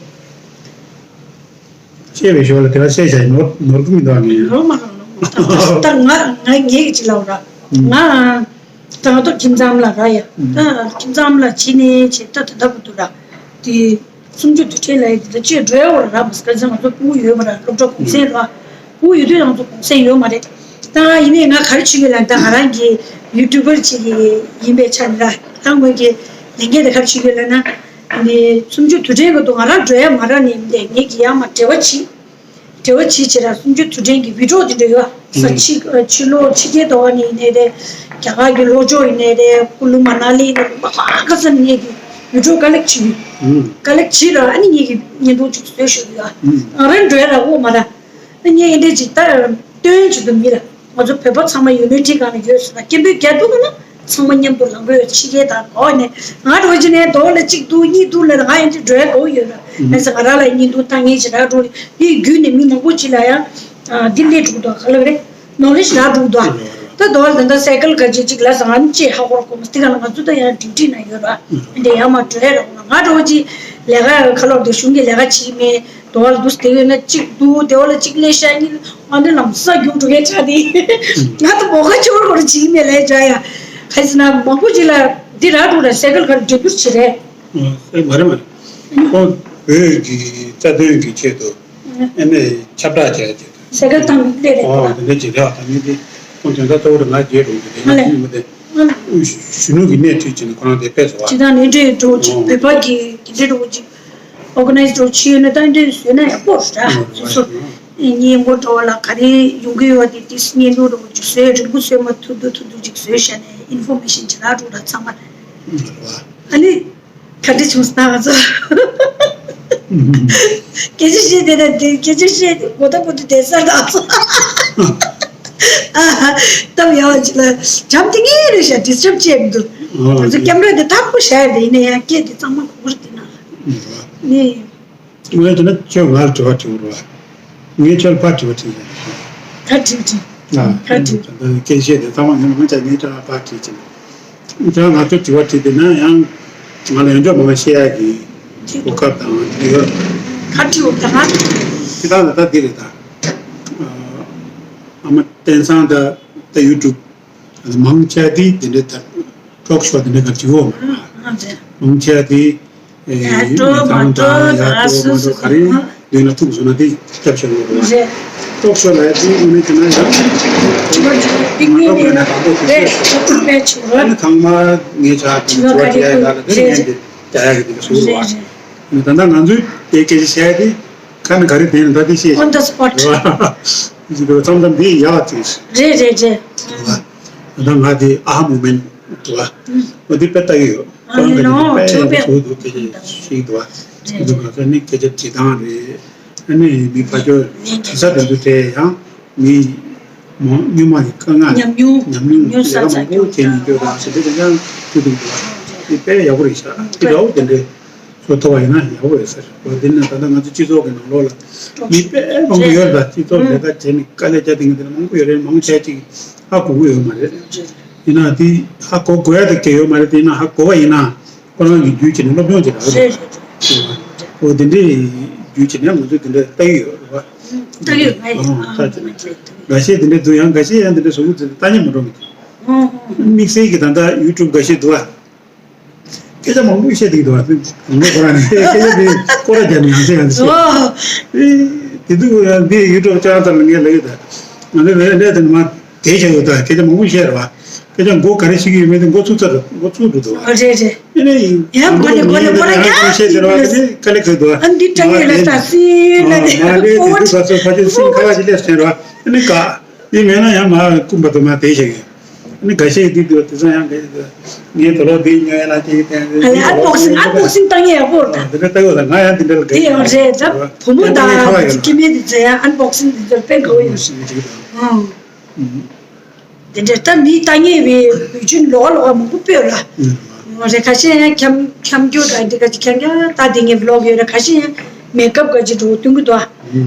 བཤད་པའི་ཞོར་ལ་དེ་ལ་བཤད་བྱ་ཡི་ནོར་ནོར་གི་མི་འདུག་ངས། ནོར་མ་རང་ནོར་མ་རང་། ད་ད་ང་ང་ངེད་ཀྱི་ཅི་ལབ་ར། ཨུམ། ང་ད་ང་ཏོག་ཁྱིམ་ཚང་ལ་ར་ཡ། ཨུམ། ད་ཁྱིམ་ཚང་ལ་བྱིན་ནས་བྱེད་ད་ད་ད་བུ་དུ་ར། དེ་སུམ་ཅུ་དུས་དྲན་ལ་ཡ་དེ་ད་ཅི་འགྲོ་ཡ་བོ་ར་མ་སྐལ་ཚང་ང་ཚོ་ཕྲུ་གུ་ཡོད་པ་ར། སློབ་གྲྭ་གུང་སེང་ར། ཕྲུ་གུ་ཡོད་དུས་ང་ཚོ་གུང་སེང་ཡོད་མ་རེད། ད་ཡིན་ནའི་ང་ག་རེ་བྱེད་ཀྱི་ལ། ད་ང་རང་གི་ཡུ་ཊུབ་པར་ཅིག་ཡིན་པའི་ཆ་ནས་ར། ད་ངོས་ཀྱི་ལས་འགན་དེ་ག་རེ་བྱེད་ཀྱི་ལ་ན། ཨ་ནི་སུམ་ཅུ་དུས་དྲན་གི་དུས་ང་རང་འགྲོ་ཡ་མ་རག་ནས་མི་འདས། ངེད་ཀྱི་ཡང་མ་འབྲེལ་བ་བྱེད། འབྲེལ་བ་བྱེད་བྱེད་ར། སུམ་ཅུ་དུས་དྲན་གྱི་བི་ཌི་ཡོ་དེ་འདྲ་ཡོད་ས། ཨུམ། ཕྱི་ཕྱི་ལོགས་ཕྱི་རྒྱལ་དུ་བ་ནས་ཡིན་ནའི་རེད། རྒྱ་གར་གྱི་ལོ་ལྕོག་ཡིན་ནའི་རེད། ཀུ་ལུ་མ་ན་ལི་ཡིན་ནའི་རེད། མ་ཁ་ཁ་ས་ནས་ངེད་ཀྱི་བི་ཌི་ཡོ་ཀ་ལེག་བྱེད་ཀྱི། ཨུམ། ཀ་ལེག་བྱེད་ར། ཨ་ནི་ངེད་ཀྱི་བརྙན་ཐུང་ཅིག་བཟོས་ཞུ་གི་ཡོད། ཨུམ། ང་རང་འགྲོ་ཡ་རག་གོ་མ་ར། ཨ་ནི་ངས་འདི་འདྲ་ཅིག་ད་སྟོན་བྱེད་དུ་མི་ལ། ང་ཚོ་བོད་པ་ཚང་མ་ཡུ་ནི་ཊི་སྒང་ལ་ཡོད་ཟེར་ན། སྐད་འབོད་རྒྱག་འདུག་ན་ཚང་མ་མཉམ་དུ་ལངས་དགོས། ཕྱི་རྒྱལ་དང་གོ་ནས་ང་འགྲོ་ཅི་ནས་དོ་ལ་གཅིག་འདུག་གཉིས་འདུག་ལ་ང་ཡང་ཅིག་འགྲོ་ཡ་དགོས་ཡོད་ལ། ཨུམ། ཨ་ཙི་ང་རང་ལ་གཉིས་འདུག་ད་ངས་ཅི་རག་འགྲོ་རེད། འདི་བརྒྱུད་ནས་མི་མང་པོ་ཅིག་ལ་ཡང་འདི་སླེབས་འགྲོ་འདུག་ག་ལབ་རེད། ནོ་ལེ་ཇི་རག་འགྲོ་འདུག་ད་དོ་ལ་ད་ལྟ་སའི་ཀལ་ག་ཅིག་ཅིག་ལ་ཟ་ང་ཅི་ཧ་གོ་ར་གོ་མ། དེ་ག་ལ་ང་ཚོ་ད་ཡང་ཌིའུ་ཊི་ན་ཡོད་ར། ཨུམ། འདི་ཡང་མ་འགྲོ་ཡ་ར། ང་འགྲོ་ཅི་ལས་ཀ་ཁ་ལོག་དེ་གཞུང་གི་ལས་ཀ་བྱེད་མེད། དོ་བ་ལ་འདུག་སྟེ་ཡོད་ན་གཅིག་འདུག་དེ་བ་ལ་གཅིག་ལས་ཤ་གཉིས། ཨ་ནི་ལམ་ས་རྒྱུག་འགྲོ་མཁན་ཆགས་ཏེ། ང་ད་མོ་ཁ་ཆོར་བར་བྱིན་མེད་ལས་བྱ་ཡ། ག་ཟེར་ན་མང་པོ་ཅིག་ལ་འདི་རག་འགྲོ་ལ་སའི་ཀལ་གར་འགྲིམ་འགྲུལ་བྱེད་རེད། ཨ་མ་རེད་མ་རེད། ཁོང་བོད་ཀྱི་རྩ་དོན་གྱི་ཆེད་དུ་ཨ་ནི་ཁྱབ་བསྒྲགས་བྱས་ཏེ། སའི་ཀལ་བཏང་མི་སླེབས་རེད། ཨོ་དེ་འདྲ་ཅིག་རེད་བ། ད་མི་འདི་ཁོང་དོན་དག་གཙོ་བོ་རེད། ང་རྒྱལ་འགྲོ་གི་རེད། ང་ལས་ཁྱིམ་མི་དེ། གཞོན་ནུ་གི་སྣེ་ཁྲིད་བྱས་ནས་ཁོ་རང་དེ་ཕེབས་སོང་བ། ཅི་ད་ནས་འདྲེ་འགྲོ་ཅིག་ཨོ་བོད་པ་གི་གི་འདྲེ་འགྲོ་ཅིག་ཨོ་ག་ནའི་འགྲོ་ཅིག་ཡོད་ན་ད་འདྲེ་བཟོས་ན་ཡག་པོ་རེད། ཨོ་སོ་སོ་རེད། ངའི་མགོ་འགྲོ་བ་ལ་ག་རེ་ཡོང་གི་ཡོད་དེ་དེ་སྙན་འགྲོ་འགྲོ་ཅིག་བཟོས་རིང་པོ་བཟོས་མ་ཐུབ་ཐུབ་ཐུབ་ཐུབ་ཅིག་བཟོས་བྱས་ནས་ཨིན་ཕོར་མེ་ཤན་ཅིག་རག་འགྲོ་ར་ཚང་མ། ཨ་ནི། ག་འདྲ་བྱུང་སོང་ང་ཚོ། སྐད་ཆ་བཤད་དེ་ན་དེ་སྐད་ཆ་བཤད་དེ་གོ་ད་གོ་དུ་བསྡད་ས་དང་ཚོ། ཨ་ཧ། སྟབས་ཡག་པ་ཅིག་ལ་འཇམ་ཐིང་ངེ་རེད་ཤག་ཌི་སི་ཊབ་བྱས་མི་འདུག་ང་ཚོ་ཀེམ་ར་དེ་ཐག་པོ་བཞག་ཡ་རེད། ཡིན་ན་ཡང་སྐད་དེ་གཙང་མ་གོ་གི་རེད་དེ་ན། ནི། ངས་དེ་ན་ཁྱོད་ང་ལ་དྲི་བ་དྲི་བ་རེད་བ། ངས་ཁྱོད་ལ་ཕར་དྲི་བ་དྲིས་ཡ། ཕར་དྲིས་དྲིས། ཨ། ཕར་དྲིས། ད་ལྟ་སྐད་ཆ་དེ་ཚང་མ་ངས་ང་ཅག་ངས་ཁྱོད་ལ་ཕར་དྲིས་ཀྱི། ཁྱོད་ང་ཚོ་དྲི་བ་དྲིས་དེ་ན་ཡང་ང་ལ་ཡོན་ཆབ་མང་བཤད་ཡ་གི་གོ་སྐབས་དང་དེ་ཡོད། ཕར་དྲིས་འོ་ད་ང་དྲིས། དེ་དག་ལ་ད་འདི་རེད་ད། ཨ་མ་བསྟན་སང་ད་ད་ཡུ་ཊུབ། ཨ་ནི་མང་ཆེ་དེ་དེ་འདྲའི་ད་ཊོག་ཤོ་དེ་འདྲ་ག་ཅིག་ཡོད་མ་རེད། ཨ་ཙི། མང་ཆེ་དེ་ཡ་སྤྲོ་མ་སྤྲོ་ཡ་སྤྲོ་མ་སྤྲོ་ག་རེ་འདོད་ན་ཐུག་བཟོ་ན་དེ་སྐྱབས་ཤོག་ཡོད་རེད། ཊོག་ཤོ་ལ་ཡ་དེ་དངོས་གནས་བྱས་ན་ཡ་མ་འགྲོ་དགོས་ན་དང་པོ་དེ་ཤེས། ཨ་ནི་ཚང་མ་ངས་ཆ་དེ་ཚོ་བྱས་ཡ་ལ་དེ་ངན་དེ་རྒྱག་ཡ་གི་དེ་ག་སུ་རེད་བ། ཨ་ནི་ད་ལྟ་ང་ཚོས་དེ་སྐད་ཆ་བཤད་དེ། ཁ་ནས་ག་རེ་བསྡད་ན་ད་དེ་ཤེས། On the spot. རེད་བ། ཅི་འདུག་མཚམས་མཚམས་དེ་ཡག་ཅིག་རེད་རེད་རེད། རེད་བ། ད་ང་དེ་ཨ་ཧ་མོ་མེན་ འདུག་བ། འོ་དེ་དཔེ་ལྟ་གི་ཡོད། ཨ་ཁོ་རང་གི་ནི་དཔེ་ཡག་པོ་བཟོ་འདུག་སྐད་ཆ་ཞིག་འདུག་བ། དེ་ཚོ་ག་ཚོད་ནི་སྐད་ཆ་བྲིས་སྟངས་རེད། ཨ་ནི་མི་ཕར་ཕྱོགས་དྲི་ས་དེ་ཚོ་དྲིས་ཡང་མི་མང་སྨྱོན་མ་གི་དཀའ་ངལ་ཉམས་མྱོང་ཉམས་མྱོང་ཉོ་ས་ལས་ཀ་མང་པོ་བྱས་ནས་སྐྱོ་དང་ཟེར་དེ་ཚོ་ཡང་ཐུག་འདུག་འདུག་བ། དེ་དཔེ་ཡག་པོ་རེད་ཤག་དེ་འདྲ་བོ་དེ་འདྲས་བཟོ་ཐུབ་པ་ཡིན་ན་ཡག་པོ་རེད་ཟེར་བ། དེ་ནི་ད་ལྟ་ང་ཚོ་སྤྱི་ཚོགས་ཀྱི་ནང་ལོགས་ལ་མི་དཔེ་མང་པོ་ཡོད་རེད། ད་སྤྱི་ཚོགས་ལས་ཀ་བྱས་ནས་དཀའ་ལས་རྒྱག་བསྡད་མཁན་དེ་འདྲ་མང་པོ་ཡོད་རེད། མང་ཆེ་ཅིག་ཧ་གོ་གི་ཡོད་མ་རེད། ཡིན་ན་དེ་ཧ་གོ་དགོས་ཡ་དེ་གལ་ཡོད་མ་རེད། དེ་ཡིན་ན་ཧ་གོ་བ་ཡིན་ན་ཁོ་རང་གི་རྒྱུས་བྱས་ནས་སློབ་སྦྱོང་བྱེད་ར། རེད་རེད་རེད། འོ་དེ་འདྲའི་རྒྱུས་བྱས་ནས་ང་ཚོས་དེ་འདྲ་ལྟ་གི་ཡོད་རེད་བ། ལྟ་གི་ཡོད། ང་ཡིན། ཨང་། ད་ང་ཡིན། འགའ་ཤས་དེ་འདྲ་འདུག་ཡང་འགའ་ཤས་ཡང་དེ་འདྲ་བཟོ་གི་འདུག་ལྟ་ཉན་མ་འགྲོ་གི་འདུག་ཨང་ཨང་། དམིགས་བསལ་གྱི་ད་ལྟ་ཡུ་ཊུབ་འགའ་ཤས་འདུག་བ། སྐད་ཆ་མང་པོ་བཤད་བསྡད་ཀྱི་འདུག་བ། དང་པོ་ཁོ་རང་ནས་སྐད་ཆ་དེ་སྐོར་ར་རྒྱབ་ནས་ཡང་སེ་ཡང་སེ་བཤད། ཨོ། ཨེ། དེ་དུས་ཡང་འདི་ཡུ་ཊུབ་ཅང་ཙམ་ལ་ངས་ལབ་ཡོད་ད། ང་ཚོ་ལས་ལས་དེ་ནི་མ་དེ་བྱ་ཡོད་ད། སྐད་ཆ་མང་པོ་བཤད་རེད་བ། སྐད་ཆ་མགོ་ག་རེ་བཤད་ཀྱི་ཡོད་མེད་དེ་མགོ་ཚུགས་ཚར་འགྲོ། མགོ་ཚུགས་འགྲོ་འདུག་བ། ཨ་རེད་རེད། ཨེ་ནས་ཡིན། ཡང་མགོ་ནས་མགོ་ནས་མགོ་ནས་ཡང་ཡང་བཤད་དེ་རེད་བ། དེ་ནས་དཀའ་ལས་ཁག་འདུག་བ། ཨ་འདི་དྲ་ཡོད་ལ་ད་སི་ལ་མ་དེ་ལས་དེ་དུས་ག་ཚོད་ཕ་ཆེ་སིང་ཁ་བ་ཅི་ལས་སྟོན་རེད་བ། ཨེ་ནས་ག་འདི་མེད་ན་ཡང་མ་རྐུན་པ་དུ་མ་དེ་བྱེད་ཀྱི། ཨ་ནི་འགའ་ཤས་འདི་འདུག་དེ་ཚོ་ཡང་འགའ་ཤས་འདུག་ངས་དོ་ལོ་འདི་ཉོ་ཡ་ལ་ཅིག་བསྟན་ཨ་ལས་ཨན་བོག་སིང་ཨན་བོག་སིང་བཏང་ཡས་ཡག་པོ་རེད་ད། འདི་འདྲ་ལྟ་གི་ཡོད་ད། ང་ཡང་འདི་འདྲ་ལ་དེ་ཡང་རེད་ད། བུ་མོ་དང་སྐྱེ་དམན་དེ་ཚོ་ཡང་ཨན་བོག་སིང་འདི་ཚོར་དཔེ་དགའ་བོ་ཡོད། ཨང་། འདི་འདྲ་ད་མི་ལྟ་ཉེས་པའི་བུ་ཆུང་ལོག་ལོག་མང་པོ་སྤོས་ལ། རེད། ཁ་ཤས་ཡང་འཁྱམ་འཁྱམ་རྒྱུ་དང་འདི་ག་ཅིག་ཁྱང་ཁྱང་ལྟ་བསྡད་མཁན་ལོག་ཡོད་རེད། ཁ་ཤས་ཡང་མེ་ཀབ་ག་ཅིག་འགྲོ་སྟོན་གི་འདུག་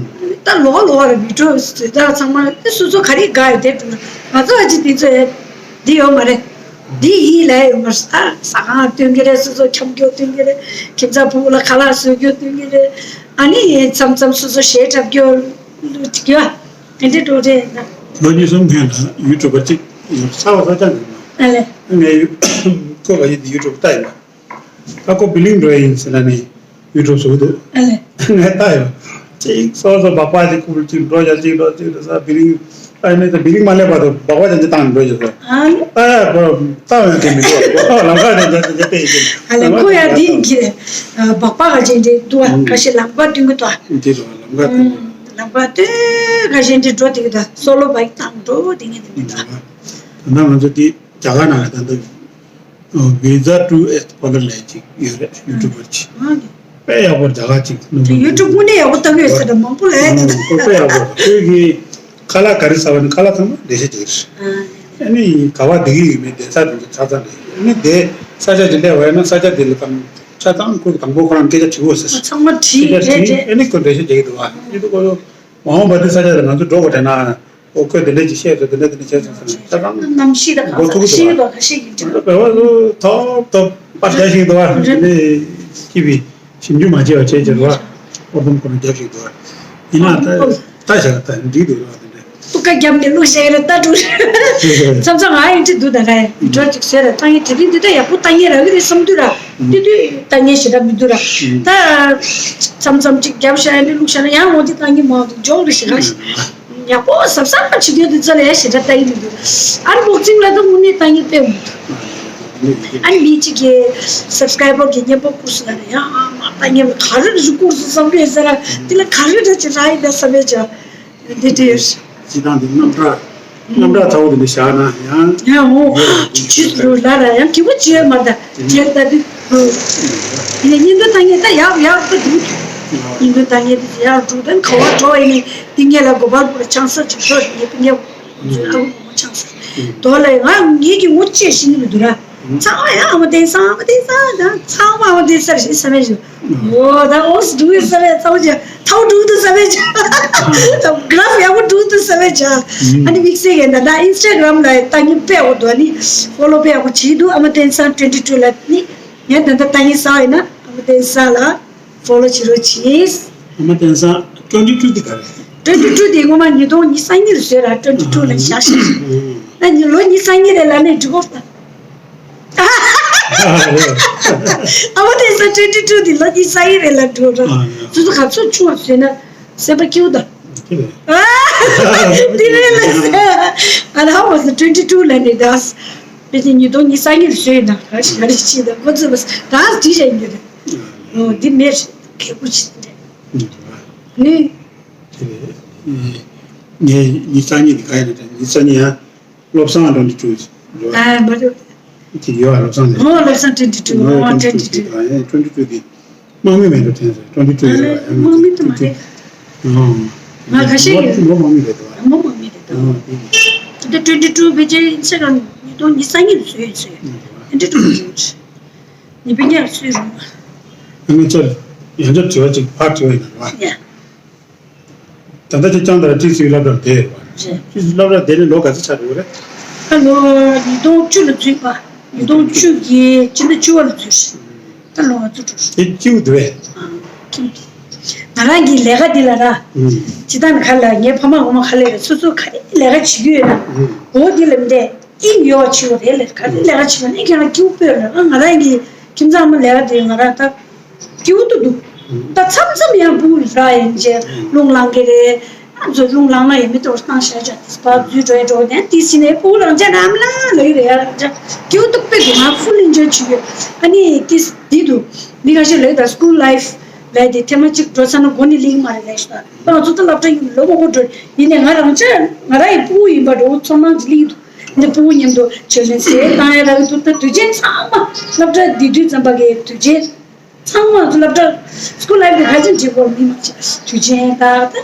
ད་ལོག་ལོག་རེད། བི་ཌི་ཡོ་བཟོས་ད་ཚང་མ་དེ་སོ་སོ་ག་རེ་དགའ་ཡོད་དེ་འགྲོ། ང་ཚོ་ཨ་ཅི་འདི་ཚོ་འདི་ཡོད་མ་རེད། འདི་ཡིན་ལས་ཡོད་མ་རེད། ས་ས་ཁང་སྟོན་གི་རེད། སོ་སོ་འཁྱམ་རྒྱུ་སྟོན་གི་རེད། ཁྱིམ་ཚང་ཕྲུ་གུ་ལ་ཁ་ལག་བཟོ་རྒྱུ་སྟོན་གི་རེད། ཨ་ནི་མཚམས་མཚམས་སོ་སོ་གཞས་འཁྲབ་རྒྱུ་ལུ་ཅིག་ཡོད། དེ་འདྲའི་འགྲོ་རེད་ན། ལོ་གཉིས་གསུམ་སྔོན་ལ་ཡུ་ཊུབ་པ་གཅིག་ཡོད། ས་བ་ས་ཆ་འདི་ན། ཨ་ལས། ངས་ཡུ་ཁོ་ག་ཡི་འདི་ཡུ་ཊུབ་ལྟ་ཡིན་པ། ད་ཁོ་བི་ལིང་འགྲོ་ཡིན་ཟེར་ན་ནི་ཡུ་ཊུབ་བཟོ་གི་འདུག་ཨ་ལས། ངས་ལྟ་ཡོད། གཅིག་སོ་སོ་སྦག་སྦག་ཅིག་ཁུར་གཅིག་འགྲོ་ཡ་གཅིག་འགྲོ་གཅིག་འགྲོ་ས་བི་ལིང་། ཨ་ནི་ད་བི་ལིང་མ་སླེབས་བར་དུ་སྦག་སྦག་ཅན་གྱི་བཏང་འགྲོ་ཡོད་ས། ཨ་ལས། ལྟ་ཡ་ཁོ་ལྟ་ཡོད་དེ་མི་འདུག་ཁོ་ལམ་ཁ་དེ་འདྲ་དེ་འདྲ་བལྟས་ཡིན། ཨ་ལས། ཁོ་ཡ་འདི་ཡིན་གྱི་རེད། སྦག་སྦག་ག་ཅན་འདྲ་འདུག་ཨ། ཁ་ཤས་ལམ་ཁ་སྟོན་གི་འདུག་ཨ། འདི་རུ་ལམ་ཁ་སྟོན། ལམ་ཁ་སྟོན་ག་ཅན་འདྲ་འགྲོ་དེ་གི་ད་སོ་ལོ་བའིག་བཏང་འགྲོ་དེ་ངས་དེ་མི་འདུག་ཨ། ད་ང་ཚོ་འདི་རྒྱ་གར་ནང་ལ་ད་ལྟ་ཝི་ཛ་ཊུ་ཨེ་ཕོ་ལོ་ལབ་ཅིག་ཡོད་རེད། ཡུ་ཊུབ་པར་ཅིག་ཨ་ནི། དཔེ་ཡག་པོ་རྒྱ་གར་ཅིག་ནུབ་ཡུ་ཊུབ་དངོས་གནས་ཡག་པོ་ལྟ་གི་ཡོད་ཟེར་ན་མང་པོ་ལ་ཨེ་ད། ཁོ་དཔེ་ཡག་པོ་ཁོས་གི་ཁ་ལག་ག་རེ་ཟ་བ་ནི་ཁ་ལག་ཚང་མ་འགྲེལ་བཤད་བྱེད་ཀྱི་རེད། ཨ་ནི་ག་བ་བསྡད་ཀྱི་ཡོད་མེད་བསྡད་ས་དེ་ཚོ་ཆ་ཚང་རེད། ཨ་ནི་བསྡད་ས་ཆ་ཅིག་སླེབས་པ་ཡིན་ན་ས་ཆ་དེ་ལ་དང་ཆ་ཚང་ཁོས་དང་པོ་ཁོ་རང་སྐད་ཆ་དྲི་འོ་ཟེར། ཚང་མ་དྲིས་སྐད་ཆ་རེད་དྲིས་རེད། ཨ་ནི་ཁོས་འགྲེལ་བཤད་བྱེད་ཀྱི་འདུག་བ། ཨ་ནི་ཁོ་མ་འོངས་པ་དེ་ས་ཆ་དེ་ང་ཚོ་འགྲོ་དགོས་དྲན་ན། ཨོ་ཁོས་དེ་འདྲ་ཅིག་བཤད་སོང་། དེ་འདྲ་དེ་འདྲ་བཤད་སོང་ཟེར་ནས་ཆ་ཚང་གནམ་གཤིས་དང་མགོ་ཚོད་ཀྱི་འདུག་བ། ཤེས་ཡོད་པ་ཁ་ཤས་ཀྱིས་འདྲི་བ། བོད་པ་ཚོ་ཐོབ་ཐོབ་པར་རྒྱག་ཤིག་འདུག་བ། དེ་འདྲ་སྐྱིད་པའི་ཞིབ་འཇུག་མ་བྱས་པ་བྱས་བྱས་འདུག་བ། ཨོ་དོམ་ཁོ་ན་རྒྱབ་ཤིག་འདུག་བ། ཡིན་ན་ད་ལྟ་བྱ་ད་འགྲིག་འདུག་བ། དེ་འདྲ་ཏུ་ཀ་རྒྱབ་ནས་བླུགས་བཞག་ཡོད་རེད་ད་འགྲོ། མཚམས་མཚམས་ང་ཡིན་གྱི་འདུག་ད་ང་ཡིན་འགྲོ་ཅིག་བཟོས་ར་བཏང་ཡིན་དེ་རིང་འདི་ད་ཡག་པོ་བཏང་ཡིན་ར་གི་རེད་བསམ་དུས་ར། དེ་དུས་བཏང་ཡིན་ཞེ་དྲག་མི་འདུག་ར། ད་མཚམས་མཚམས་ཅིག་རྒྱབ་བཞག་ཡིན་དེ་བླུགས་བཞག་ན་ཡང་འོ་དེ་བཏང་ཡིན་མ་འདུག་འཇོག་རེ་ཞེ་དྲག་ཡག་པོ་གཟབ་གཟབ་བྱེད་རྒྱུ་དེ་ཚོ་ལ་ཡ་ཞེ་དྲག་ལྟ་གི་མི་འདུག་ཨན་བོག་སིང་ལ་ད་དངོས་གནས་ལྟ་ཉན་དཔེ་མི་འདུག་ཨན་མི་གཅིག་གི་སབ་སི་ཀ་རའི་བར་གྱི་མཉམ་པོ་ཀུར་སི་ལ་ཡ་ཨ་མ་ལྟ་ཉན་ག་རེ་རེ་ཀུར་སི་བསམ་གི་ཟེར་ར་དེ་ལ་ག་རེ་འདྲ་ཅིག་རག་ཡིན་ད་བསམ་པའི་ཅག་འདི་འདྲའི་སྤྱི་བཏང་འདི་རྣམ་གྲངས། རྣམ་གྲངས་ཚ་བོ་དེ་འདྲ་བཞག་ན་ཡང་། ཡང་འོ། ཆུ་ཆུ་རུ་ལ་ར་ཡང་དེ་བོ་བྱེད་མ་ད་བྱེད་ལྟ་དུས། ཡིན་ན་གཉིས་འདུག་ད་ངས་ད་ཡག་ཡག་ད་འདུག་གཉིས་འདུག་ད་ངས་ད་ཡག་འགྲོ་དོན་ག་བ་འགྲོ་ཡིན་ནི་དེ་ངས་ལ་གོ་པལ་པུར་ཆང་ས་ཅིག་འགྲོ་ཡིན་ནི་དེ་ངས་འགྲོ་གོ་ཆང་ས་དོ་ལ་ང་ངེད་ཀྱི་ངོ་ཅེས་ཤེས་ནི་མི་འདུག་ར། ཚང་མ་ཡང་ཨ་མ་བསྟན་ས་ཨ་མ་བསྟན་ས་ད་ཚང་མ་ཨ་མ་བསྟན་ས་རེད་བསམ་ཡ་ཞིག་འོ་ད་ཨོ་སི་འགྲུག་ཡོད་ས་རེད། ཚ་བོ་ཅག་ཚ་བོ་འགྲུག་འདུག་ས་རེད་ཅག་ད་གྷ་ར་ཕི་ཡག་པོ་འགྲུག་འདུག་ས་རེད་ཅག་ཨ་ནི་དམིགས་བསལ་གྱི་ད་ད་ཨིན་སི་ཊ་གྷ་རམ་ལ་ལྟ་ཉན་དཔེ་ཡག་པོ་འདུག་ཨ་ནི་ཕོ་ལོ་དཔེ་ཡག་པོ་བྱེད་འདུག་ཨ་མ་བསྟན་ས་ཊུ་ཝེན་ཊི་ཊུ་ལ་ནི་ངས་ད་ལྟ་ལྟ་ཉན་ས་ཡིན་ན་ཨ་མ་བསྟན་ས་ལ་ཕོ་ལོ་བྱེད་རོགས་གྱིས། ཨ་མ་བསྟན་ས་ཊུ་ཝེན་ཊི་ཊུ་དེ་ག་རེད། ཊུ་ཝེན་ཊི་ཊུ་དེ་སྔོན་མ་ཉིས་སྟོང་ཉི་ཤུ་རྩ་གཉིས་ལ་བཟོས་ར། ཊུ་ཝེན་ཊི་ཊུ་ལ་བཞག་ཤག་ད་ཉི་ལོ་ཉི་ཤུ་རྩ་གཉིས་རེད་ལབ་ནས་འགྲིག་གོ་ད། ཨ་མ་བསྟན་ས་ཊུ་ཝེན་ཊི་ཊུ་དེ་ལོ་ཉི་ཤུ་རྩ་གཉིས་རེད་ལབ་འགྲོ་ར། ཨ་ཡ། སོ་སོ་ག་ཚོད་ཆུང་བ་བཟོས་ན་སེམས་པ་སྐྱིད་པོ་ད། སྐྱིད་པོ། ཨ་དེ་རེད་ལ་ཟེར། ཨ་ད་ཧ་བ་སོ་ཊུ་ཝེན་ཊི་ཊུ་ལབ་ནས་ད། དེ་བཞིན་ཉིས་སྟོང་ཉི་ཤུ་རྩ་གཉིས་ལ་བཟོས་ན་ག་རེ་བྱེད་ད་ཁོ་ཚོས་ད་བྲིས་བཞག་ཡིན་གྱི་རེད། ཨོ་འདི་མེད་རེད། གལ་པོ་ཆེ་རེད། ནི། དེ་རེད། ངས་ཉི་ཤུ་རྩ་གཉིས་དེ་ག་ཡིན་ན་ཉི་ཤུ་རྩ་གཉིས་ཡང་བློ་བཟང་ཊུ་ཝེན་ཊི་ཊུ་རེད། ཨ་མ་རེད། ཅིག་ཡོད་ཨ། བློ་བཟང་ལགས། ཨོ། བློ་བཟང་twenty two། ཨོ། twenty two། ཨ། twenty two དེ་དམག་མི་མེད་འགྲོ་དྲན་སོང་། twenty two ཡོད་ཨ། དམག་མི་དུ་མ་རེད། ཨོ། ང་ཁ་ཤས་ཡོད། ལོ་དམག་མི་རེད་དོ། ཨ། མོ་དམག་མི་རེད་དོ། ཨོ། དེ་དེ་twenty two ཕལ་ཆེར་ཡིན་ས་ག་ཉིས་སྟོང་ཉི་ཤུ་རྩ་གཉིས་ལ་བཟོས་ཡོད་ཚོད། twenty two ཉི་ཤུ་རྩ་གཉིས་ལ་བཟོས་རུང་། ཨ་ནི་ཅར་ཡང་བསྐྱར་དྲི་བ་ཅིག་ཕར་དྲི་བ་ཡིན་ན་རེད་བ། ཡ། ད་ལྟ་ཅིག་ཀྱང་ད་ཊི་སི་ཝི་སློབ་གྲྭར་བསྡད་ཡོད་པ། རེད། ཊི་སི་ཝི་སློབ་གྲྭར་བསྡད་ནས་ལོ་ག་ཚོད་ཆགས་འགྲོ་གི་རེད། ད་ལོ་ཉིས་སྟོང་བཅུ་ལ་འཛུལ་པ། ཉིས་སྟོང་བཅུ་གི་སྤྱི་ཟླ་བཅུ་པ་ལ་འཛུལ་ཤག་ད་ལོ་ལྔ་བཅུ་འགྲོ་ཤག་དེ་སྐྱིད་པོ་འདུག་གས། ཨ། སྐྱིད་པོ་འདུག་ང་རང་གི་ལས་ཀ་འདི་ལ་ར། ཨུམ། སྤྱིར་བཏང་ག་ལ་ངའི་ཕ་མ་འོ་མ་ག་ལས་རེད། སོ་སོ་ག་རེ་ལས་ཀ་བྱེད་ཀྱི་ཡོད་ན། ཨུམ། འོ་འདི་ལ་མི་འདྲ། ཨིན་ཡོད་ཆེ་བ་རེད་ལས་ཀ་རེད། ལས་ཀ་བྱེད་པ་ནི་ཁྱེད་རང་སྐྱིད་པོ་སྤོས་ལ། ང་རང་གི་ཁྱིམ་ཚང་མ་ལས་ཀ་དེ་ང་རང་ད་སྐྱིད་པོ་ཏུ་འདུག་ད་མཚམས་མཚམས་ཡང་སྤུ་གུ་ར་ཡིན་ཅེ་རླུང་ལངས་ཀྱི་རེད། ང་ཚོ་རླུང་ལངས་ན་ཡང་མི་གཏོར་བཏང་བཞག་བྱ་དེ་ཕར་འཛུལ་འགྲོ་ཡ་འགྲོ་ནས་དེ་ཕྱིན་ནས་སྤུ་གུ་རང་ཅག་རམ་ལ་ལ་ཡི་རེད་ཡ། རང་ཅག་སྐྱིད་པོ་ཏུ་དཔེ་འདུག་ང་ཧྥུལ་ཨིན་ཇོའི་བྱེད་ཀྱི་ཡོད། ཨ་ནི་དེ་འདི་འདུག་མི་ཁ་ཤས་ལ་ད་སྐུལ་ལའིཕ་ལས་དེ་ཐེངས་མ་གཅིག་འགྲོ་ཚར་ན་མགོ་ནས་ལེན་གྱི་མ་རེད་ལས་ཤག་ང་ཚོ་ད་སློབ་གྲྭ་ཡིན་ལོ་མང་པོ་འགྲོ་ཡིན་ནས་ང་རང་ཅག་ང་རང་ཡི་སྤུ་གུ་ཡིན་པ་འགྲོ་ཚོར་སྣང་ཅིག་སླེབས་ཀྱི་འདུག་འདི་སྤུ་གུ་མཉམ་དུ་ཆེད་ལས་ཟས་བཏང་ཡ་རག་གི་འདུག་ད་དུས་ཆེན་ཚང་མ་སློབ་གྲྭ་འདི་དུས་ཙམ་པ་གི་དུས་ཆེན་ཚང་མ་ང་ཚོ་སློབ་གྲྭ་སྐུལ་ལའིཕ་གི་ག་ཅན་བྱེད་དགོས་མི་མ་བྱེད་དུས་ཆེན་ད་ད་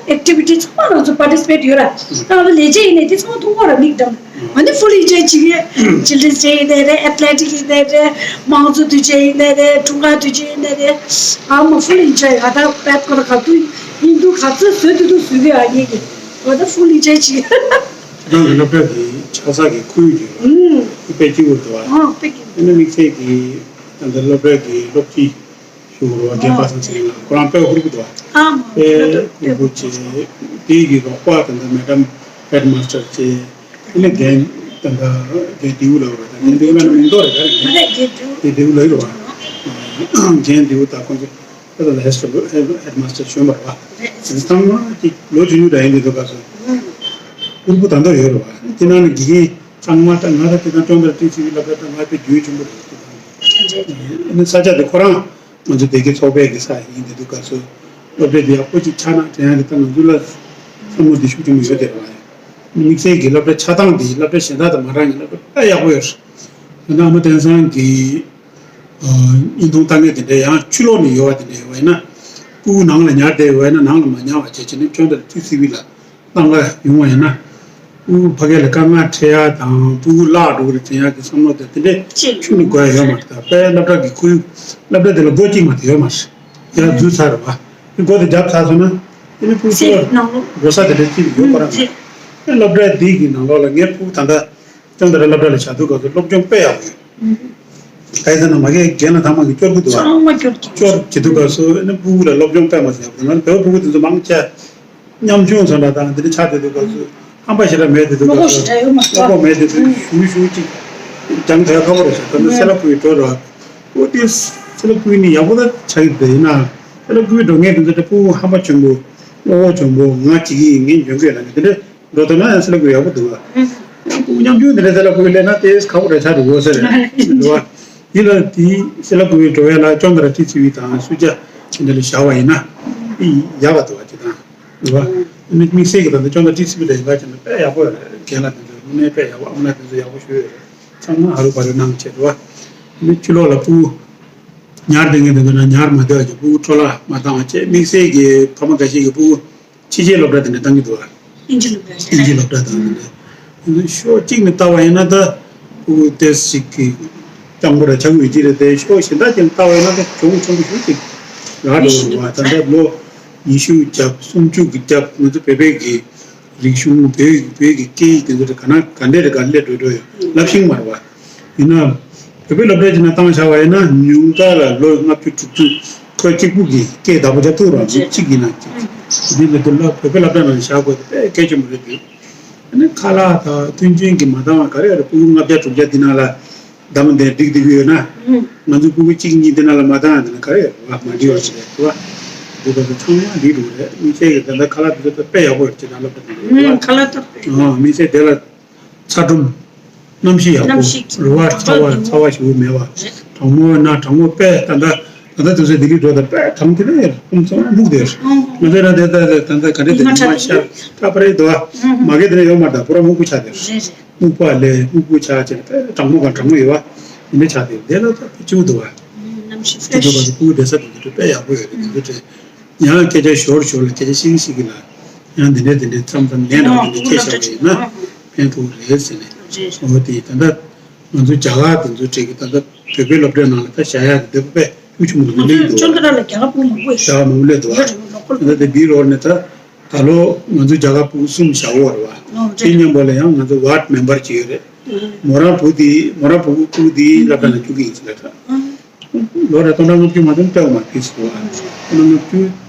ཨེག་ཊི་བི་ཊི་ཚང་མ་ང་ཚོ་པར་ཊི་སི་པེཊ་ཡོད་ར། ད་ང་ཚོ་ལས་བྱེད་ཡིན་ནས་དེ་ཚང་མ་མཐོང་གོ་ར་མིག་འགྲམ་ང་ནི་ཧྥུལ་ཨིན་ཇོའི་བྱེད་ཀྱི་ཡོད། ཆིལ་ཌྲན་ཌེ་ཡིན་ནའི་རེད། ཨེཐ་ལེ་ཊིག་ཡིན་ནའི་རེད། དམངས་གཙོ་དུས་ཆེན་ཡིན་ནའི་རེད། འཁྲུངས་སྐར་དུས་ཆེན་ཡིན་ནའི་རེད། ཨ་མ་ཧྥུལ་ཨིན་ཇོའི་ང་ད་པེཊ་ཁོ་ར་ག་དུས་ཡིན་དུས་ག་ཚོད་བཟོས་དུས་དུས་བཟོས་གི་ཨ་ཡེ་གི་ང་ད་ཧྥུལ་ཨིན་ཇོའི་བྱེད་ཀྱི་ཡོད། ཁྱེད་རང་གི་སློབ་གྲྭ་གི་ཆགས་ས་གི་ཁོར་ཡུག་དེ་ཨུམ། དཔེ་སྐྱིད་པོ་འདུག་ཨ། ཨ་དཔེ་སྐྱིད་པོ། ཨ་ནི་དམིགས་བསལ་གྱི་ད་ལྟ་སློབ་གྲྭ་གི་སློབ་སྤྱི་ཞུ་རོགས་རྒན་པ་སངས་ཚེ་རིང་ལགས་ཁོ་རང་དཔེ་ཧུར་པོ་འདུག་ཨ། ཨ་མ་དཔེ་ཧུར་པོ་བྱས། དེ་གི་རོགས་པ་ད་ལྟ་མེ་ཌམ་ཧེཌ་མ་སི་ཊར་བྱས། ཨ་ནི་རྒན་ད་ལྟ་རྒན་ལྡེའུ་ལགས་རེད། ད་རྒན་ལྡེའུ་ལགས་ནི་མིང་འདོགས་རེད་ད་རེད། མ་རེད་རྒན་ལྡེའུ། རྒན་ལྡེའུ་ལགས་རེད་བ། རྒན་ལྡེའུ་ད་ཁོང་ཚོ་ད་ལྟ་ཧེཌ་ཧེཌ་མ་སི་ཊར་གཞོན་པ་རེད་བ། རེད། ཚང་མ་ཅིག་ལོ་ཆུང་ཆུང་འདྲ་ཡིན་དུས་ཚོད་སྐབས་སུ་ཧུར་པོ་ད་འདོད་ཡོད་རེད་བ། དེ་ནང་ནས་དགེ་རྒན་ཚང་མ་ད་ང་ད་དེ་དང་ཅོང་ཙེ་ཊི་སི་ཝི་སློབ་གྲྭ་ད་ང་དཔེ་རྒྱུས་ཆེན་པོ་རེད། དེ་དང་ཨ་ནི་ས་ཆ་དེ་ཁོ་རང་ང་ཚོ་སྡེ་དགེ་ཚོགས་པའི་གི་ས་ཡིན་དེ་དུས་སྐབས་སུ་སློབ་གྲྭ་དེ་ཡག་པོ་ཅིག་ཆགས་ན་དྲན་ཡག་གི་ད་ང་ཚོ་ལ་བསམ་བློ་དེ་ཤུགས་ཆེན་པོ་ཡོད་དེ་རེད་བ། དམིགས་བསལ་གྱི་སློབ་གྲྭ་ཆགས་སྟངས་དེ་སློབ་གྲྭ་གཞན་དག་དང་མ་འདྲ་བའི་སློབ་གྲྭ་དཔེ་ཡག་པོ་ཡོད་རེད། ད་ལྟ་ཨ་མ་བསྟན་བཟང་གི་བརྙན་ཐུང་ལྟ་མཁན་དེ་འདྲ་ཡང་ཕྱི་ལོགས་ནས་ཡོད་པ་དེ་འདྲ་ཡོད་པ་ཡིན་ན། སྤུ་གུ་ནང་ལ་ཉར་བསྡད་ཡོད་པ་ཡིན་ན་ནང་ལ་མ་ཉར་བ་བྱས་བྱས་ནས་ཅོང་ཙེ་ཊི་སི་ཝི་ལ་བཏང་ག་ཡོང་བ་ཡིན་ན། སྤུ་གུ་ཕ་གི་ལ་དཀའ་ངལ་འཕྲད་ཡ་དང་སྤུ་གུ་བརླག་འགྲོ་གི་རེད་དྲན་ཡ་གི་བསམ་བློ་དེ་དེ་འདྲས་ཁྱོན་ནས་དགོས་ཡ་ཡོད་མ་རེད། ད་དཔེ་སློབ་གྲྭ་གི་ཁོར་ཡུག་སློབ་གྲྭ་དེ་ལ་སྒོ་གཅིག་མ་གཏོགས་ཡོད་མ་རེད། ཡར་འཛུལ་ཚར་རེད་བ། དེ་སྒོ་དེ་བརྒྱབ་ཚར་སོང་ན་དེ་ནི་སྤུ་གུ་ཚོ་ལ་འགྲོ་ས་དེ་འདྲ་གཅིག་ཡོད་ཁོ་རང་རེད། དེ་སློབ་གྲྭ་འདི་གི་ནང་ལོགས་ལ་ངའི་སྤུ་གུ་ད་ལྟ་ཅོང་ཙེ་ཊི་སློབ་གྲྭ་ལ་བཞག་དུས་སྐབས་སུ་སློབ་སྦྱོང་དཔེ་ཡག་པོ་ཡོད། ག་ཡིན་ཟེར་ན་མ་གིའི་རྒན་ལགས་ཚང་མ་གིས་སྐྱོར་གི་འདུག་བ། ཚང་མ་སྐྱོར་གི། སྐྱོར་བྱེད་དུས་སྐབས་སུ་ཨ་ནི་སྤུ་གུ་ལ་སློབ་སྦྱོང་དཔེ་མ་ཟད་ཡག་པོ་འདུག་ང་ཚོ་བོད་པའི་སྤུ་གུ་དེ་ཚོ་མང་ཆེ་ཉམ་ཆུང་ཚོ་འདྲ་དང་དེ་འདྲ་ཆགས་བསྡད་དུས་སྐབས་སུ་ཧམ་པ་ཞེ་དྲག་མེད་དེ་དུས་སྐབས་སུ་རྣོ་པོ་ཞེ་དྲག་ཡོད་མ་རེད། རྣོ་པོ་མེད་དེ་དུས་ཞུ་ཞུ་ཅིག་སྦྱང་ཐུབ་ཁག་པོ་རེད་ཤག་ད་ནི་སེ་ལ་ཕུ་ཡི་འགྲོ་ར་ཨོ་དེ་སེ་ལ་ཕུ་ཡི་ནི་ཡག་པོ་ད་ཆགས་ཀྱི་འདུག་ཡིན་ན་སེ་ལ་ཕུ་ཡི་འགྲོ་མཁན་དེ་ཚོ་ད་སྤུ་གུ་ཧམ་པ་ཆེན་པོ་བློ་ཁོག་ཆེན་པོ་ང་བྱེད་ཀྱི་ཡིན་ངས་འཇོན་གི་ཡོད་ལབ་མཁན་དེ་འདྲ། འགྲོ་ཐུབ་ན་ཡང་སེ་ལ་ཕུ་ཡི་ཡག་པོ་འདུག་ཨ། ཡང་སྤུ་གུ་ཉམ་ཆུང་དེ་འདྲ་སེ་ལ་ཕུ་ཡི་སླེབས་ན་དེ་ཁག་པོ་རེད་ཆགས་འགྲོ་གོ་ཟེར་རེད་འདུག་ཨ། འདི་ལ་དེ་སེ་ལ་ཕུ་ཡི་འགྲོ་ཡ་ལ་ཅོང་ཙེ་ཊི་སི་ཝི་དང་སུ་ཇ་དེ་འདྲ་ལ་བཞག་པ་ཡིན་ན་དེ་ཡག་པ་འདུག་ཨ། ཅི་དང་འདུག་ཨ། དམིགས་བསལ་གྱི་ད་ལྟ་ཅོང་ཙེ་ཊི་སི་ཝི་ལ་ཡིན་པ་ཅི་ན་དཔེ་ཡག་པོ་ཡོད་རེད། རྒན་ལགས་དེ་ཚོ་དངོས་གནས་དཔེ་ཡག་པོ་ཨ་མ་ལགས་དེ་ཚོ་ཡག་པོ་ཞུ་ཡོད་རེད། ཚང་མ་ཧ་རུ་བ་རུ་གནང་བྱས་འདུག་ཨ། དེ་ནས་ཕྱི་ལོགས་ལ་སྤུ་གུ་ཉར་བསྡད་མཁན་དེ་ཚོ་ན་ཉར་མ་བསྡད་པ་ཅིག་སྤུ་གུ་འཕྲོ་བརླག་མ་བཏང་བ་བྱས། དམིགས་བསལ་གྱི་ཕ་མ་འགའ་ཤས་ཀྱིས་སྤུ་གུ་ཕྱི་རྒྱལ་སློབ་གྲྭ་དེ་འདྲ་བཏང་གི་འདུག་ཨ། ཨིན་ཇི་སློབ་གྲྭ་ཨིན་ཇི་སློབ་གྲྭ་དང་དེ་འདྲ། ཕྱོགས་གཅིག་ནས་ལྟ་བ་ཡིན་ན་ད་སྤུ་གུ་ཏོག་ཙམ་ཅིག་གི་སྤྱང་པོ་ར་ཆགས་ཀྱི་ཡོད་ཀྱི་རེད་དེ། ཕྱོགས་གཞན་དག་ཅིག་ནས་ལྟ་བ་ཡིན་ན་ད་གྱོང་ཆེན་པོ་ཞེ་ཅིག་རག་འགྲོ་གི་འདུག་ཨ། ད་ལྟ་ལོ་ཉི་ཤུ་རྒྱབ་སུམ་ཅུ་གི་རྒྱབ་ང་ཚོ་བོད་པའི་གི་རིག་གཞུང་བོད་ཡིག་བོད་ཀྱི་སྐད་ཡིག་དེ་ཚོ་དེ་ག་ན་ག་འདྲས་རེད་ག་སླེབས་འགྲོ་འགྲོ་ཡོད་ལབ་ཤེས་ཀྱི་མ་རེད་བ། ཡིན་ན་བོད་པའི་སློབ་གྲྭ་ཅིག་ནང་བཏང་བཞག་པ་ཡིན་ན་ཉུང་མཐའ་ལ་ལོ་ལྔ་བཅུ་དྲུག་ཅུ་ཁོ་གཅིག་པུ་གིས་སྐད་བདག་པོ་རྒྱབ་ཐུབ་རོགས་གཅིག་ཡིན་ན་གཅིག་འདི་ལ་དེ་ལ་བོད་པའི་སློབ་གྲྭ་ནང་བཞག་དགོས་དེ་དཔེ་གལ་ཆེན་པོ་རེད་འདུག་ཨ་ནི་ཁ་ལག་དང་མཐུན་རྐྱེན་གྱིས་མ་འདང་བ་ག་རེ་ཡོད་རེད། སྤུ་གུ་ལྔ་བརྒྱ་དྲུག་བརྒྱ་འདི་ནང་ལ་བདམས་ཏེ་འགྲིག་འགྲིག་གི་ཡོད་ན། ང་ཚོ་སྤུ་གུ་གཅིག་གཉིས་འདི་ནང་ལ་མ་བཏང་ཡ་འདི་ན་ག་རེ་ཡོད་རེད་བ། མ་འགྲིག་པ་ཞིག་རེད་བ། འདི་ཚོ་ཚང་མ་འགྲིག་འགྲོ་གི་རེད། དམིགས་བསལ་གྱི་ད་ལྟ་ཁ་ལག་འདི་ཚོ་དཔེ་ཡག་པོ་རེད། ཅེ་དང་སློབ་གྲྭ་འདི་ཚོ་རེད་བ། ཁ་ལག་ད་དཔེ་ཡག་པོ། དམིགས་བསལ་དེ་ལ་ཚ་ཁྲོམ་གནམ་གཤིས་ཡག་པོ། གནམ་གཤིས་རུ་བ་ཚ་བ་ཚ་བ་ཞེ་པོ་མེད་པ། གྲང་མོ་ན་གྲང་མོ་དཔེ་ད་ལྟ་ད་ལྟ་དུས་ཚོད་ལྡི་ལི་འགྲོ་ད་དཔེ་གྲང་དེ་ནས་ཀུམ་ཚང་སྨུག་དེ། ང་ཚོ་ན་དེ་ད་ད་ད་ག་འདྲས་དེ་ཉི་མ་ཤར་ཁྲ་པ་རེད་དོ། མ་གི་དེ་ནས་ཡོད་མ་ད་པུ་ར་སྨུག་པོ་ཆགས་དེ། སྨུག་པ་ལས་སྨུག་པོ་ཆགས་ཅེ་དཔེ་གྲང་མོ་ག་གྲང་མོ་ཡོད་བ། འདི་ཆགས་ཏེ་འདི་ལ་ད་ཕྱི་དུ་བ། གནམ་གཤིས་ཀྱི་འདུག་པ་ཕུག་བསྡད་ས་དེ་འདྲ་དཔེ་ཡག་པོ་ཡོད་རེད། འདི་འདྲ་ཡང་སྐད་ཆ་ཞོར་ཞོར་ལ་སྐད་ཆ་ཤིག་ཤིག་གི་ལ་ཡང་འདི་འདྲ་འདི་འདྲ་མཚམས་མཚམས་ལན་འདྲ་འདི་འདྲ་ཁྱེད་བཞག་པ་ཡིན་ན་ཕན་ཐོགས་རེད་ཟེར་ནས། འོ་དེ་ད་ལྟ་ང་ཚོ་རྒྱ་གར་དེ་ཚོ་བྲིས་ཀྱི་ད་ལྟ་བོད་པའི་སློབ་གྲྭའི་ནང་ལ་ད་བཞག་ཡག་གི་འདི་དཔེ་ཁྱུག་ཆུང་མོ་ང་ཚོ་ལེགས་འདུག་ཅོན་ཏ་ར་ལ་རྒྱ་གར་ཕྲུག་མང་པོ་ཡོད། རྒྱ་གར་མང་པོ་སླེབས་འདུག་བ། ད་ལྟ་དེ་བི་རོར་ནས་ད་ད་ལོ་ང་ཚོ་རྒྱ་གར་ཕྲུ་གུ་གསུམ་བཞག་ཡོད་རེད་བ། དེ་མཉམ་པོ་ལ་ཡང་ང་ཚོ་ཝར་ཌི་མེམ་བར་གཅིག་ཡོད་རེད། མོ་རང་བུ་དེ་མོ་རང་བུ་བུ་དེའི་སློབ་གྲྭ་ལ་བཅུག་གི་ཡིན་ཟེར་ལབ་ད། ལོ་རེ་སྟོང་ཕྲག་ལྔ་བཅུ་མ་གཏོགས་སྤྲད་མ་ཕིས་སུ་བ། སྟོང་ཕྲག་ལྔ་བཅུ་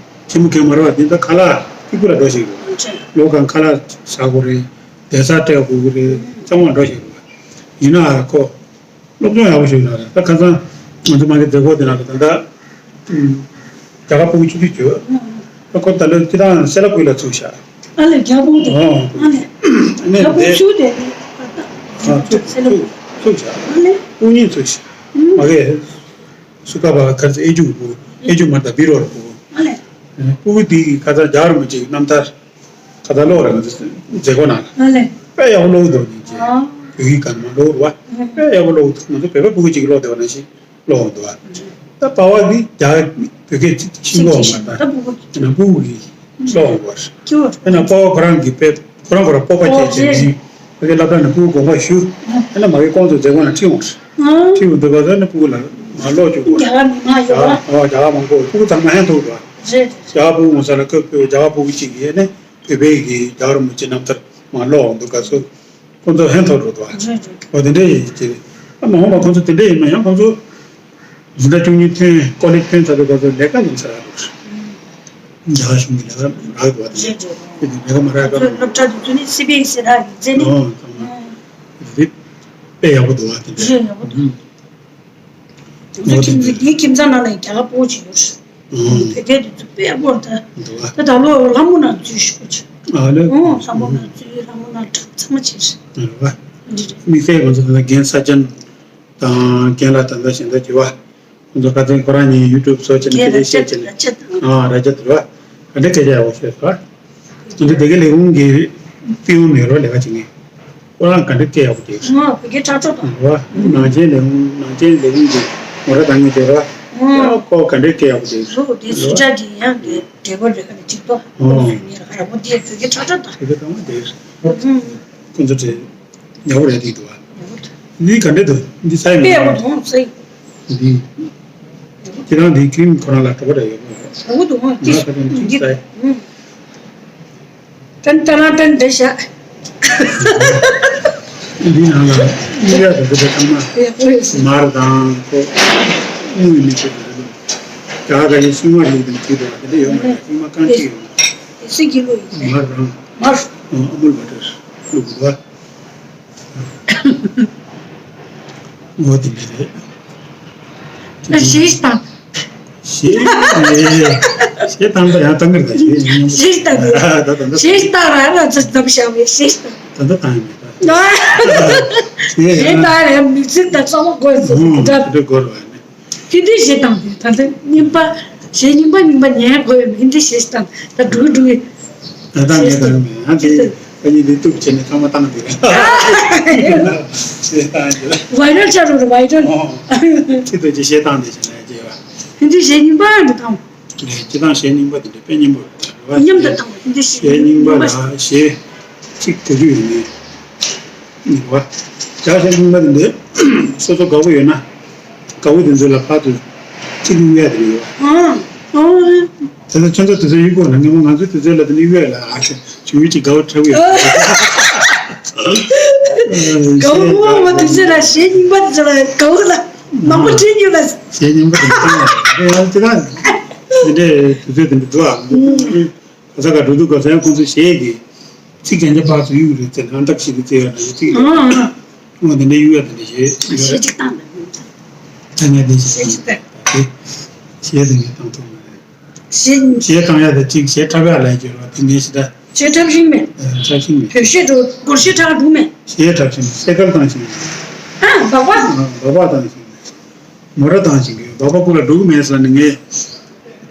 ཆེན་མོ་གང་མ་རེད་བ། དེ་ད་ཁ་ལག་གཅིག་པུ་ལ་འགྲོ་ཞིག་རེད། ལོ་གང་ཁ་ལག་ཟ་དགོས་རེད། བསྡད་ས་སྤྲད་དགོས་ཀྱི་རེད། ཚང་མ་འགྲོ་ཞིག་རེད་བ། ཡིན་ན་ཨ་ཁོ་སློབ་སྦྱོང་ཡག་པོ་ཞིག་ལ་རེད། ད་ཁ་སང་ང་ཚོ་མ་གི་མཛད་སྒོ་དེ་ནང་ལ་ད་ལྟ་རྒྱ་གར་ཕྲུ་གུ་ཆུང་ཆུང་བྱོས། ད་ཁོ་ད་ལོ་སྤྱི་བཏང་སེ་ལ་ཀུའི་ལ་ཚུགས་ཤག་ཨ་ལས་རྒྱ་ཕྲུག་དེ། ཨོ། ཨ་ལས་ཨ་ནི་རྒྱ་ཕྲུག་དེ་ཆུང་དེ་ཨ་ཚུགས་ཚུགས་ཚུགས་ཤག་ཨ་ལས་སྤུ་ཉིད་ཚུགས་ཤག་མ་གི་སུ་ཀ་བ་གར་ཚེ་ཨེ་ཇུ་བུ་ཨེ་ཇུ་མ་ད་བི་རོ་ར་བུ། ཨ་ལས་སྤུ་གུ་དེ་ག་ཚ་རྒྱ་རུ་མི་བྱེད་རྣམ་ཐར། ཁ་ད་ལོ་ར་ང་ཚོ་མཛད་སྒོ་ནང་ཨ་ལས་དཔེ་ཡག་པོ་ཀློག་འདུག་ཉིན་གཅིག་ཨ་བོད་ཡིག་གང་མ་ཀློག་རུ་བ། དཔེ་ཡག་པོ་ཀློག་འདུག་ང་ཚོ་བོད་པ་སྤུ་གུ་གཅིག་ཀློག་བསྡད་པ་ནང་བཞིན་ཀློག་འདུག་བ། ད་པ་བ་འདི་རྒྱ་བོད་སྐད་ཤེས་གོ་མ་ད་ད་སྤུ་གུ་ནང་སྤུ་གུ་གི་ཀློག་འདུག་བ། ཁྱོད་དཔེར་ན་པ་བ་ཁོ་རང་གི་དཔེ་ཁོ་རང་ཁོ་རང་སྤོབས་པ་ཨོ་ཅན་ཅན་ཅེ་ནི་བོད་སྐད་སློབ་གྲྭ་ནས་སྤུ་གུ་དགོངས་པ་ཞུ། དཔེར་ན་མ་གི་ཁོང་ཚོ་མཛད་སྒོ་ནང་ཁྲིད་འོང་ཨ་ཁྲིད་འོང་འདུག་བ། ད་ནི་སྤུ་གུ་ལ་མ་ཀློག་བཅུག་གོ་རྒྱ་གར་མི་མང་ཡོད་བ། ཨོ་རྒྱ་གར་མང་པོ་སྤུ་གུ་ཚང་མ་ཧན་ཐོག་འདུག་བ། རེད། རྒྱ་གར་སྤུ་གུ་ངོ་ས་ལ་སྐབས་སྐབས་རྒྱ་གར་སྤུ་གུ་གཅིག་གིས་ནི་བོད་པའི་གི་རྒྱ་གར་མི་གཅིག་རྣམ་ཐར་མ་ཀློག་འདུག་ག་སོ་ཁོང་ཚོ་ཧན་ཐོར་འགྲོ་འདུག་ཨ། རེད་རེད། འོ་དེ་འདྲ་ཡིན་གྱི་རེད། ཨ་མ་འོངས་པ་ཁོང་ཚོ་དེ་འདྲ་ཡིན་ན་ཡང་ཁོང་ཚོ་འཛིན་གྲྭ་བཅུ་གཉིས་ཐོན་ཀོ་ལེ་ཇི་ཐོན་ཚར་དུས་སྐབས་སུ་ལས་ཀ་ཡིན་ས་ར་འདུག་རྒྱ་གར་གཞུང་གི་ལས་ཀ་རག་འདུག་ཨ། དེ་རེད་རེད། དེ་ལས་ཀ་མ་རག་ཁོང་ཚོ་སློབ་གྲྭ་དེ་ཚོ་ནི་སི་བི་ཨེ་སི་རག་ཡིན་ཚེ་ནི། ཨོ་ཚང་མ་དེ་དཔེ་ཡག་པོ་འདུག་ཨ། དེ་འདྲ་རེད་ཡག་པོ་འདུག་དེ་ཚོ་ཁྱིམ་ཚང་འདིའི་ཁྱིམ་ཚང་ནང་ལ་རྒྱ་གར་སྤོ་བོ་ཅིག་ཡོད་རེད། བོད་སྐད་དེ་ཚོ་དཔེ་སྤོ་ད། ད་ད་ལོ་ལྷ་མོ་ནང་འཛུལ་ཞུ་ཅིག་ཨ་ལེ། ཨོ་ལྷ་མོ་ནང་འཛུལ་ལྷ་མོ་ནང་གྲབས་ཚང་མ་བྱས་རེད། རེད་བ། འདི་རེད། དམིགས་བསལ་ང་ཚོ་ད་ལྟ་རྒན་ས་ཅན་དང་རྒན་ལགས་ད་ལྟ་གཞན་དག་གི་བ། ཁོང་ཚོ་ཁ་སང་ཁོ་རང་གཉིས་ཡུ་ཊུབ་བཟོ་བྱས་ནས་སྐད་ཆ་བཤད་བྱས་ནས། རྒན་ར་ཅད་ར་ཅད། ཨ་ར་ཅད་རེད་བ། ག་འདྲ་སྐད་ཆ་ཡག་པོ་བཤད་སོང་། ང་ཚོ་སྡེ་དགེ་ལས་ཁུངས་ཀྱི་པི་ཡོན་ནས་རོགས་ལས་ཀ་བྱེད་མཁན། ཁོ་རང་ག་འདྲ་སྐད་ཡག་པོ་བྱེད། ང་བོད་སྐད་ཁྲ་ཁྲ་དང་། རེད་བ། ནང་ཆེན་ལས་ཁུངས་ནང་ཆེན་ལས་ཁུངས་ཀྱི་མོ་ར་བཏང་མཁན་དེ་རེད་བ། ཁོ་ག་འདྲ་སྐད་ཡག་པོ་བྱེད། ལོ་དེ་སུ་ཇཱ་གི་ཡང་གི་འབྲས་བུ་རེད་ག་ནས་གཅིག་ཏོ། ཨོ། ཁོ་ཚོ་ཉེ་ར་ཁ་ར་མོ་དེ་བོད་སྐད་ཁྲ་ཁྲ་དང་། བོད་སྐད་དང་མ་དེ་རེད། ཁོ་ཚོ་དེ་ཡག་པོ་རེད་འདུག་བ། ཡག་པོ་འདུག་འདི་ག་འདྲ་འདུག་འདི་ས་ཡི་དཔེ་ཡག་པོ་འདུག་ས་ཡི། འདི། ཁྱེད་རང་འདི་ཀི་རིམ་ཁོ་རང་ལ་གྲོགས་པོ་འདྲ་ཡོད་མ་རེད། ཡག་པོ་འདུག་ཧོ་ང་ཏི་ཁ་ཏོན་ཅིག་ས་ཡི། ཏན་ཏན་ཏན་འདྲ་ཤག་འདི་ནང་ལ་དམིགས་ཡག་དང་འདི་ཚང་མ་ཡག་པོ་ཡོད་སོང་། མར་དང་ཁོ་དངུལ་མི་ཆེ་བ་རེད། རྒྱ་གར་གྱི་ཤིང་མ་ལུག་དང་བྲིས་འདུག་དེ་འདྲ་ཡོད་མ་རེད། ཤིང་མ་རྐང་གཅིག་ཡོད། དེ་སྲིད་ཀྱི་ལོ་ཡིན། མར་རང་། མར། ཨ་མུལ་བ་ཊར་བླུགས་འདུག་འོ་དེ་འདྲ་རེད། ད་གཞས་བཏང་། གཞས་རེད། གཞས་བཏང་ད་ཡང་བཏང་གི་རེད། ད་གཞས་མཉམ་པོ། གཞས་བཏང་གི་རེད། ད་ད་ད་གཞས་བཏང་ར་ང་ཚོ་འདམ་བཞག་པའི་གཞས་བཏང་། ད་ད་བཏང་ཡོད་མེད་ད། གཞས་བཏང་ར་མི་ཚེ་ད་གཙང་མ་དགོས་ཟེར་ཨོ་འདྲ། དེ་འདྲ་དགོས་རེད་བ། ཧིན་དི་གཞས་བཏང་དུས་ད་ལྟ་རྙིང་པ། གཞས་རྙིང་པ་རྙིང་པ་ཉན་དགོས་ཡོད་མེད། ཧིན་དི་གཞས་བཏང་ད་འགྲོ་གི་འགྲོ་གི། ད་ལྟ་ངས་བཏང་མེད་ཨ། དེ་ཨ་ནི་འདི་གཏུག་བྱས་ནས་ཚང་མ་བཏང་དེ་རེད། གཞས་བཏང་རྒྱུ། ཝའི་རལ་ཆགས་འགྲོ་རེད་ཝའི་རལ། ཨོ། ཁྱེད་ཚོས་ཀྱི་གཞས་བཏང་དེ་བྱས་ན་རྒྱས་པ། ཧིན་དི་གཞས་རྙིང་པ་འདི་བཏང་། ངས་སྤྱི་བཏང་གཞས་རྙིང་པ་དེ་འདྲ་དཔེ་སྙན་པོ་རེད་བ། མཉམ་དུ་བཏང་བ་ཧིན་དི་གཞས་རྙིང་པ་ལ་གཞས་གཅིག་གོ་རྒྱུ་ཡོད་མེད། རྙིང་པ། རྒྱ་གཞས་རྙིང་པ་དེ་འདྲ་སོ་སོ་དགའ་པོ་ཡོད་ན། དགའ་པོ་དེ་ཚོ་ལ་ཕར་དུ་གཅིག་གཡུག་ཡ་དེ་ཡོད། ཨང་། ཨང་། དེ་ཚོ་ཁྱོད་ཚོ་དེ་ཚོ་གཡུག་དགོས་ན་ངས་མོ་ང་ཚོ་དེ་ཚོའི་ལ་དེ་ནི་གཡུག་ཡ་ལ་ཨ་ཁྱོད་ཆུང་ངུ་གཅིག་དགའ་པོ་འཁྲབ་ཡོད། དགའ་པོ་ངོ་མ་དེ་ཚོ་ལ་གཞས་རྙིང་པ་དེ་ཚོ་ལ་དགའ་པོ་ལ་མང་པོ་བྲིས་རྒྱུ་ལ། གཞས་རྙིང་པ་དེ་ཚོ་ལ་དེ་ཡང་དེ་ལ་དེ་འདྲའི་དུས་ཚོད་དེ་འདྲ་འདུག་ཨ། ག་ས་ག་འགྲོ་དུས་ག་ས་ཡང་ཁོང་ཚོ་གཞས་ཀྱི་ཚིག་རྒྱན་ཆ་ཕར་ཚུར་གཡུག་རེད་ཟེར་ན་ཨ་འདབ་ཞིག་གི་རྩེ་ཡོད་ན་ཡོད་ཚིག་ཡོད་ཨང་། ཨང་། ཨོ་དེ་འདྲ་གཡུག་ཡ་དེ་འདྲ་བྱེད་ཡོད་རེད། གཞས་གཅིག་བཏང་དང་། ད་ངས་དེ་གཞས་གཅིག་བཏང་། དེ་གཞས་དེ་ངས་བཏང་ཐུབ་མ་རེད། གཞས་གཞས་བཏང་ཡ་དེ་གཅིག་གཞས་འཁྲབ་ཡ་ལ་ཡ་གྱུར་བ་དེ་ངས་ཞེ་དྲག་གཞས་འཁྲབ་ཤེས་མེད། ཨ་འཁྲབ་ཤེས་མེད། བོད་གཞས་འགྲོ་སྒོར་གཞས་འཁྲབ་འགྲོ་མེད། གཞས་འཁྲབ་ཤེས་མེད། སེ་ཀལ་བཏང་ཤེས་མེད། ཨ་སྦག་སྦག་ཨ་སྦག་སྦག་བཏང་ཤེས་མེད། མོ་ར་བཏང་ཤེས་མེད། སྦག་སྦག་ཁོ་ལ་འགྲོ་གི་མེད་ཟེར་ནས་ངས་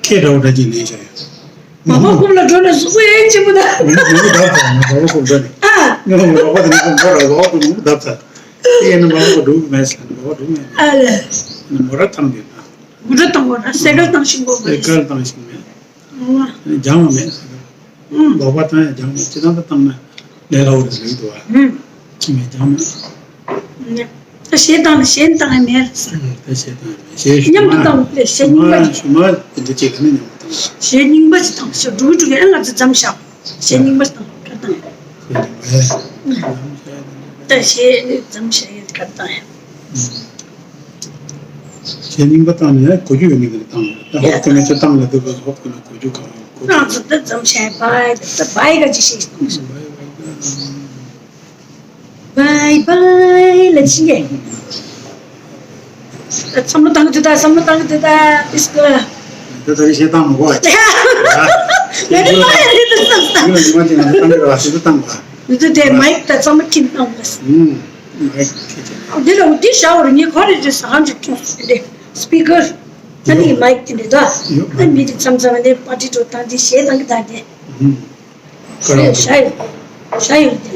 ཁེ་འདྲ་བོ་འདྲ་ཅིག་ལེན་བྱས་ཡོད། སྦག་སྦག་ཁོ་ལ་འགྲོ་ནས་གཟུགས་པོ་ཨེ་ཆེན་པོ་ད། ནོར་བུ་བརྡབས་ཚར་ང་སྦག་སྦག་ཁོ་འདྲ་ནས། ཨ། ང་སྦག་སྦག་དེ་ནས་ཁོ་མོ་ར་སྦག་སྦག་ཁོ་ནོར་བུ་བརྡབས་ཚར། དེ་ཡིན་ན་མ་འགྲོ་གི་མེད་ཟེར་ན་འགྲོ་གི་མེད། ཨ་ལས། མོ་ར་ཐང་གི་ན། མོ་ར་ཐང་གི་ན་སེ་གལ་ཐང་ཞིག་མོ་སེ་གལ་ཐང་ཞིག་མེད། སྦྱང་བ་མེད་ཟེར། ལོག་པ་བཏང་ཡང་སྦྱང་མེད། ཅི་ཐང་དུ་བཏང་ན་ལས་སླ་བོ་རེད་ལུགས་འདུག་བ། ཅི་མེད་སྦྱང་མེད། ད་ཞེ་སྡང་ཞེ་སྡང་ཡང་མེད་ཟེར། ད་ཞེ་སྡང་ཡང་མེད། ཞེ་མཉམ་དུ་བཏང་བ་ཞེ་རྙིང་པ་ཞེ་མ་དེ་འདྲ་ཅིག་ག་ནས་མཉམ་དུ་བཏང་བ། ཞེ་རྙིང་པ་ཅིག་བཏང་ཞེ་འགྲོ་གི་འགྲོ་གི་ཨ་ང་ཚོ་འཛམ་ཤག་ཞེ་རྙིང་པ་ཅིག་བཏང་ག་བཏང་ཡང་། ད་ཞེ་འཛམ་ཤག་ཡང་ག་བཏང་ཡང་། ཞེ་རྙིང་པ་བཏང་ནས་གོ་རྒྱུ་ཡོད་མེད་དེ་བཏང་། ད་ཧོབ་ཀྱི་ན་ཅི་བཏང་ལ་འདུག་ག་ཧོབ་ཀྱི་ན་གོ་རྒྱུ་གང་ཡོད་གོ་རྒྱུ། ང་ཚོ་ད་འཛམ་ཤག་བའི་ད་བའི་ག་ཅིག་ཞེ་བཏང་ཞེ། བའི་བའི་ལ་ཕྱིན་གྱི། བསམ་བློ་བཏང་གི་འདུག་ད། བསམ་བློ་བཏང་གི་འདུག་ད། ཨིས་ཀ་ད་ད་རེས་བཤད་སྟངས་མ་གོ་བ། ངས་ནི་མ་ཡ་རེད་ད་བསམ་བསམ། ཡིན་ལ་ཉི་མ་ཅིག་ང་ཚོ་བཏང་གི་རེད་བ། ཞེ་ད་བཏང་བ། འདི་ཚོ་དེ་མའིག་ད་གཙང་མ་ཁྱིམ་བཏང་བ། ཨུམ། མའིག་ཁྱེད་ཀྱི། འདི་ལ་འདི་བཞག་བར་ངས་ག་རེ་རེད་ཟ་ཁང་ཅིག་སྐྱོང་སོང་དེ། སི་པི་ཀར། ད་ནི་མའིག་དེ་འདྲ་ད། ཡོད། ཨ་མི་དེ་མཚམས་མཚམས་ནས་པར་ཊི་འགྲོ་སྟངས་དེ་གཞས་བཏང་གི་ད་དེ། ཨུམ། ཀ་ར་ཤ་ཡོད། ཤ་ཡོད་དེ།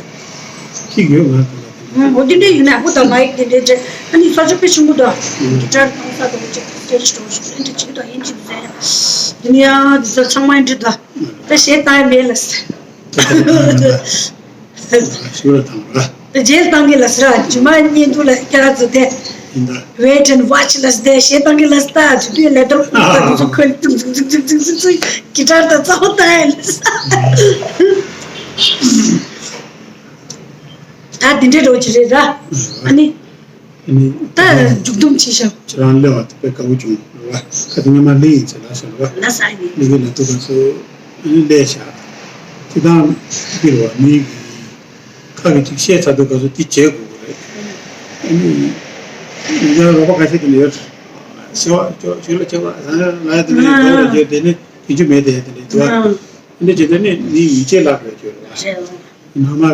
གཅིག་ཡོད་ང་ཚོ་ལ་དེ། ཨ་འོ་དེ་འདྲ་ཡིན་ན་ཨ་ཁུ་དང་མའིག་དེ་འདྲ་འདྲ། ཨ་ནི་ས་ཆ་དཔེ་ཆེན་པོ་འདུག་ཨ། གི་ཊར་བཏང་ས་དང་ཅིག་སི་ཊེ་ཇི་འགྲོ་ཞིག་འདྲ་ཅིག་དང་ཡིན་ཅིག་ཟེར། དེ་ནི་ཡང་དེ་ཚོ་ཚང་མ་འདྲི་དང་། ད་གཞས་བཏང་ཡ་མེད་ལ་ཟེར། ཞུ་ར་དང་ར། རྗེས་བཏང་གི་ལ་ཟེར་ར། རྗེས་མ་བརྙན་ཐུང་ལ་སྐྱ་ར་ཚོ་དེ། ཡིན་ད། Wait and watch ལ་ཟེར་ཞེས་བཏང་གི་ལ་ཟེར་ད་དུས་དུས་ལས་དོར་ཁུག་ད་དུས་ཚོད་ཁོལ་ཏུག་ཏུག་ཏུག་ཏུག་ཏུག་ཏུག་གི་ཊར་ད་རྩ་བ་བཏང་ཡ་ལ་ཟེར། ད་འདི་འདྲའི་རོ་ཅི་རེད་ར། ཨ་ནི། ཨ་ནི། ད་མཇུག་སྡོམ་བྱེད་ཤག་ཁྱེད་རང་སླེབས་པ་དེ་དཔེ་དགའ་པོ་བྱུང་རེད་བ། ཁ་དེ་སྔ་མ་སླེབས་ཡིན་ཟེར་ལ་ཟེར་བ། ལ་ཟ་ཡིན། སླེབས་ཡིན་ལ་དུ་ག་ཚོད་ཨ་ནི་སླེབས་ཤག་ཅི་དང་འདིར་བ་མི་གི་ཁ་གི་ཅིག་བཤད་ཚར་དུས་སྐབས་སུ་དེ་བྱེད་དགོས་ཀྱི་རེད། ཨ་ནི་ང་ཚོ་རོགས་པ་ཁ་ཤས་དེ་འདྲ་ཡོད། ཞི་བ་ཅོ་ཞུ་ལ་ཆེ་བ་ཟ་ལ་དེ་འདྲ་ཡོད་རེད། དེ་ནི་དེ་ཅུ་མེད་དེ་དེ་འདྲ་འདུག་ཨ། དེ་འདྲ་བྱེད་དུས་ནི་མི་ཡིད་ཆེས་ལ་རེད་ཅོ་རེད། ནང་མ་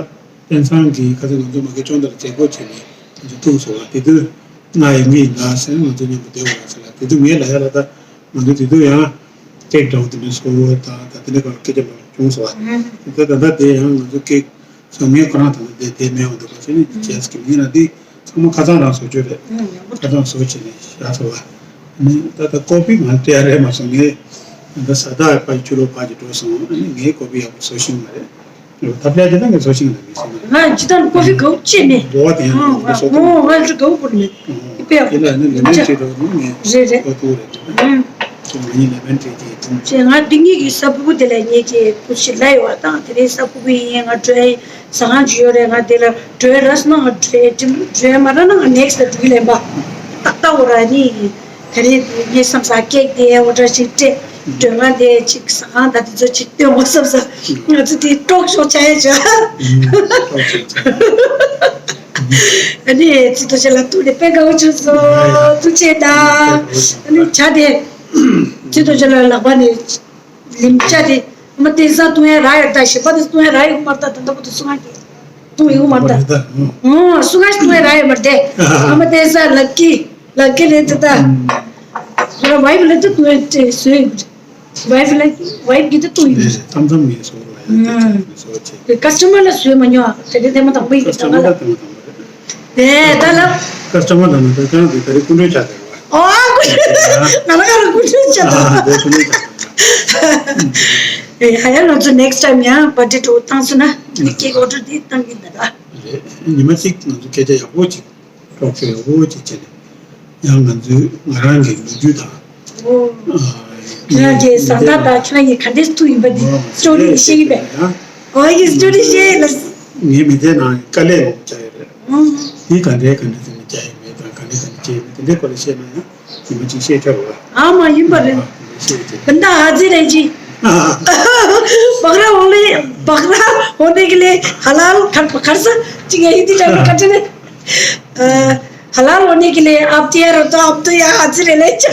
དཔེ་མཚང་གི་ཁ་ཚ་ང་ཚོ་མ་གི་ཅོང་དར་མཛད་སྒོ་བྱས་ནས་ང་ཚོ་ཐུག་སོང་བ། དེ་དུས་ང་ཡོང་གི་ཡིན་ད་ཟེར་ང་ཚོ་མཉམ་དུ་བསྡད་པ་ལ་ཟེར་ལ་དེ་དུས་ངས་ལ་ཡ་ལ་ད་ང་ཚོ་དེ་དུས་ཡང་ཀེག་འདྲ་བོ་དེ་འདྲ་བཟོ་བ་དང་ད་དེ་འདྲ་ག་ལ་སྐད་ཆ་མ་བྱུང་སོང་བ། དེ་ད་ད་དེ་ཡང་ང་ཚོ་ཀེག་བཟོ་མཁན་ཁོ་རང་དང་དེ་དེ་མེད་འོང་འདུག་པ་བྱས་ནས་བྱས་ཀྱི་མིན་ན་འདི་ཚང་མ་ཁ་སང་རང་བཟོ་བཅོས་རེད། ཁ་སང་བཟོ་བྱས་ནས་བཞག་སོང་བ། ནི་ད་ལྟ་ཀོ་པི་ང་སྤྲད་ཡ་རེད་མ་སོང་ངས་ད་ས་ད་ཕ་ཆུ་ལོ་ཕ་གི་འགྲོ་སོང་ཨ་ནི་ངས་ཀོ་པི་ཡག་པོ་བཟོ་ཤེས་མ་རེད། ད་ཕ་གི་ད་ངས་བཟོ་ཤེས་ན་མི་སྲིད་ན། ང་ཇི་ལྟར་ཀོ་པི་གའུ་ཅེ་ནི། འགྲོ་བ་དེ་ཡང་ང་བཟོ་ཐུབ། ང་ལ་གའུ་པོ་ནི། དཔེ་ཡག་དེ་ལ་ནི་ལེ་མན་ཊི་འགྲོ་ནི་ངས་རེད་རེད། ཀོ་ཐུག་རེད། ང་ཡིན་ལེ་མན་ཊི་དེ་ཐུང་། ཅེ་ང་འདི་ངེད་ཀྱི་ས་ཕུ་བུ་དེ་ལ་ངེད་ཀྱི་ཀུ་ཤི་ལ་ཡོད་བ་དང་དེ་རིང་ས་ཕུ་བུ་ཡིན་ང་འགྲོ་ཡ་ཡིན། ཟ་ཁང་ཅིག་ཡོད་རེད། ང་དེ་ལ་འགྲོ་ར་སོང་ང་འགྲོ་འགྲོ་མ་ར་ན་ང་ནེག་སི་ལ་འགྲོ་གི་ལན་པ། ཏག་ཏག་འོ་ར་ནི་དེ་རིང་ངའི་བསམ་ས་ཀེག་དེ་འོ་འདྲ་ཞིག་སྤྲད་འགྲོ་ང་དེ་ཅིག་ཟ་ཁང་ད་དེ་ཚོ་ཅིག་སྟོན་དགོས་བསམ་ས་ང་ཚོ་དེ་ཀྲོག་ཤོག་བྱ་ཡ་བྱ། ཨ་ནི་ཚིག་ཐོ་ཆེ་ལ་ཐུག་ནས་དཔེ་དགའ་བོ་བྱུང་སོང་། ཐུགས་ཆེ་ད། ཨ་ནི་བྱ་དེ་ཚིག་ཐོ་ཆེ་ལ་ལག་པ་ནས། ལིམ་ཅ་དེ་མ་དེ་ས་བཏུང་ཡ་ར་ཡོད་ད་ཞིམ་པ་དེ་བཏུང་ཡ་ར་ཡོད་མ་རེད་ད། ད་ལྟ་བུ་དུ་སུ་ང་གི་བཏུང་ཡོད་མ་རེད་ད། ཨོ་སུ་ང་ཞིག་བཏུང་ཡ་ར་ཡོད་མ་རེད་དེ། ཨ་མ་དེ་ས་ལག་གི་ལག་གི་རེད་ད། ད་ལ་ཝའི་ཕི་ལ་དུ་བཏུང་ཡ་དེ་སུ་ཡོད་ཝའི་ཕི་ལ་ཝའི་ཕི་གི་དུ་བཏུང་ཡོད། མཚམས་མཚམས་ངས་སོ་ལ་ཡ་དེ་སོ་ཆེ། ཀ་སི་ཊ་མར་ལ་སུ་ཡོད་མ་ཉོ་ཨ་དེ་དེ་དེ་མ་དང་པོ་ཡིན་གི་ད་ང་ལ། དེ་མ་དང་པོ་རེད། དེ་ད་ལ། ཀ་སི་ཊ་མར་དང་ནང་དོན་ཁང་གི་ད་རེས་སྐུ་མགྲོན་ཆགས་བསྡད་པ། ཨོ་ཨ་ཀུ་ང་ལ་ཁ་རུ་སྐུ་མགྲོན་ཆགས་བསྡད་པ། ཨ་དེ་སྐུ་མགྲོན་ཆགས་བསྡད་པ། ཨེ་ཧ་ཡ་ང་ཚོ་ནེག་སི་ཊའིམ་ཡང་པར་ཊི་འགྲོ་བཏང་སོང་ན་ངས་ཀེག་ཨོ་ཌར་དེ་བཏང་གི་འདུག་ད། རེད། ཉི་མ་གཅིག་ང་ཚོ་སྐད་ཆ་ཡག་པོ་ཅིག་ཀྲོག་ཤོ་ཡག་པོ་ཅིག་བྱས་ནས་ཡང་ང་ཚོའི་ང་རང་གི་ལོ་རྒྱུས་དང་། ཨོ། ཁྱེད་རང་གི་བཟའ་ཟླ་དང་ཁྱེད་རང་གི་ག་འདྲས་ཐུག་ཡིན་པ་དེ་སི་ཊོ་རི་བཤད་ཀྱི་པས། ཨོ་ཡི་སི་ཊོ་རི་བཤད་ལ། ངའི་མི་ཚེ་ནང་དཀའ་ལས་མང་པོ་བྱ་ཡོད་རེད། ཨོ། དེ་ག་འདྲའི་ག་འདྲ་ཟེར་ནས་བྱ་ཡོད་མེད་དང་ག་འདྲ་ག་འདྲ་བྱས་ཡོད་མེད་དེ་འདྲའི་སྐོར་ལ་བཤད་ན་ཡང་ཉི་མ་གཅིག་བཤད་ཆོག་རེད་བ། ཨ་མ་ཡིན་པ་རེད། བཤད་ཅིག་ག་འདྲ་ཨ་ཙི་རེད་ཅི། བག་ར་འོ་ལེ་བག་ར་འོ་ནེ་གི་ལེ་ཧ་ལ་ལ་ཁར་ཁར་ས་ཅི་ངས་ཧིན་དི་ལ་ཁ་ཏྲ་ནེ། ཨ། ཧ་ལ་ལོ་ནི་གི་ལེ་ཨབ་ཏི་ཡ་རོ་ཏོ་ཨབ་ཏུ་ཡ་ཨ་ཙི་རེ་ལེ་ཅ།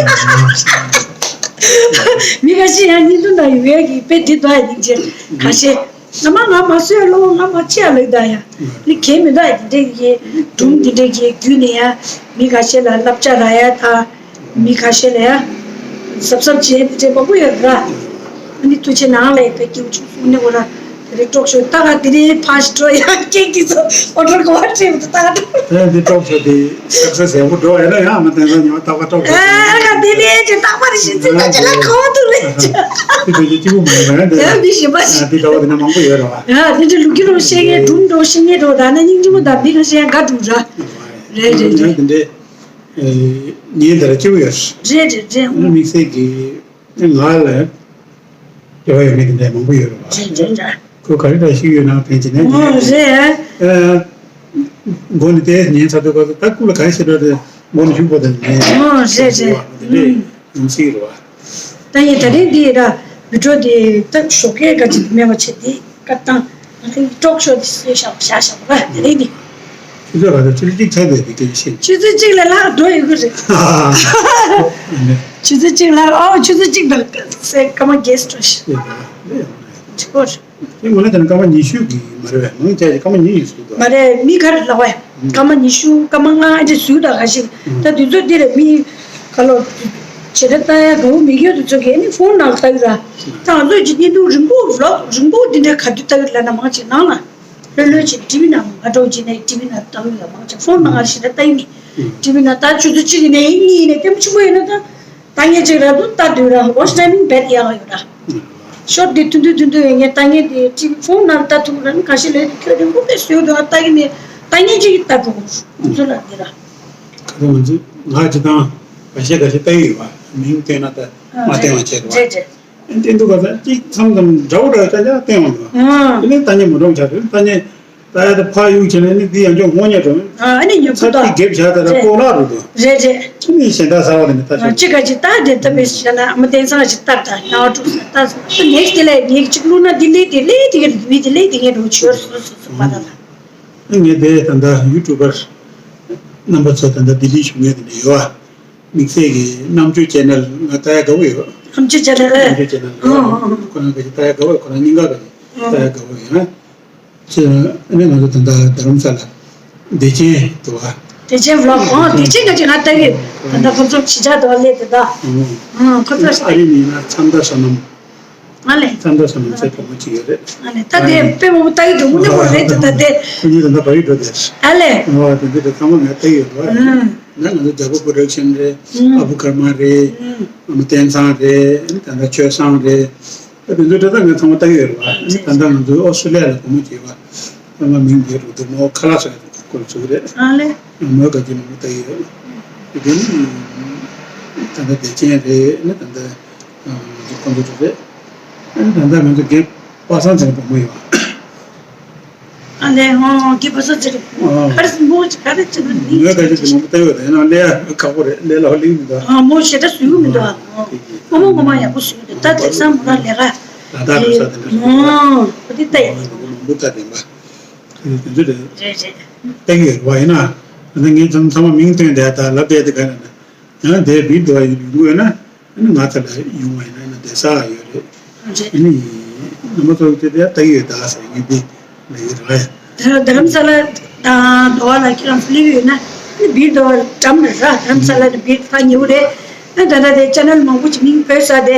མི་ཁ་ཤས་ཡང་ཉིན་དུ་ན་ཡུ་ཡ་གི་དཔེ་འདི་དོ་ཡ་ཉིན་ཅེ་ཁ་ཤས། ང་མ་ང་མ་སུ་ཡ་ལོ་ང་མ་ཅི་ཡ་ལེ་ད་ཡ། ནི་ཁེ་མི་ད་ཡ་འདི་འདྲ་གི་སྒྲུང་འདི་འདྲ་གི་བརྒྱུད་ནས་ཡ་མི་ཁ་ཤས་ལ་བསླབ་བྱ་ར་ཡ་ད། མི་ཁ་ཤས་ལ་ཡ། གཟབ་གཟབ་བྱེད་དེ་འདྲ་མང་པོ་ཡོད་ར། ཨ་ནི་ཐུགས་ཆེ་ནང་ལ་ཡ་དཔེ་སྐྱིད་པོ་བྱུང་སོང་ནི་འོ་ར། རེ་ཀྲོག་ཤོ་ཏག་དེ་རེ་ཕ་ཞིག་འགྲོ་ཡ་ཀེག་གི་ཚོ་ཨོ་ཏོར་གོ་བ་ཁྲིད་དུ་ཏག་ཏག་ཨེ་འདི་ཀྲོག་ཤོ་དེ་སག་སེ་སི་ཡག་པོ་འགྲོ་ཡ་ལ་ཡང་མ་བསྟན་ས་ཉོ་ཏག་པ་ཀྲོག་ཤོ་ཨ་ག་དེ་རེ་ཅེ་ཏག་པ་རེ་ཤི་ཚི་ད་ཅི་ལ་ཁོ་ཏུ་རེ་ཅེ་དེ་དེ་ཅི་གོ་མ་ཡོད་རེད་ཡ་མི་ཤི་པ་ཤི་དེ་ལ་བ་དེ་ན་མང་པོ་ཡོད་རེད་བ། ཡ་དེ་ཅི་ལུག་གི་རོ་ཤེས་ངེ་སྒྲུང་འགྲོ་ཤེས་ངེ་འགྲོ་ད་ན་སྙིང་རྗེ་མོ་ད་འདི་ཁ་ཤས་ཡང་དགའ་འགྲུབ་ར། རེད་རེད་རེད། དེ་འདྲས་ཉིན་དེར་སྐྱིད་པོ་ཡོད། རེད་རེད་རེད། དམིགས་བསལ་གྱི། ང་ལ་སྐྱེ་བ་ཡོད་མེད་དེ་འདྲ་མང་པོ་ཡོད་རེད་བ། རེད་རེད་རེད། ཁོ་ག་རེ་འདྲ་ཞིག་ཡོད་ན་ཕན་ཆད་ནས་ཨོ་ཉན་རེད། ཨ། མགོ་ནས་དེ་ཉན་ཚར་དུས་སྐབས་སུ་ད་ཀུ་ལ་ག་རེ་བྱེད་འགྲོ་དེ་མགོ་ནས་ཤུགས་པོ་དང་ཉན། ཨོ་རེད་རེད། དེ་འདྲ་ཡིན་སྲིད་རེད་བ། ད་ཡིན་ད་རིང་འདི་ར་བི་ཌིའོ་འདི་ད་ཞོགས་ཀས་ག་ཅིག་མེད་པ་བྱས་ཏེ་བཀའ་བཏང་། ང་ཚོའི་ཀྲོག་ཤོ་དེ་བཟོས་བཞག་བཞག་བཞག་པ་དེ་རིང་འདི། ཆུ་ཚོད་ག་ཚོད་ཆུ་ཚོད་གཅིག་ཚར་དུས་དེ་སྐད་ཆ་བཤད། ཆུ་ཚོད་གཅིག་ལས་ལྷག་འགྲོ་ཡོད་ཀྱི་རེད། ཆུ་ཚོད་གཅིག་ལྷག་ཨོ་ཆུ་ཚོད་གཅིག་དང་སྐར་མ་བརྒྱད་འགྲོ་ཤི། ཆི་གོ་རེད། དེ་ངོ་ནས་བྱས་ན་སྐར་མ་ཉི་ཤུ་གི་མ་རེད་པས། མང་ཆེ་ཆེ་སྐར་མ་ཉི་ཡིན་ཟེར་འདུག་མ་རེད་མི་ཁ་རེ་ལབ་པས། སྐར་མ་ཉི་ཤུ་སྐར་མ་ལྔ་ཨ་འདྲས་ཟུག་ད་ག་ཞིག་ད་དུས་ཚོད་འདི་རེད་མི་ཁ་ལོ། བྱེད་སྟངས་ལྟ་ཡ་དགའ་བོ་མི་ཡོད་དུ་ཚོད་ཀྱི་ཨ་ནི་ཕོན་ནང་ལྟ་གི་ར། ད་ང་ཚོས་ཀྱི་བརྙན་ཐུང་རིང་པོ་ཝི་ལོག་རིང་པོ་འདི་འདྲ་ག་དུས་ལྟ་གི་ལབ་ན་མང་ཆེ་ནང་ལ། ལྷོད་ལྷོད་ཅིག་ཊི་ཝི་ནང་ང་འགྲོ་ཅིག་ནས་ཊི་ཝི་ནང་ལྟ་གི་ལ་མང་ཆེ་ཕོན་ནང་ང་ཞིག་ལ་ལྟ་ཡི་མི། ཊི་ཝི་ནང་ལྟ་ཆུ་ཚོད་གཅིག་ཡིན་ནས་ཡིན་གཉིས་ཡིན་ནས་ལྟད་མོ་ཆེན་པོ་ཡོད་ན་ད། ལྟ་མཁན་ཅིག་ར་འདུག་ལྟ་དུས་ར་ཝོ་ཆི་ཊའི་མིང་བེད་ཡག་ཡོད་ར། ཤོར་འདི་ཐུང་ཐུང་ཐུང་ཐུང་ཡོད་ངས་ལྟ་མཁན་དེ་ཊི་ཝི་ཕོན་ནང་ལྟ་ཐུབ་ར་ནི་ག་ཤེད་ལས་དེ་ཁྱོད་རིང་པོ་དེ་བཟོས་འདུག་ལྟ་གི་མེད་ལྟ་མཁན་ཅིག་ལྟ་འགྲོ་དགོས་ཁོ་ཚོ་ལ་འདི་ར། ཁ་སང་ང་ཚོ་ང་ཅི་དང་ག་ཤེད་ག་ཤེད་ལྟ་གི་ཡོད་པ་མིང་བཏོན་ན་ད་མ་བསྟན་པ་བྱས་འདུག་བ། རེད་རེད། བསྟན་འདུག་ག་ས་གཅིག་མཚམས་མཚམས་འདྲ་བོ་འདྲ་བོ་ཅག་ཅག་བསྟན་འོང་འདུག་དེ་ནས་ལྟ་མཁན་མི་འགྲོ་ཆགས་འདུག་ལྟ་མཁན། ད་ཡ་ད་ཕ་ཡུག་བྱས་ནས་ནི་འདི་ཡང་ཅུང་ངོ་ཉེ་འགྲོ། ཨ་ཨ་ནི་ཉོ་ཚ་ཁུ་ཏོ། གཅིག་རྒྱབ་བྱ་ད་ར་རེད་ཀོ་ལག་རུ་དོ། རེད་རེད། ཁྱི་མི་གཞན་དག་ཟ་བ་དེ་ནི་ད་ཨ་ཆ་གཅིག་ག་གཅིག་ད་དེ་ད་པའི་བྱས་ན་ཨ་མ་བསྟན་སང་ཞིག་ད་ད་ཡང་དྲུག་ད་ད་ནེག་སི་དེ་ལས་ཉིག་གཅིག་བླུགས་ན་འདི་ལས་དེ་ལས་དེ་ག་མི་དེ་ལས་དེ་ངས་འགྲོ་ཆོས་སུ་སུ་སུ་མ་ད་ད། ངས་དེ་ད་ད་ཡུ་ཊུབ་པར་རྣམ་པ་ཚོ་ད་ད་ལྡི་ལི་བཞུགས་མཁན་དེ་འདྲ་ཡོད་ཨ། དམིགས་བསལ་གྱི་རྣམ་དཔྱོད་ཅེ་ནལ་ང་ལྟ་ཡ་དགའ་བོ་ཡོད། རྣམ་དཔྱོད་ཅེ་ནལ་རྣམ་དཔྱོད་ཅེ་ནལ་ཨ་ཨ་ཨ། ཁོ་རང་ག་ཅིག་ལྟ་ཡ་དགའ་བོ་ཡོད། ཁོ་རང་སྙིང་ག་ག་ཅིག་ལྟ་ཡ་དགའ་བོ་ཡོད་ཨ། ཅེས་ཨ་ནི་ང་ཚོ་ད་ལྟ་རྡ་རམ་ས་ལ་བདེ་ཆེན་དུ་བ། བདེ་ཆེན་ཝི་ལོག་ཨང་བདེ་ཆེན་ག་ཅིག་ང་ལྟ་གི་ད་ལྟ་ཁོ་ཚོ་ཕྱི་ཆ་དུ་བ་སླེབས་དེ་ད་ཨང་ཁོ་ཚོ་ཨ་རི་ནས་ཡིན་ན་ཚམ་མདའ་སོ་ནམ། ཨ་ལས། ཚམ་མདའ་སོ་ནམ་ཚེ་བུ་མོ་གཅིག་ཡོད་རེད། ཨ་ལས་ད་དེ་དཔེ་མང་པོ་ལྟ་གི་འདུག་དངོས་གནས་ཁོ་རེད་དེ་ད་དེ། ཁོ་གཉིས་ད་ལྟ་བ་ཡི་འགྲོ་དེ། ཨ་ལས། ཨ་དེ་འདི་དེ་ཚང་མ་ང་ལྟ་གི་ཡོད་རེད། ཨང་། ན་ང་ཚོ་རྒྱལ་པོ་པོ་རོ་ཌག་ཤན་རེད། ཨང་། ཨ་བུ་ཀརྨ་རེད། ཨང་། ཨ་མ་བསྟན་བཟང་རེད། ད་ལྟ་ཆོས་བཟང་རེད། ད་དེ་ཚོ་འདྲ་ད་ང་ཚང་མ་ལྟ་གི་ཡོད་རེད་བ། ད་ལྟ་ང་ཚོ་ཨོ་སི་ཀྲི་ལི་ཡ་ལ་སྒོ་མོ་འབྱེད་པ། ཚང་མ་མིང་འདི་རུ་དུ་མོ་ཁ་ལག་ཟ་སྐོར་ཚུགས་རེད། ཨ་ལེ། མོས་ག་གི་མང་པོ་ལྟ་གི་ཡོད། དེ་ནི་ད་ལྟ་བདེ་ཆེན་རེད་ནི་ད་ལྟ་ང་ཚོ་ཁོང་ཚོ་རེད། ད་ལྟ་ང་ཚོ་རྒན་པ་སངས་ཚེ་རིང་བུ་མོ་ཡོད། ཨ་ལེ་ཧོ་གི་བ་ས་ཅི་རེད། ཨ། ག་རེ་མོ་ཅི་ག་རེ་ཅི་ན་ནི་ངས་ག་ཅི་ཅི་མོ་ལྟ་ཡོད་རེད་ན་ལས་ཡ་ཁག་པོ་རེད་ལས་ལ་ཧོ་ལིང་མི་འདུག་ཨ་མོ་ཞེ་དྲག་སུས་མི་འདུག་ཨ་ངོ་མ་ངོ་མ་ཡག་པོ་སུས་འདུག་ད་དེང་སང་མོ་རང་ལས་ཀ་ལ་དྭགས་རུ་ས་དེ་འདྲ་ཨ་ཁོ་དེ་ལྟ་ཡི་མང་པོ་ལྟ་དེ་འདྲ་དེ་ཚོ་རེད། རེད་རེད། ལྟ་གི་ཡོད་རེད་བ་ཡིན་ན་ད་ངས་ཚང་ཚང་མ་མིང་བཏོན་བསྡད་ད་ལབ་བསྡད་དེ་ག་རེ་ན་ཡང་དེ་བིར་དུ་བ་ཡོང་གི་ཡོད་ན། ཨ་ནི་ང་ཚོ་ལ་ཡོང་བ་ཡིན་ན་ཨ་ནི་བསྡད་ས་ཡོད་རེད། རེད། ཨ་ནི་རྣམ་པ་ཚོ་དེ་དེ་ལྟ་གི་ཡོད་ད་ཟེར་ངས་འདི་ལ་ཡོད་རེད། ད་རྡ་རམ་ས་ལ་དང་དོ་བ་ལ་ཁྱེད་རང་ཚོ་སླེབས་ཡོད་ན་ཨ་ནི་བིར་དོ་བ་འགྲམ་རེད་ར། རྡ་རམ་ས་ལ་ནི་བིར་ཕ་ཉེ་བོ་རེད། ཨ་ད་ལྟ་དེ་ཅེ་ནལ་མང་པོ་ཅིག་མིང་བོད་ས་དེ་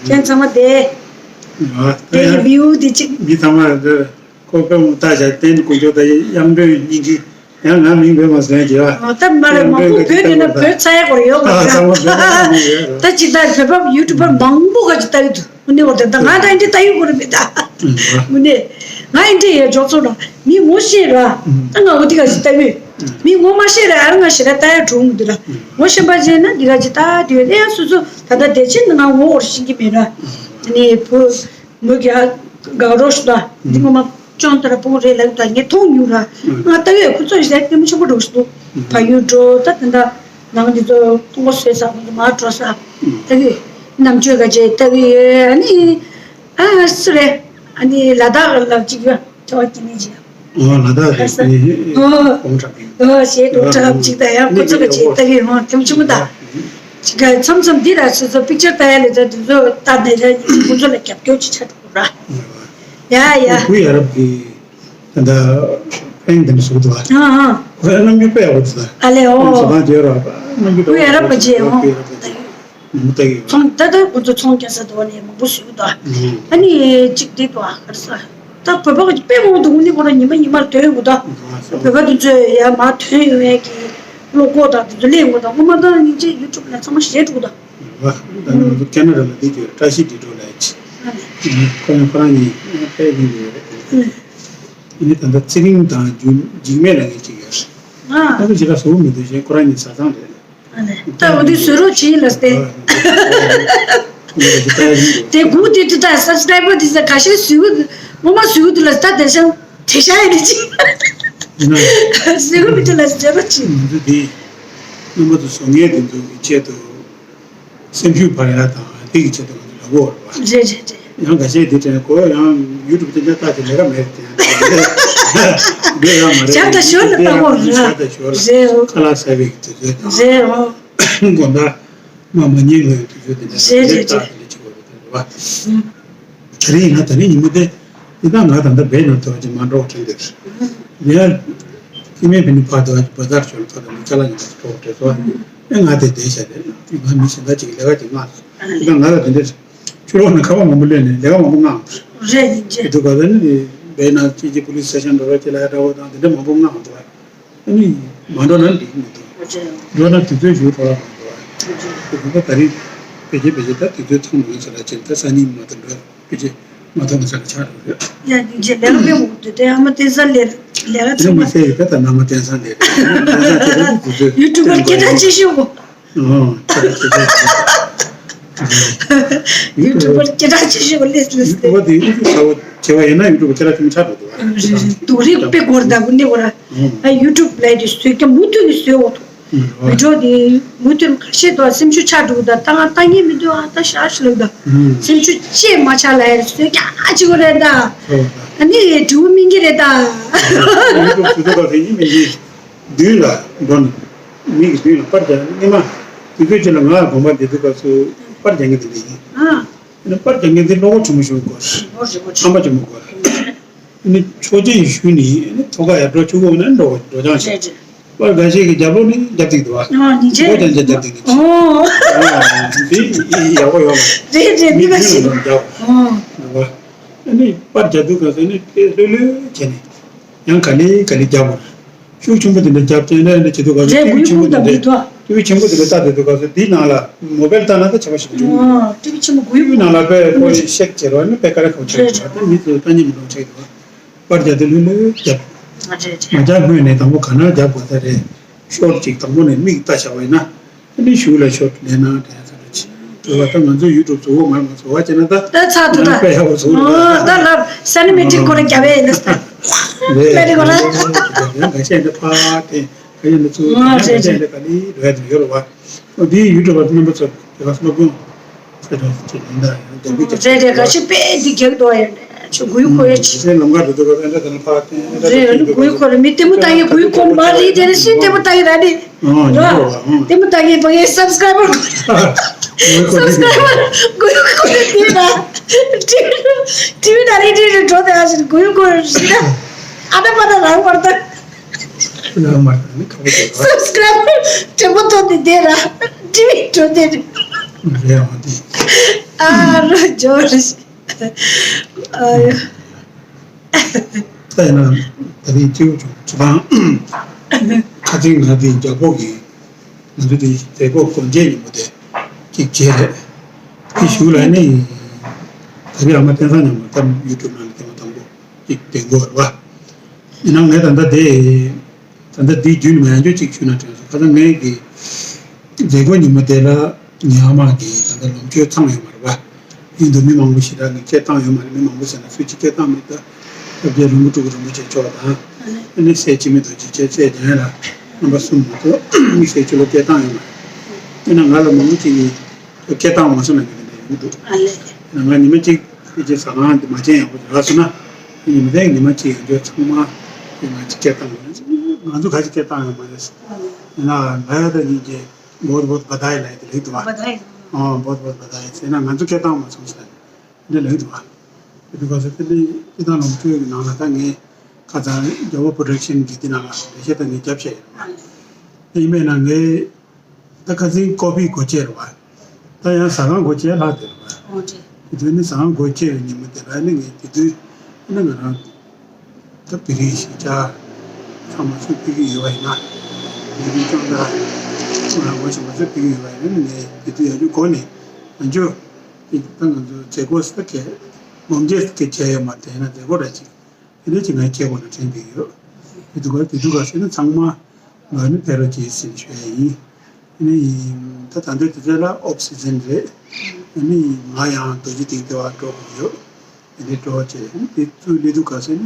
ཁྱེད་ཚང་མ་དེ་ཨ་དེ་ཡི་བིའུ་དེ་ཅིག་མི་ཚང་མ་ཁོ་པད་མོ་ལྟ་བྱ་བསྟན་དཀོན་མཆོག་ད་དབྱངས་སྒྲོན་སྙིང་གི་ཡང་ང་མིང་བོད་མ་ཟེར་གྱི་ཨ། ད་མ་རེད་མང་པོ་བོད་ཡིན་ན་བོད་ཚ་ཡ་གོ་རེ་ཡོད་ག་ཨ་ཚང་མ་བོད་ཡིན་ན་ཡོད་རེད། ད་ཅི་ད་བོད་པ་ཡུ་ཊུབ་པར་མང་པོ་ག་ཅི་ལྟ་གི་འདུག་དངོས་གནས་བར་དུ་ད་ང་ད་འདི་ལྟ་ཡུལ་གོ་རེ་མེད་ད། དངོས་གནས་ང་འདི་ཡ་འཇོག་ཚོགས་ལ་མི་ངོ་ཤེས་ར། ད་ང་འོ་འདི་ག་ཅི་ལྟ་ཡུལ་མི་ངོ་མ་ཤེས་ར་ཨ་ར་ང་ཞེ་དྲག་ལྟ་ཡ་གྲུང་འདི་ལ་ངོ་ཤེས་པ་བྱས་ན་འདི་ག་ཅི་ལྟ་དུས་ལས་ཡ་སོ་སོ་ད་ལྟ་བདེ་ཆེན་ནི་ང་ངོ་བོར་ཤེས་ཀྱི་མེད་ར། ནི་བུ། མོས་ཀྱང་དགའ་རོགས་ཞུ་དང་འདི་ངོ་མ་ཅོང་ལྟར་སྤུ་གུ་རེད་ལབ་དང་ངས་མཐོང་མྱོང་ར། ང་ལྟ་བས་ཁོ་ཚོ་ཞིག་ལྟད་མོ་ཆེན་པོ་འགྲོ་ཞིག་འདུག་ཕ་ཡུལ་འགྲོ་ད་དེ་འདྲ་ནང་འདི་ཚོ་ཐོང་གོ་བཟོས་ས་ཁོ་ཚོ་མར་འགྲོ་ས་ལྟ་བས་རྣམ་དཔྱོད་ག་ཅེ་ལྟ་བས་ཡོད་ཨ་ནི་ཨ་སུ་རེད་ཨ་ནི་ལ་དྭགས་ལ་ལབ་ཅིག་ཡོད་ཐེ་བ་སྐྱིད་ནི་ཅིག་ཨོ་ལ་དྭགས་རེད་ཨ་ནི་ཨོ་གོང་དྲག་གི་ཨོ་ཞེས་འགྲོ་དྲག་ཅིག་ད་ཡང་ཁོ་ཚོ་ག་ཅེ་ལྟ་བས་ཧོ་ཐེམ་ཆུང་མོ་ད། ཅིག་ག་མཚམས་མཚམས་འདི་ར་སོ་སོ་པིག་ཅར་ལྟ་ཡ་ལས་ད་དེ་ཚོ་ལྟ་ནས་ར་ཁོང་ཚོ་ལ་རྒྱབ་སྐྱོར་ཅིག་ཆགས་འགྲོ་ར། ཡ་ཡ། ཁོའི་ཡ་རབས་ཀྱི་ད་ལྟ་ཕན་དེ་འདྲ་བཟོ་གི་འདུག་ཨ། ཨ་ཨ། ཁོ་ཡ་རྣམ་འགྱུར་དཔེ་ཡག་པོ་འདུག་ཨ། ཨ་ལས་ཨོ། ཞེ་སྡང་བྱེད་ར་ཁོའི་ཡ་རབས་པ་ཅེ་ཨོ། ཁོའི་ཡ་རབས་པ་ཅེ་མང་པོ་ལྟ་གི་ཡོད། ཚོང་ད་ལྟ་ཁོང་ཚོ་ཚོང་རྒྱག་ས་དུ་བ་ནས་མང་པོ་བཟོས་གི་འདུག་ཨ། ཨ་ནི་ཅིག་འདི་འདུག་ཨ་ག་རེ་ཟ། ད་བོད་པ་གི་དཔེ་མང་པོ་འདུག་ནི་ཁོ་རང་ཉི་མ་ཉི་མར་ཐོན་ཡོང་གི་ད། བོད་པ་དེ་ཚོས་ཡར་མར་ཐོན་ཡོང་ཡས་ཀྱི་བློ་ཁོག་དང་དེ་ཚོ་སླེབས་ཡོང་གི་ད། སྔོན་མ་ད་སྙིང་རྗེ་ཡུ་ཊུབ་ལ་ཚང་མ་ཞེད་འགྲོ་གི་ད། རེད་བ། ད་ནི་ང་ཚོ་ཁེ་ན་ཌ་ལ་འདི་གྱོད་བཀྲ་ཤིས་སྒྲིག་འགྲོ་ལ་ཡ་ཅི། ཁོ་ཡང་ཁོ་རང་གཉིས་ཕལ་ཡིན་གྱི་ཡོད་རེད། ཨ་ནི་ད་ལྟ་ཚེ་རིང་དང་འཇིགས་འཇིགས་མེད་ལ་ངས་ཅིག་ཡོད་རེད། ཨ་ད་ཅི་ལ་བཟོ་མི་འདུག་ཞེས་ཁོ་རང་གཉིས་བཟའ་ཚང་རེད། ཨ་ནི་ད་འོ་དེ་བཟོས་རོགས་བྱེད་ལ་སྟེ། དེ་གུ་དེ་དེ་ད་སབ་སི་ཀྲའི་བར་དེ་ས་ཁ་ཤས་བཟོས་གི་ངོ་མ་བཟོས་གི་དེ་ལ་ད་དེ་ཤང་དེ་ཤ་ཡི་རེད་ཅི། ཡིན་ན། བཟོས་གི་མི་དེ་ལ་བཟོས་རོགས་བྱེད། ང་ཚོ་དེ་རྣམ་པ་ཚོ་བཟོ་མཁན་དེ་ཚོ་གི་ཆེད་དུ་སེམས་ཤུགས་འཕར་ཡག་དང་དེ་གི་ཆེད་དུ་ང་ཚོ་ལབ་དགོས་རེད་བ། རེད་རེད་རེད། ཡང་འགའ་ཤས་དེ་དྲན་གོ་ཡང་ཡུ་ཊུབ་དེ་འདྲ་ལྟ་དེ་ལས་ཀ་མེད་རེད་དེ། འདི་ཡང་མ་རེད། བྱ་དང་ཞོར་ལ་ལྟ་དགོས་རེད། བྱ་དང་ཞོར་ལ་རེད། ཁ་ལག་ཟ་བའི་དུས་ཚོད་དང་། རེད། དགོང་དག་མ་མ་ཉལ་ངོའི་དུས་ཚོད་དེ་འདྲ་རེད་རེད་ལས་ཀ་རེད། དེ་འདྲ་བྱེད་དགོས་རེད་དེ་རེད་བ། ད་རེས་ཡིན་ན་ད་རེས་ཉིན་མོ་དེ་འདི་ད་ང་ད་ལྟ་བེད་ནང་ཐོག་ཅིག་མ་འགྲོ་དྲན་འདུག་དེ་ཡང་སྐྱེ་དམན་ཕན་ནི་ཕར་དུ་བ་ཅིག་བ་དར་ཞོར་ལ་ཐོག་ད་ནི་ཅ་ལག་ཉིན་པ་ཞིག་འགྲོ་དྲན་སོང་། ཨེ་ང་དེ་བསྡད་བཞག་རེད། ང་མི་གཞན་དག་ཅིག་ལས་ཀ་ཅིག་མངགས་སོང་། ད་ང་ལ་དེ་འདྲ་ཕྱི་ལོགས་ནས་ཁ་པར་མང་པོ་སླེབས་ནས་ལས་ཀ་མང་པོ་མངགས་འདུག་རེད་ཡིན་ཅེས། དེ་ག་ལ་ནི་བེད་ནང་སྐྱེ་ཅིག་པུ་ལིས་སི་ཊེ་ཤན་འགྲོ་རོགས་ཅེས་ལ་ཡ་འདྲ་བོ་དང་དེ་འདྲ་མང་པོ་མངགས་འདུག་ཨ་ནི་མ་འགྲོ་ན་འགྲིག་མི་འདུག་འགྲོ་ན་དུས་ཚོད་ཞུ་འགྲོ་ལ་མ་འགྲོ་བ། དེ་ད་ད་རིང་ཕལ་ཆེར་ཕལ་ཆེར་ད་དུས་ཚོད་ཚང་མ་ཡིན་ས་ལ་ཕྱིན་ད་སང་ཉིན་མ་གཏོགས་འགྲོ་ཕལ་ཆེར་མ་ཐོན་ས་ལ་ཆགས་འགྲོ་རེད། ཡ་ཡིན་ཅེས་ལས་ཀ་མེད་འོ་དེ་དེ་ཨ་མ་བསྟན་ས་ལས་ལས་ཀ་ཚང་མ། དེ་ནི་མ་ཟད་ཡོད་ད་ད་ན་མ་བསྟན་ས་ལས་བསྟན་ས་དེ་ད་དུས་ཚོད་ཡུ་ཊུབ་པར་སྐད་གྲགས་ཆེ་ཤོས་གོ། ཨོ། ཡུ་ཊུབ་པར་སྐད་གྲགས་ཆེ་ཤོས་ལས་ལས་ཏེ། ཡུ་ཊུབ་པར་དེ་ཡུ་ཊུབ་ཚ་བོ་བྱེད་པ་ཡིན་ན་ཡུ་ཊུབ་པར་སྐད་གྲགས་ཆེན་པོ་ཆགས་འགྲོ་འདུག་བ། རེད་རེད། སྡུག་རིགས་དཔེ་འགོར་ད་གུ་ནི་འོ་ར། ཨ་ཡུ་ཊུབ་ལས་དེ་བཟོས་ཀྱང་མུ་མཐུད་ནས་བཟོས་འོ་ཐུག་བི་ཌིའོ་དེ་མུ་མཐུད་ཁ་ཤས་དོ་སེམས་ཤུགས་ཆག་འགྲོ་ད་ད་ང་ལྟ་ཉན་མི་འདུག་ཨ་ད་ཤ་ཤི་ལབ་ད། སེམས་ཤུགས་ཆེ་མ་ཆག་ལ་ཡར་བཟོས་ཀྱང་ཨ་ཅི་གོ་རེད་ད། ཨ་ནི་དྲི་བ་སྨིན་གྱི་རེད་ད། ཡུ་ཊུབ་བཟོས་འདུག་ག་དེ་ཡིན་མིན་གྱི། མདུན་ལ་འགྲོ་ནས་མིག་གི་མདུན་ལ་པར་རྒྱག་ནས་སྔོན་མ་དུས་ཚོད་ཅིག་ལ་ང་དགོན་པ་བསྡད་དུས་སྐབས་སུ་པར་རྒྱག་མཁན་དེ་འདྲ་ཡིན། ཨ་ནི་པར་རྒྱག་མཁན་དེ་བློ་ཁོག་ཆེན་པོ་ཞིག་དགོས། ཨ་མ་ཆེན་པོ་དགོས། ཨ་ནི་ཆོས་རྗེ་ཡི་ཞུས་ནས་ཨ་ནི་ཐོག་ཁ་ཡར་འགྲོ་ཆུ་བོ་ནས་འགྲོ་འགྲོ་སྦྱང་བྱས། པར་འགའ་ཤས་ཀྱིས་རྒྱབ་ལོགས་ནས་རྒྱབ་བསྡད་འདུག་བ། ཨོ་ཉིན་ཆད་ཁོ་ཀྱང་རྒྱབ་བསྡད་ནས་འདི་ཡག་པོ་ཡོད་མ་རེད་རེད་འདི་མིག་མདུན་ལ་འགྲོ་རྒྱབ་འདུག་བ། ཨ་ནི་པར་རྒྱག་དུས་སྐབས་སུ་ཨ་ནི་དཔེ་ལྷོད་ལྷོད་བྱས་ནས་ཡང་ག་ལེ་ག་ལེ་རྒྱབ་དགོས། ཤུགས་ཆེན་པོ་དེ་འདྲ་རྒྱབ་ཅན་ལས་འདྲ་བྱེད་དུས་སྐབས་སུ་རེད། ཤུགས་ཆེན་པོ་དེ་འདྲ་ཤུགས་ཆེན་པོ་དེ་འདྲ་ལྟ་དུས་སྐབས་སུ་འདིའི་ནང་ལ་མོ་བེལ་བཏང་ན་ད་བྱ་བ་ཞིག་འགྲིག་འོ་ཀྲིག་ཆེན་པོ་དགོས། ཤུགས་ནང་ལ་དཔེ་ཁོ་ཡི་ཤེག་བྱེད་རོགས་ནི་དཔེ་ཀ་རེ་ཁོ་བྱེད་རོགས་ད་མི་ཚོས་ལྟ་ཉན་མི་འདུག་ཆེད་དུ་པར་རྒྱག་དུས་ལྷོད་ལྷོད་རྒྱབ། མ་རྒྱག་སྔོན་ནས་དང་པོ་ག་ན་རྒྱབ་དགོས་ས་རེད། ཤོར་ཅིག་དང་པོ་ནས་མིག་ལྟ་བྱ་བ་ཡིན་ན། ཨ་ནི་གཞུག་ལ་ཤོག་ལས་ན་དྲན་ས་རེད། དེ་བ་ད་ང་ཚོ་ཡུ་ཊུབ་བཟོ་བོ་མར་མ་བཟོ་བ་བྱས་ན་ད་ད་ཚ་ཐུ་ད་དཔེ་ཡག་པོ་བཟོ་ཨོ་ད་ལབ་སེ་ནི་མེ་ཊིག་སྐོར་རྒྱབ་ཡས་ཡིན་ན་ད་ལས་རེད་གོ་ན། ཡང་འགའ་ཤས་འདི་ཕ་དེ་ག་ཡིན་ན་ཚུ་ཡང་འགའ་ཤས་འདི་ག་ལི་འགྲོ་ཡ་དེ་ཡོད་རེད་བ། ཨོ་འདི་ཡུ་ཊུབ་པ་རྣམ་པ་ཚོ་དེ་བ་སློབ་དཔོན་ཟེར་རོ་ཅེས་ཡིན་ད་ཡང་འདེམས་པའི་རེད་རེད། ག་ཞིག་དཔེ་འདི་རྒྱག་འདོག་ཡ་རེད། ཆུ་གུའི་ཁོ་ཡ་ཆི། སེ་ལམ་ཁ་འགྲོ་དུས་སྐབས་ཨེ་འདྲ་དང་ཕ་ཨེ་འདྲ་རེད། ཨ་ནི་གུའི་ཁོ་རེད། མི་ལྟད་མོ་ལྟ་ཡ་གུའི་ཁོ་མ་རེད་དེ་རེད། ཤི་ལྟད་མོ་ལྟ་ཡ་ར་ནི་ཨ་ཉོ་རོ་ལྟད་མོ་ལྟ་ཡ་བ་ཡ་སབ་སི་ཀ་རའི་བར་སབ་སི་ཀ་རའི་བར་གུའི་ཁོ་རེད་དེ་ན་ཊི་ཝི་ཊི་ཝི་ན་རེད་དེ་རེད་འགྲོ་དེ་ཨ་ཞིག་གུའི་ཁོ་རེད་ཤི་ན་ཨ་ད་པ་ད་རང་བར་ད། རང་མ་ནི་ཁ་བོ་དེ་ར། སབ་སི་ཀ་རའི་བར་དྲན་པོ་ཐོན་དེ་དེ་ར་ཊི་ཝི་འགྲོ་དེ་རེད། རེད་ཨ་དེ། ཨ་རོ་ཇོ་རེད། ཨ་ཡ། ད་ཡིན་ན་ད་རིང་སྐྱེས་བུ་ཆུང་ཆུ་ཐང་ཁ་ཚིག་ང་ཚོའི་རྒྱལ་པོ་གི་ང་ཚོ་དེ་མཛད་སྒོ་སྒོ་འབྱེད་ཉིན་མོ་དེ་གཅིག་བྱས་རེད། དེ་གཞུག་ལ་ནི་ད་རིང་ཨ་མ་བསྟན་བཟང་མཉམ་དུ་ད་ཡུ་ཊུབ་ནང་ལ་ཐེངས་མ་དང་པོ་གཅིག་བསྟན་དགོས་རེད་བ། ཡིན་ནའང་ངས་ད་ལྟ་དེ། ད་ལྟ་འདིའི་རྒྱུན་ནས་ཡང་བསྐྱར་གཅིག་ཞུས་ན་དྲན་སོང་། ཁ་སང་ངས་ཀྱི་མཛད་སྒོ་ཉིན་མོ་དེ་ལ་ངའི་ཨ་མ་གིས་ད་ལྟ་ལོངས་སྤྱོད་ཚང་ཡོད་མ་རེད་པ། ཡིན་དུས་མི་མང་པོ་ཞེ་དྲག་གིས་སྐད་བཏང་ཡོད་མ་རེད། མི་མང་པོ་ཟེར་ན་སུ་གཅིག་སྐད་བཏང་མེད་ད། སྐྱབས་རྗེ་ལྷུན་པོ་སྤྲུལ་སྐུ་རིན་པོ་ཆེ་མཆོག་དང་། ཨ་ནི་སྲས་འཆི་མེད་རྡོ་རྗེ་བཅས་སྲས་འཇམ་དབྱངས་ལགས་རྣམ་པ་གསུམ་མ་གཏོགས་དམིགས་བསལ་ཅི་ལོ་སྐད་བཏང་ཡོད་མ་རེད། དེ་ན་ང་ལ་མང་པོ་ཅིག་གིས་སྐད་བཏང་འོང་སོང་ལབ་མཁན་དེ་འདྲ་ཡོང་གི་འདུག་ཨ་ལས། ང་ཉི་མ་གཅིག་ཕལ་ཆེར་ཟ་ཁང་དེ་མ་བྱན་ཡག་པོ་རག་སོང་ན། ཉི་མ་དེ་ཉི་མ་གཅིག་ཡང་བསྐྱར་ཚང་མ་དེ་ང་གཅིག་སྐད་བཏང་ཡོད། ང་ཚོ་ག་ཅིག་སྐད་བཏང་ཡོད་མ་རེད། ཡིན་ན་ལ་ཡ་ད་ཉིན་གྱི་བོད་བོད་བ་ད་ཡི་ལ་ཡི་དེ་ལེགས་འདུག་བ། བ་ད་ཡི། ཨོ་བོད་བོད་བ་ད་ཡི་ཟེར་ན་ང་ཚོ་སྐད་བཏང་མ་སོང་ཟེར་ན་འདི་ལེགས་འདུག་བ། དེ་ག་ཚོད་དེ་ལས་སྐད་བཏང་ལོངས་སྤྱོད་ཀྱི་ནང་ལ་ད་ངས་ཁ་སང་རྒྱལ་བོ་པོ་རོ་ཌག་ཤན་གྱི་དེ་ནང་ལ་ལས་བྱེད་ད་ངས་རྒྱབ་བྱས་ཡོད་བ། དེ་ཡིན་པས་ན་ངས། ད་ཁ་སང་ཀོ་པི་སྒོ་ཕྱེ་རེད་བ། ད་ཡང་ཟ་ཁང་སྒོ་ཕྱེ་ལྷག་དེ་རེད་བ། ཨོ་ཅེ། དེ་དུས་ནི་ཟ་ཁང་སྒོ་ཕྱེ་བའི་ཉིན་མོ་དེ་ལ་ནི་ངས་དེ་དུས་ ཨ་ནི་ང་རང་ད་བོད་རིགས་གཞིས་ཆགས་ཚང་མ་ཚུར་ཕུད་ཀྱི་ཡོད་པ་ཡིན་ན། བོད་རིགས་སྐྱོང་རྡལ་ང་རང་ངོ་ཤེས་པ་ཚུར་ཕུད་ཀྱི་ཡོད་པ་ཡིན་ན། ངས་དེ་དུས་ཡག་རྒྱུ་གོ་ནས་ང་ཚོ་ད་ང་ཚོ་མཛད་སྒོ་ས་གས་མོམ་རྒྱས་སྐད་བྱས་ཡོད་མ་རེད། ཡིན་ན་མཛད་སྒོ་འདྲ་ཅིག་དེ་འདྲ་ཅིག་ངའི་སྐད་སྒོ་ལ་དྲན་བསྡད་ཡོད། དེ་དུས་ག་དེ་དུས་ག་ཟེར་ན་ཚང་མ་ང་ནི་ཕེབས་རོགས་བྱེད་ཟེར་ཞུ་ཡ་ཡིན། ཨ་ནི་ད་ད་ལྟ་དེ་ཚོ་ལ་ཨོཕ་སི་ཛན་རེད། ཨ་ནི་ང་ཡང་རྡོ་རྗེ་གདན་དེ་བར་འགྲོ་དགོས་ཡོད། དེ་འདྲའི་འགྲོ་བྱས། ཨ་ནི་དེ་ཚོའི་སླེབས་དུས་ག་ཟེར་ན་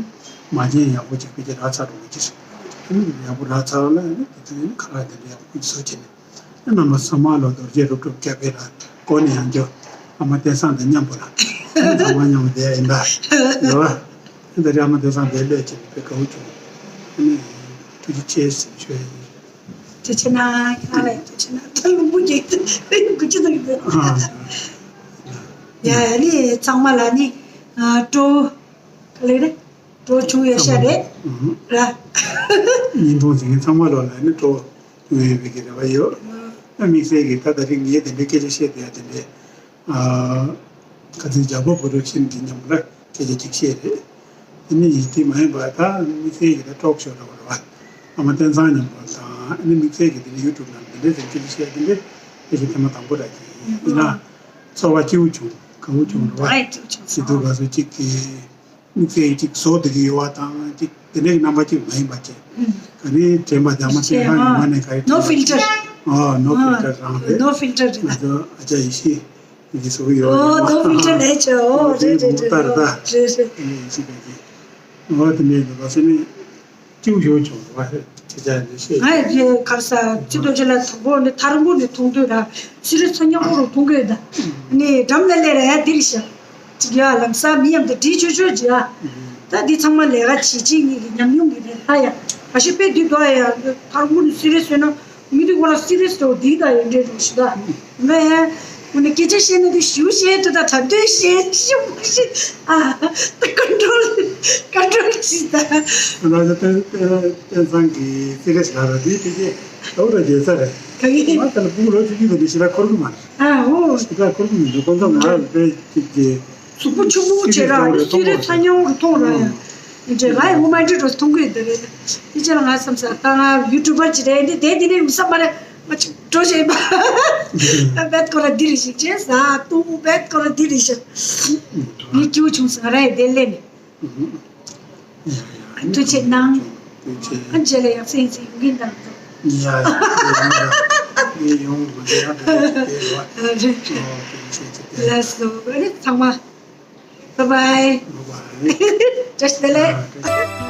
མ་བྱན་ཡག་པོ་བྱས་སྐད་ཆ་རག་ཚར་འགྲོ་གི་ཅི་ཟེར། ཨ་ནི་ཡག་པོ་རག་ཚར་ལ་ཨ་ནི་དེ་ཚོ་ཨ་ནི་ཁ་ལག་དེ་འདྲ་ཡག་པོ་ཅིག་བཟོ་བྱས་ནས། རྣམ་པ་ཚང་མ་ལ་རྡོ་རྗེ་རུབ་རུབ་རྒྱབ་པའི་ལ་སྒོ་ནས་ཡང་བསྐྱར་ཨ་མ་བསྟན་བཟང་དང་མཉམ་པོ་ལ་ཚང་མ་མཉམ་པོ་བསྡད་ཡིན་ད། རེད་བ། ཨ་ནི་ཨ་མ་བསྟན་བཟང་དེ་སླེབས་བྱས་ནས་དཔེ་དགའ་བོ་བྱུང་། ཨ་ནི་ཐུགས་རྗེ་ཆེ་ཟེར་ཞུ་ཡ་ཡིན། ཐུགས་རྗེ་ཆེ་གནང་། ཁྱེད་རང་ལ་ཐུགས་རྗེ་ཆེ་གནང་། ད་ལུང་པོ་རྒྱག་ཏུ་དགུ་ཅི་དང་གི། ཡ་ཡ་ནི་ཚང་མ་ལ་ནི་སྤྲོ། ག་ལེ་རེད། སྤྲོ་བྱུང་ཡོད་ཤག་རེད་ར། བརྙན་ཐུང་བྱེད་མཁན་ཚང་མ་ལོ་ལ་ནི་སྤྲོ་བྱུང་ཡོད་པའི་གི་རེ་བ་ཡོད། ཨ་དམིགས་བསལ་གྱི་ད་ད་རིང་ངས་དེ་འདྲའི་སྐད་ཆ་བཤད་བསྡད་ཡ་དེ་འདྲའི། ཨ་ཁ་སང་ཇ་བོ་བོ་རོ་ཤིན་གྱི་མཉམ་པོ་ལ་སྐད་ཆ་གཅིག་བཤད་རེད། དེ་ནི་ཡིན་དེ་མ་ཡིན་པ་ད་དམིགས་བསལ་གྱི་ད་ཊོག་ཤོ་འདྲ་བོ་རེད་བ། ཨ་མ་བསྟན་བཟང་མཉམ་པོ་དང་ཨ་ནི་དམིགས་བསལ་གྱི་དེ་འདྲའི་ཡུ་ཊུབ་ནང་དེ་འདྲའི་སྐད་ཆ་བཤད་དེ་འདྲའི་སྐད་ཆ་ཐེངས་མ་དང་པོ་རེད། ཡིན་ན་ཚོར་བ་སྐྱིད་པོ་བྱུང་། དགའ་བོ་བྱུང་རེད་བ། ཨ་སྐྱིད་པོ་བྱུང་། སྐྱིད་སྡུག་ག་ཚོད་གཅིག་གི་དམིགས་བསལ་གཅིག་བཟོ་བསྡད་ཀྱི་ཡོད་པ་དང་གཅིག་དེ་འདྲའི་རྣམ་པ་གཅིག་མ་ཡིན་པ་བྱས། ག་རེ་དྲན་པ་དང་མ་དྲན་པ་ཡོད་མ་ནས་ག་རེ། No filter. ཨོ་no filter རང་རེད། No filter རེད། ང་ཚོ་ཨ་ཅག་ཡེ་ཤེས་འདི་བཟོ་གི་ཡོད། ཨོ་no filter རེད་ཆོ། ཨོ་རེད་རེད་རེད། ཨོ་རེད་རེད། ཡེ་ཤེས་པ་གི། ཨོ་དེ་འདྲའི་འདུག་ག་ཟེར་ནས་སྐྱིད་པོ་ཞིག་བྱུང་བ་རེད། ཁྱེད་ཅག་འདི་བཤད། ང་ཡི་ག་རེ་ཟ། སྤྱི་ཏོག་ཅི་ལ་དང་པོ་ནི་ཐར་འབུ་ནས་མཐོང་དུས་ར་སི་རི་ཚ་ཉམ་པོ་རུ་མཐོང་གི་ཡོད་ད། ནི་འགྲམ་ལ་སླེབས་ར་ཡ་འདིར་ཤག་ཅིག་ཡ་ལམ་སང་མི་མཉམ་དུ་འདྲིས་ཆོག་ཆོག་ཅིག་ཡ། ད་འདི་ཚང་མ་ལས་ཀ་བྱེད་ཅིག་ངེད་ཀྱི་ཉམས་མྱོང་གི་རེད་ལྷ་ཡ། ག་ཤེད་དཔེ་འདི་འདུག་ཡ། ཐར་འབུ་ནས་སི་རི་ཟོས་ན་མི་འདུག་གོ་ར། སི་རི་ཟོ་འདི་ད་ཡོད་འདྲེ་རུ་ཞིག་ད། ང་ཡ་ཁོ་ནི་སྐད་ཆ་བཤད་ན་འདི་ཞུ་བཤད་འདུག་ད། ད་འདོད་བཤད་ཞུ་བཤད་ཨ་ད་ཀོན་ཊོལ་ཀོན་ཊོལ་ཅིག་ད། ང་ཚོ་བསྟན་བསྟན་བསྟན་ཚང་གི་སི་རི་ཟོ་ལ་ར་འདི་དེ་གས་ད་འུ་ར་རྒྱལ་ས་རེད། ག་གི་ང་ད་ལ་སྤུ་གུ་ལོ་བཅུ་གཅིག་ཙམ་འདི་ཞིག་ལ་འཁོར་གི་མ་རེད། ཨ་འོ། ཞིག་ལ་འཁོར་གི་མི་འདུག་ཁོང་ཚོ་ང་ར་དཔེ་ཅིག་གི་གཟུགས་པོ་ཆུང་ངུ་བྱས་ར་སི་རི་ཚ་ཉམ་རུ་མཐོང་ར་ཡ། འདྲེ་ང་ཡི་ངོ་མ་འདྲེ་འགྲོ་མཐོང་གི་འདི་རེད། དེ་ཅི་ལ་ང་བསམ་ས་ད་ང་ཡུ་ཊུབ་པར་ཅིག་རེད། འདི་དེ་འདི་ནས་མི་བསམ་པ་རེད། ང་ཅིག་འགྲོ་བྱེད་པ་བེད་ཁོ་ར་འདི་རེད་ཞིག་བྱས་ས་ཏུ་བེད་ཁོ་ར་འདི་རེད་ཞིག་ངས་སྐྱིད་པོ་བྱུང་སོང་ང་ར་ཡི་དེ་ལས་ནས། ཐུགས་རྗེ་གནང་། ཐུགས་རྗེ་ཆེ། ཨ་རྗེས་ལ་ཡང་སེམས་ཅིག་ཡོང་གིན་དང་། ཡ་ཡ་ཡོང་ཡ་ཡོང་མ་དེ་ཡང་དེ་རེད་བ། ཨ་རེད། ཨོ་ཐུགས་རྗེ་ཆེ། ལགས་སོ་ཨ་རེད་ཚང་མ། Bye bye. Bye bye. བཀྲ་ཤིས་བདེ་ལེགས།